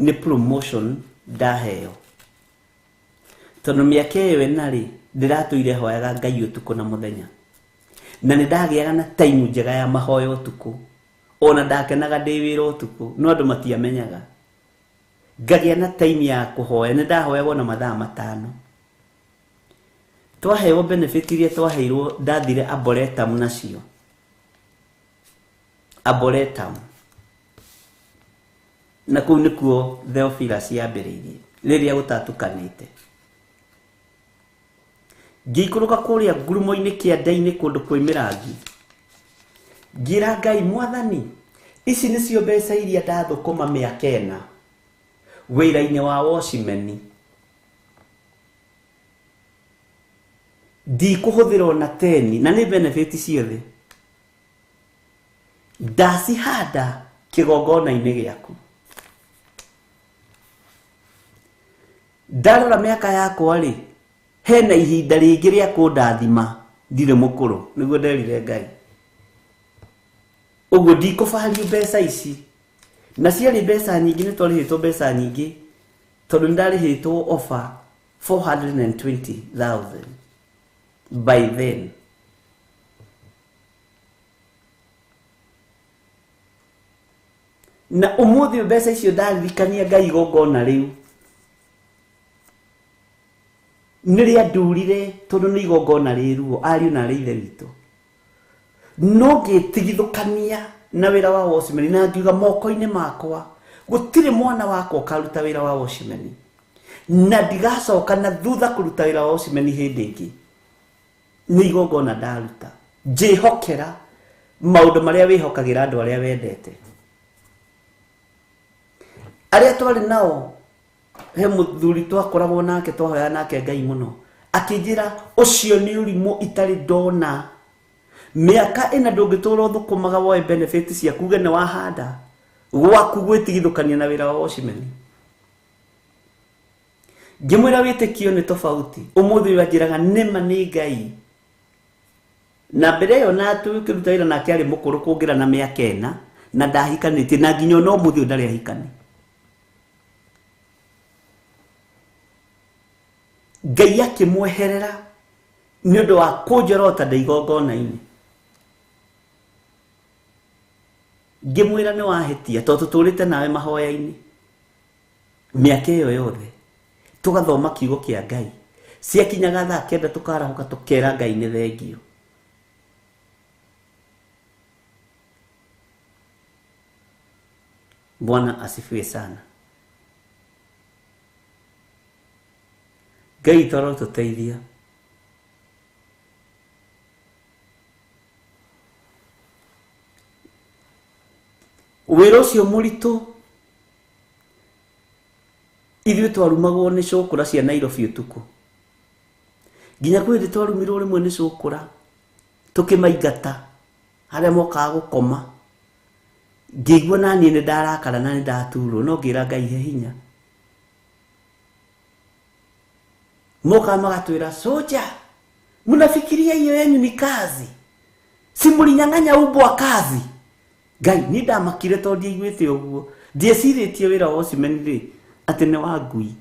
nĩ promotion ndaheo. Tondũ mĩaka ĩyo ĩna rĩ, ndĩratũire hoyaga Ngai ũtukũ na mũthenya. Na nĩ ndagĩaga na time njega ya mahoya ũtukũ. Ona ndakenaga ndĩ wĩra ũtukũ, no andũ matiamenyaga. Ngagĩa na time ya kũhoya, nĩ ndahoyagwo na mathaa 5. Twaheo benefit iria twaheirwo, ndathire Arboretum nacio. Arboretum. Na kũu nĩkuo Theophilus yambĩrĩirie, rĩrĩa gũtatukanĩte. Ngĩikũrũka kũrĩa ngurumo-inĩ kĩanda-inĩ kũndũ kwĩ mĩrangi. Ngĩra Ngai, Mwathani, ici nĩcio mbeca iria ndathũkũma mĩaka 4 wĩra-inĩ wa watchman. Ndikũhũthĩra ona 10, na nĩ benefit ciothe. Ndacihanda kĩgongona-inĩ gĩaku. Ndarora mĩaka yakwa rĩ, hena ihinda rĩngĩ rĩa kũndathima, ndirĩ mũkũrũ, nĩguo nderire Ngai. Ũguo ndikũbario mbeca ici. Na ciarĩ mbeca nyingĩ, nĩ twarĩhĩtwo mbeca nyingĩ, tondũ nĩ ndarĩhĩtwo offer 420,000 by then. Na ũmũthĩ mbeca icio ndaririkania Ngai igongona rĩu. Nĩ rĩandurire tondũ nĩ igongona rĩ ruo, ariũ na arĩ ithe witũ. No ngĩtigithũkania na wĩra wa watchman na ngiuga moko-inĩ makwa gũtirĩ mwana wakwa ũkaruta wĩra wa watchman. Na ndigacoka na thutha kũruta wĩra wa watchman hĩndĩ ĩngĩ. Nĩ igongona ndaruta. Njĩhokera maũndũ marĩa wĩhokagĩra andũ arĩa wendete. Arĩa twarĩ nao, he mũthuri twakoragwo nake, twahoyaga nake Ngai mũno. Akĩnjĩra ũcio nĩ ũrimũ itarĩ ndona. Mĩaka ĩna ndũngĩtũra ũthũkũmaga woe benefit ciaku uge nĩ wahanda. Gwaku gwĩtigithũkania na wĩra wa watchman. Ngĩmwĩra wĩtĩkio nĩ tofauti. Ũmũthĩ ũyũ anjĩraga nĩma nĩ Ngai. Na mbere ĩyo na tũkĩruta wĩra nake arĩ mũkũrũ kũngĩra na mĩaka 4, na ndahikanĩtie, na nginya ona ũmũthĩ ũyũ ndarĩ ahikani. Ngai akĩmweherera nĩ ũndũ wa kũnjorota ndĩ igongona-inĩ. Ngĩmwĩra nĩ wahĩtia tondũ tũtũrĩte nawe mahoya-inĩ mĩaka ĩyo yothe, tũgathoma kiugo kĩa Ngai. Ciakinyaga thaa 9 tũkarahũka tũkera Ngai nĩ thengio. Bwana asifiwe sana. Ngai witũ arotũteithia. Wĩra ũcio mũritũ ithuĩ twarumagwo nĩ cũkũra cia Nairobi ũtukũ. Nginya kwĩ hĩndĩ twarumirwo rĩmwe nĩ cũkũra, tũkĩmaingata harĩa mokaga gũkoma. Ngĩigua naniĩ nĩ ndarakara na nĩ ndaturwo, no ngĩra Ngai he hinya. Mokaga magatwĩra, soja, mnafikiria hiyo yenyu ni kazi? Si mlinyang'anya umbwa kazi? Ngai, niĩ ndamakire tondũ ndiaiguĩte ũguo. Ndiecirĩtie wĩra wa watchman rĩ, atĩ nĩ wa ngui.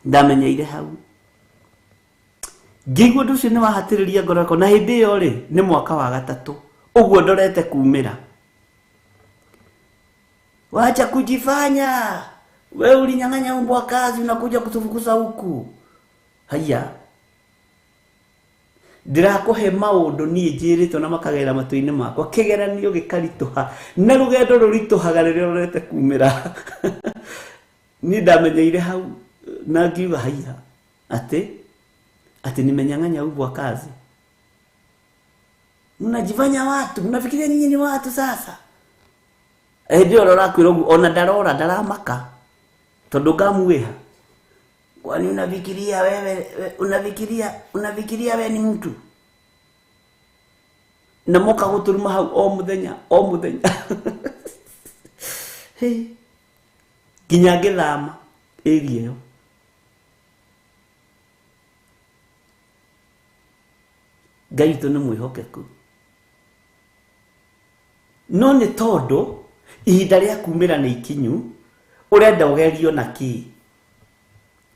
Ndamenyeire hau. Ngĩigua ũndũ ũcio nĩ wahatĩrĩria ngoro yakwa, na hĩndĩ ĩyo rĩ, nĩ mwaka wa 3. Ũguo ndorete kumĩra. Wacha kujifanya. Wewe ulinyang'anya umbwa kazi unakuja kutufukuza huku. Haya. Ndĩrakũhe maũndũ niĩ njĩrĩtwo na makagera matũ-inĩ makwa kĩgeranio gĩkaritũha na rũgendo rũritũhaga rĩrĩa rũrete kumĩra. Niĩ ndamenyeire hau na ngiuga haiya atĩ nimenyang'anya umbwa kazi. Mnajifanya watu, mnafikiria nyinyi ni watu sasa. Hĩndĩ ĩyo ũrakwĩra ũguo ona ndarora ndaramaka tondũ ngamwĩha. Kwani unafikiria wewe unafikiria wewe ni mtu? Na moka guturuma hau o muthenya o muthenya. Hey. Nginya ngithama area ĩyo. Ngai witũ nĩ mwĩhokeku. No nĩ tondũ ihinda rĩa kumĩra nĩ ikinyu, ũrenda ũgerio na kĩ?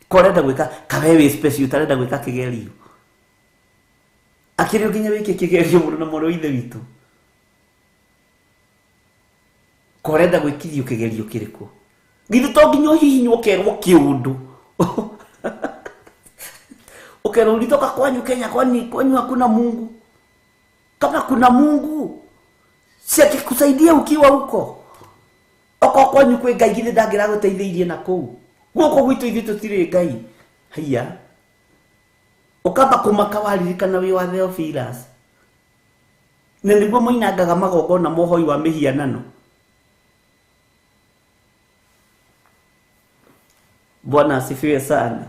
Ko ũrenda gwĩka kawe wĩ special ũtarenda gwĩka kĩgerio. Akĩrĩ nginya wĩke kĩgerio mũno na mũrũ wa ithe witũ. Ko ũrenda gwĩkithio kĩgerio kĩrĩkũ? Githĩ to nginya ũhihinywo ũkerwo kĩũndũ. Ũkerwo ulitoka kwanyu Kenya, kwani kwanyu hakuna Mungu? Kama kuna Mungu, si akikusaidia ukiwa huko. Oko kwanyu kwĩ Ngai githĩ ndangĩragũteithĩirie na kũu. Gũkũ gwitũ ithuĩ tũtirĩ Ngai. Haiya. Ũkamba kũmaka waririkana wĩ wa Theophilus. Na nĩguo moinangaga magongona mohoi wa mĩhianano. Bwana asifiwe sana.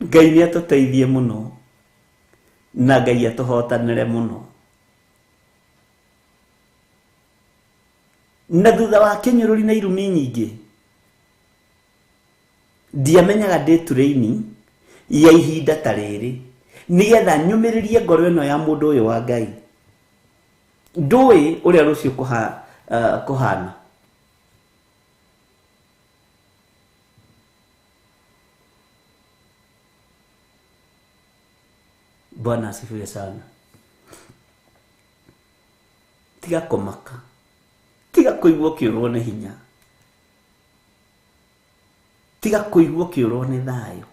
Ngai nĩ atũteithie mũno na Ngai atũhotanĩre mũno. Na thutha wa kĩnyũrũri na irumi nyingĩ ndiamenyaga ndĩ training ya ihinda ta rĩrĩ nĩgetha nyũmĩrĩrie ngoro ĩno ya mũndũ ũyũ wa Ngai. Ndũĩ ũrĩa rũciũ kũhana. Bwana asifiwe sana. Tiga kũmaka. Tiga kũigua ũkĩũrwo nĩ hinya. Tiga kũigua ũkĩũrwo nĩ thayũ.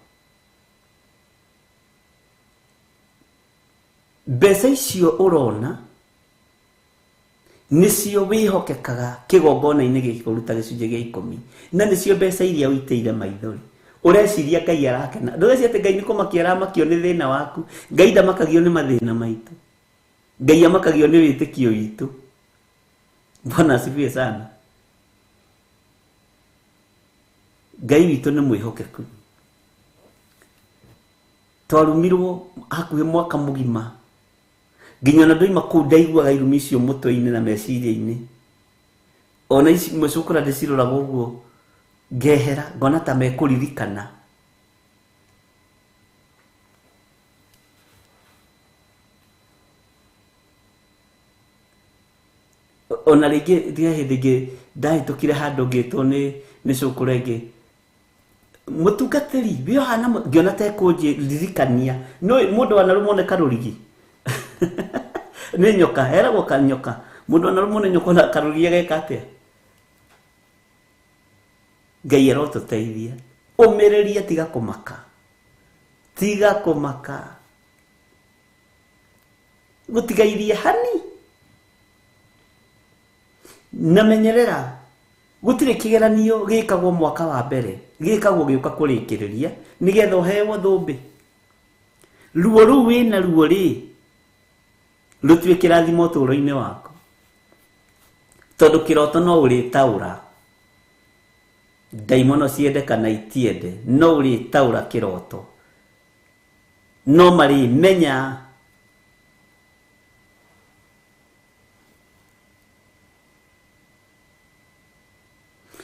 Mbeca icio ũrona nĩcio wĩhokekaga kĩgongona-inĩ gĩkĩ kũruta gĩcunjĩ gĩa 10 na nĩcio mbeca iria ũitĩire maithori. Ũreciria Ngai arakena. Ndũreciria atĩ Ngai nĩ kũmakia aramakio nĩ thĩna waku. Ngai ndamakagio nĩ mathĩna maitũ. Ngai amakagio nĩ wĩtĩkio witũ. Bwana asifiwe sana. Ngai witũ nĩ mwĩhokeku. Twarumirwo hakuhĩ mwaka mũgima. Nginya ona ndoima kũu ndaiguaga irumi icio mũtwe-inĩ na meciria-inĩ. Ona ici imwe cukura ndĩciroraga ũguo ngehera ngona ta mekũririkana. Ona rĩngĩ ndiga hĩndĩ ĩngĩ ndahĩtũkire handũ ngĩtwo nĩ cũkũra ĩngĩ. Mũtungatĩri wĩ ũhana ngĩona ta ekũnjĩririkania. No mũndũ wanarũmwo nĩ karũrigi. Nĩ nyoka, heragwo kanyoka. Mũndũ wanarũmwo nĩ nyoka na karũrigi ageka atĩa? Ngai arotũteithia. Ũmĩrĩria tiga kũmaka. Tiga kũmaka. Gũtigairie hani. Na menyerera gũtirĩ kĩgeranio gĩkagwo mwaka wa mbere, gĩkagwo gĩũka kũrĩkĩrĩria nĩgetha ũheo thũmbĩ. Ruo rũu wĩna ruo rĩ rũtuĩke kĩrathimo ũtũũro-inĩ waku. Tondũ kĩroto no ũrĩtaũra. Ndaimono ciende kana itiende, no ũrĩtaũra kĩroto. No marĩmenya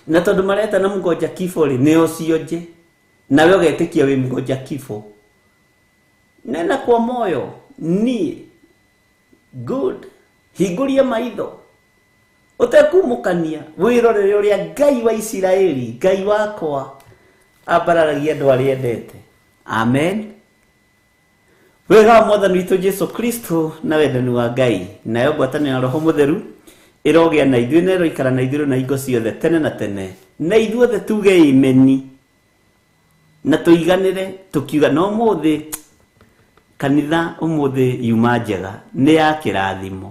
na tondũ mareta na mgonja kifo rĩ nĩ ũcio nje nawe ũgetĩkia wĩ mgonja kifo. Nena kwa moyo niĩ good hingũria maitho ũtekumũkania wĩrorere ũrĩa Ngai wa Isiraeli Ngai wakwa ambararagia andũ arĩa endete. Amen. Wega wa Mwathani witũ Jesu Kristo na wendani wa Ngai nayo ngwatanĩro ya Roho Mũtheru Ĩrogĩa na ithuĩ na ĩroikara na ithuĩ na hingo ciothe tene na tene. Na ithuothe tuge imeni na tũiganĩre tũkiuga no ũmũthĩ kanitha ũmũthĩ yuma njega nĩ ya kĩrathimo,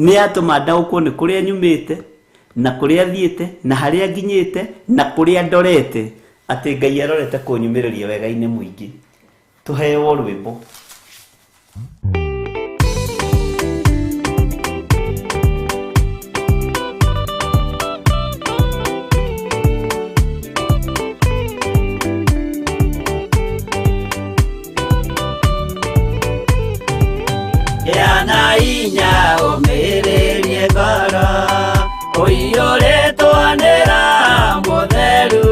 nĩ yatũma ndaũkwo nĩ kũrĩa nyumĩte na kũrĩa thiĩte na harĩa nginyĩte na kũrĩa ndorete, atĩ Ngai arorete kũnyumĩrĩria wega-inĩ mũingĩ. Tũheo rwĩmbo. Yana inya ũmĩrĩrie ngoro ũiyũrĩtwo nĩ Roho Mũtheru,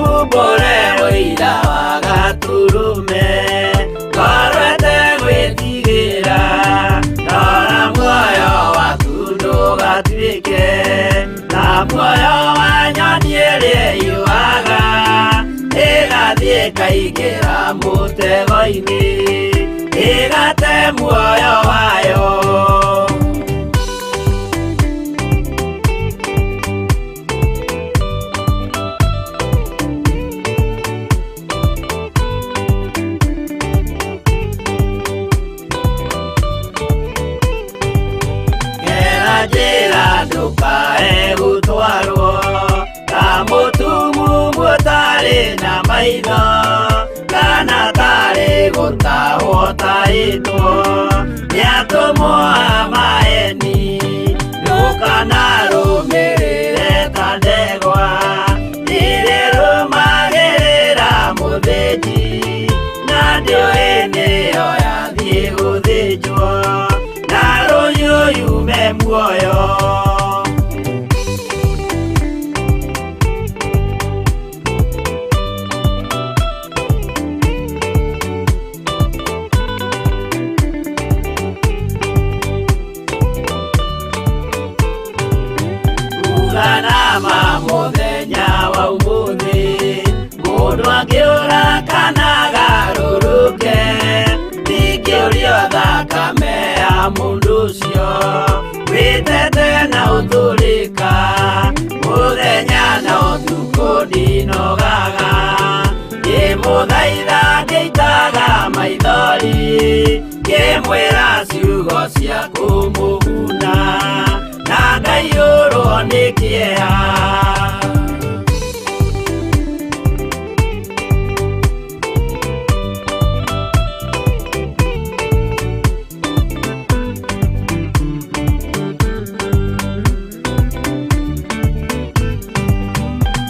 umbũre ũira wa Gatũrũme, ngoro ĩtegwĩtigĩra, rora muoyo waku ndũgatuĩke ta muoyo wa nyoni ĩrĩa ĩyũaga ĩgathiĩ ĩkaingĩra mũtego-inĩ ĩgate muoyo wayo. Gera njĩra ndũkae gũtwarwo ta mũtumumu ũtarĩ na maitho, kana tarĩ gũtahwo tahĩtwo nĩ atũmwo a maeni. Ndũkanarũmĩrĩre ta ndegwa ĩrĩrũmagĩrĩra mũthĩnji, na ndĩũĩ nĩyo yathiĩ gũthĩnjwo na rũhiũ yume muoyo. Uganama mũthenya wa ũmũthĩ, mũndũ angĩũra kana agarũrũke, ndingĩũrio thakame ya mũndũ ũcio wĩtete na ũtũrĩka, mũthenya na ũtukũ ndinogaga, ngĩmũthaitha ngĩitaga maithori, ngĩmwĩra ciugo cia kũmũguna, na ngaiyũrwo nĩ kĩeha.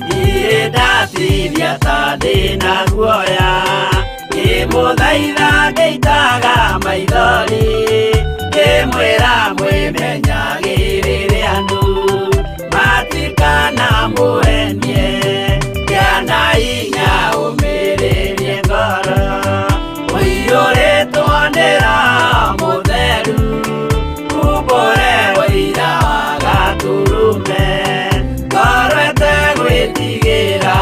Ndirĩ ndatithia ta ndĩna guoya, ngĩmũthaitha ngĩitaga maithori, ngĩmwĩra mwĩmenyagĩrĩre andũ matikanamũhenie, kĩana inya ũmĩrĩrie ngoro ũiyũrĩtwo nĩ Roho Mũtheru, umbũre ũira wa Gatũrũme, ngoro ĩtegwĩtigĩra.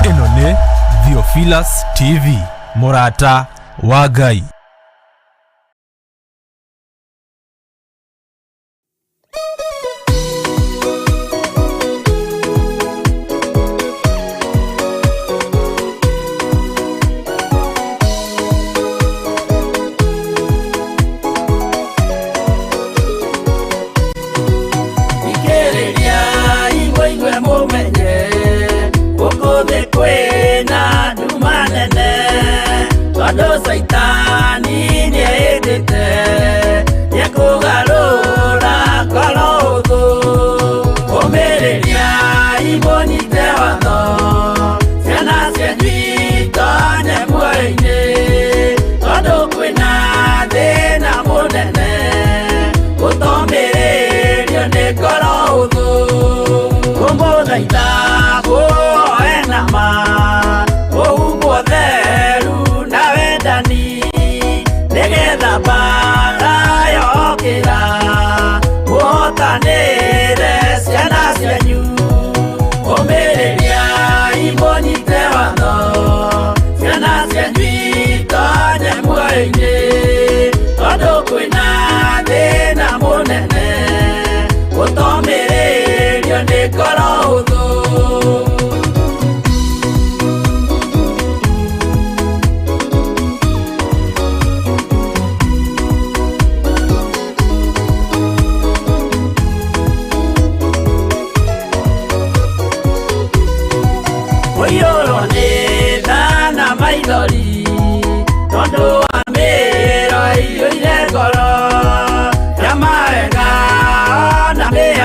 Ĩno nĩ Theophilus TV, mũrata wa Ngai. Ikĩrĩria igwe mũmenye gũkũ thĩ kwĩna nduma nene, tondũ Caitani nĩehĩtĩte nĩekũgarũra ngoro ũthũ. Ũmĩrĩria imũnyite watho, ciana cianyu itonye muoyo-inĩ, tondũ kwĩna thĩna mũnene gũtomĩrĩrio nĩ ngoro ũthũ. Kũmũthaitha Mũiyũrwo nĩ tha na maithori tondũ wa mĩĩro ĩiyũire ngoro ya mawega na mĩhaka.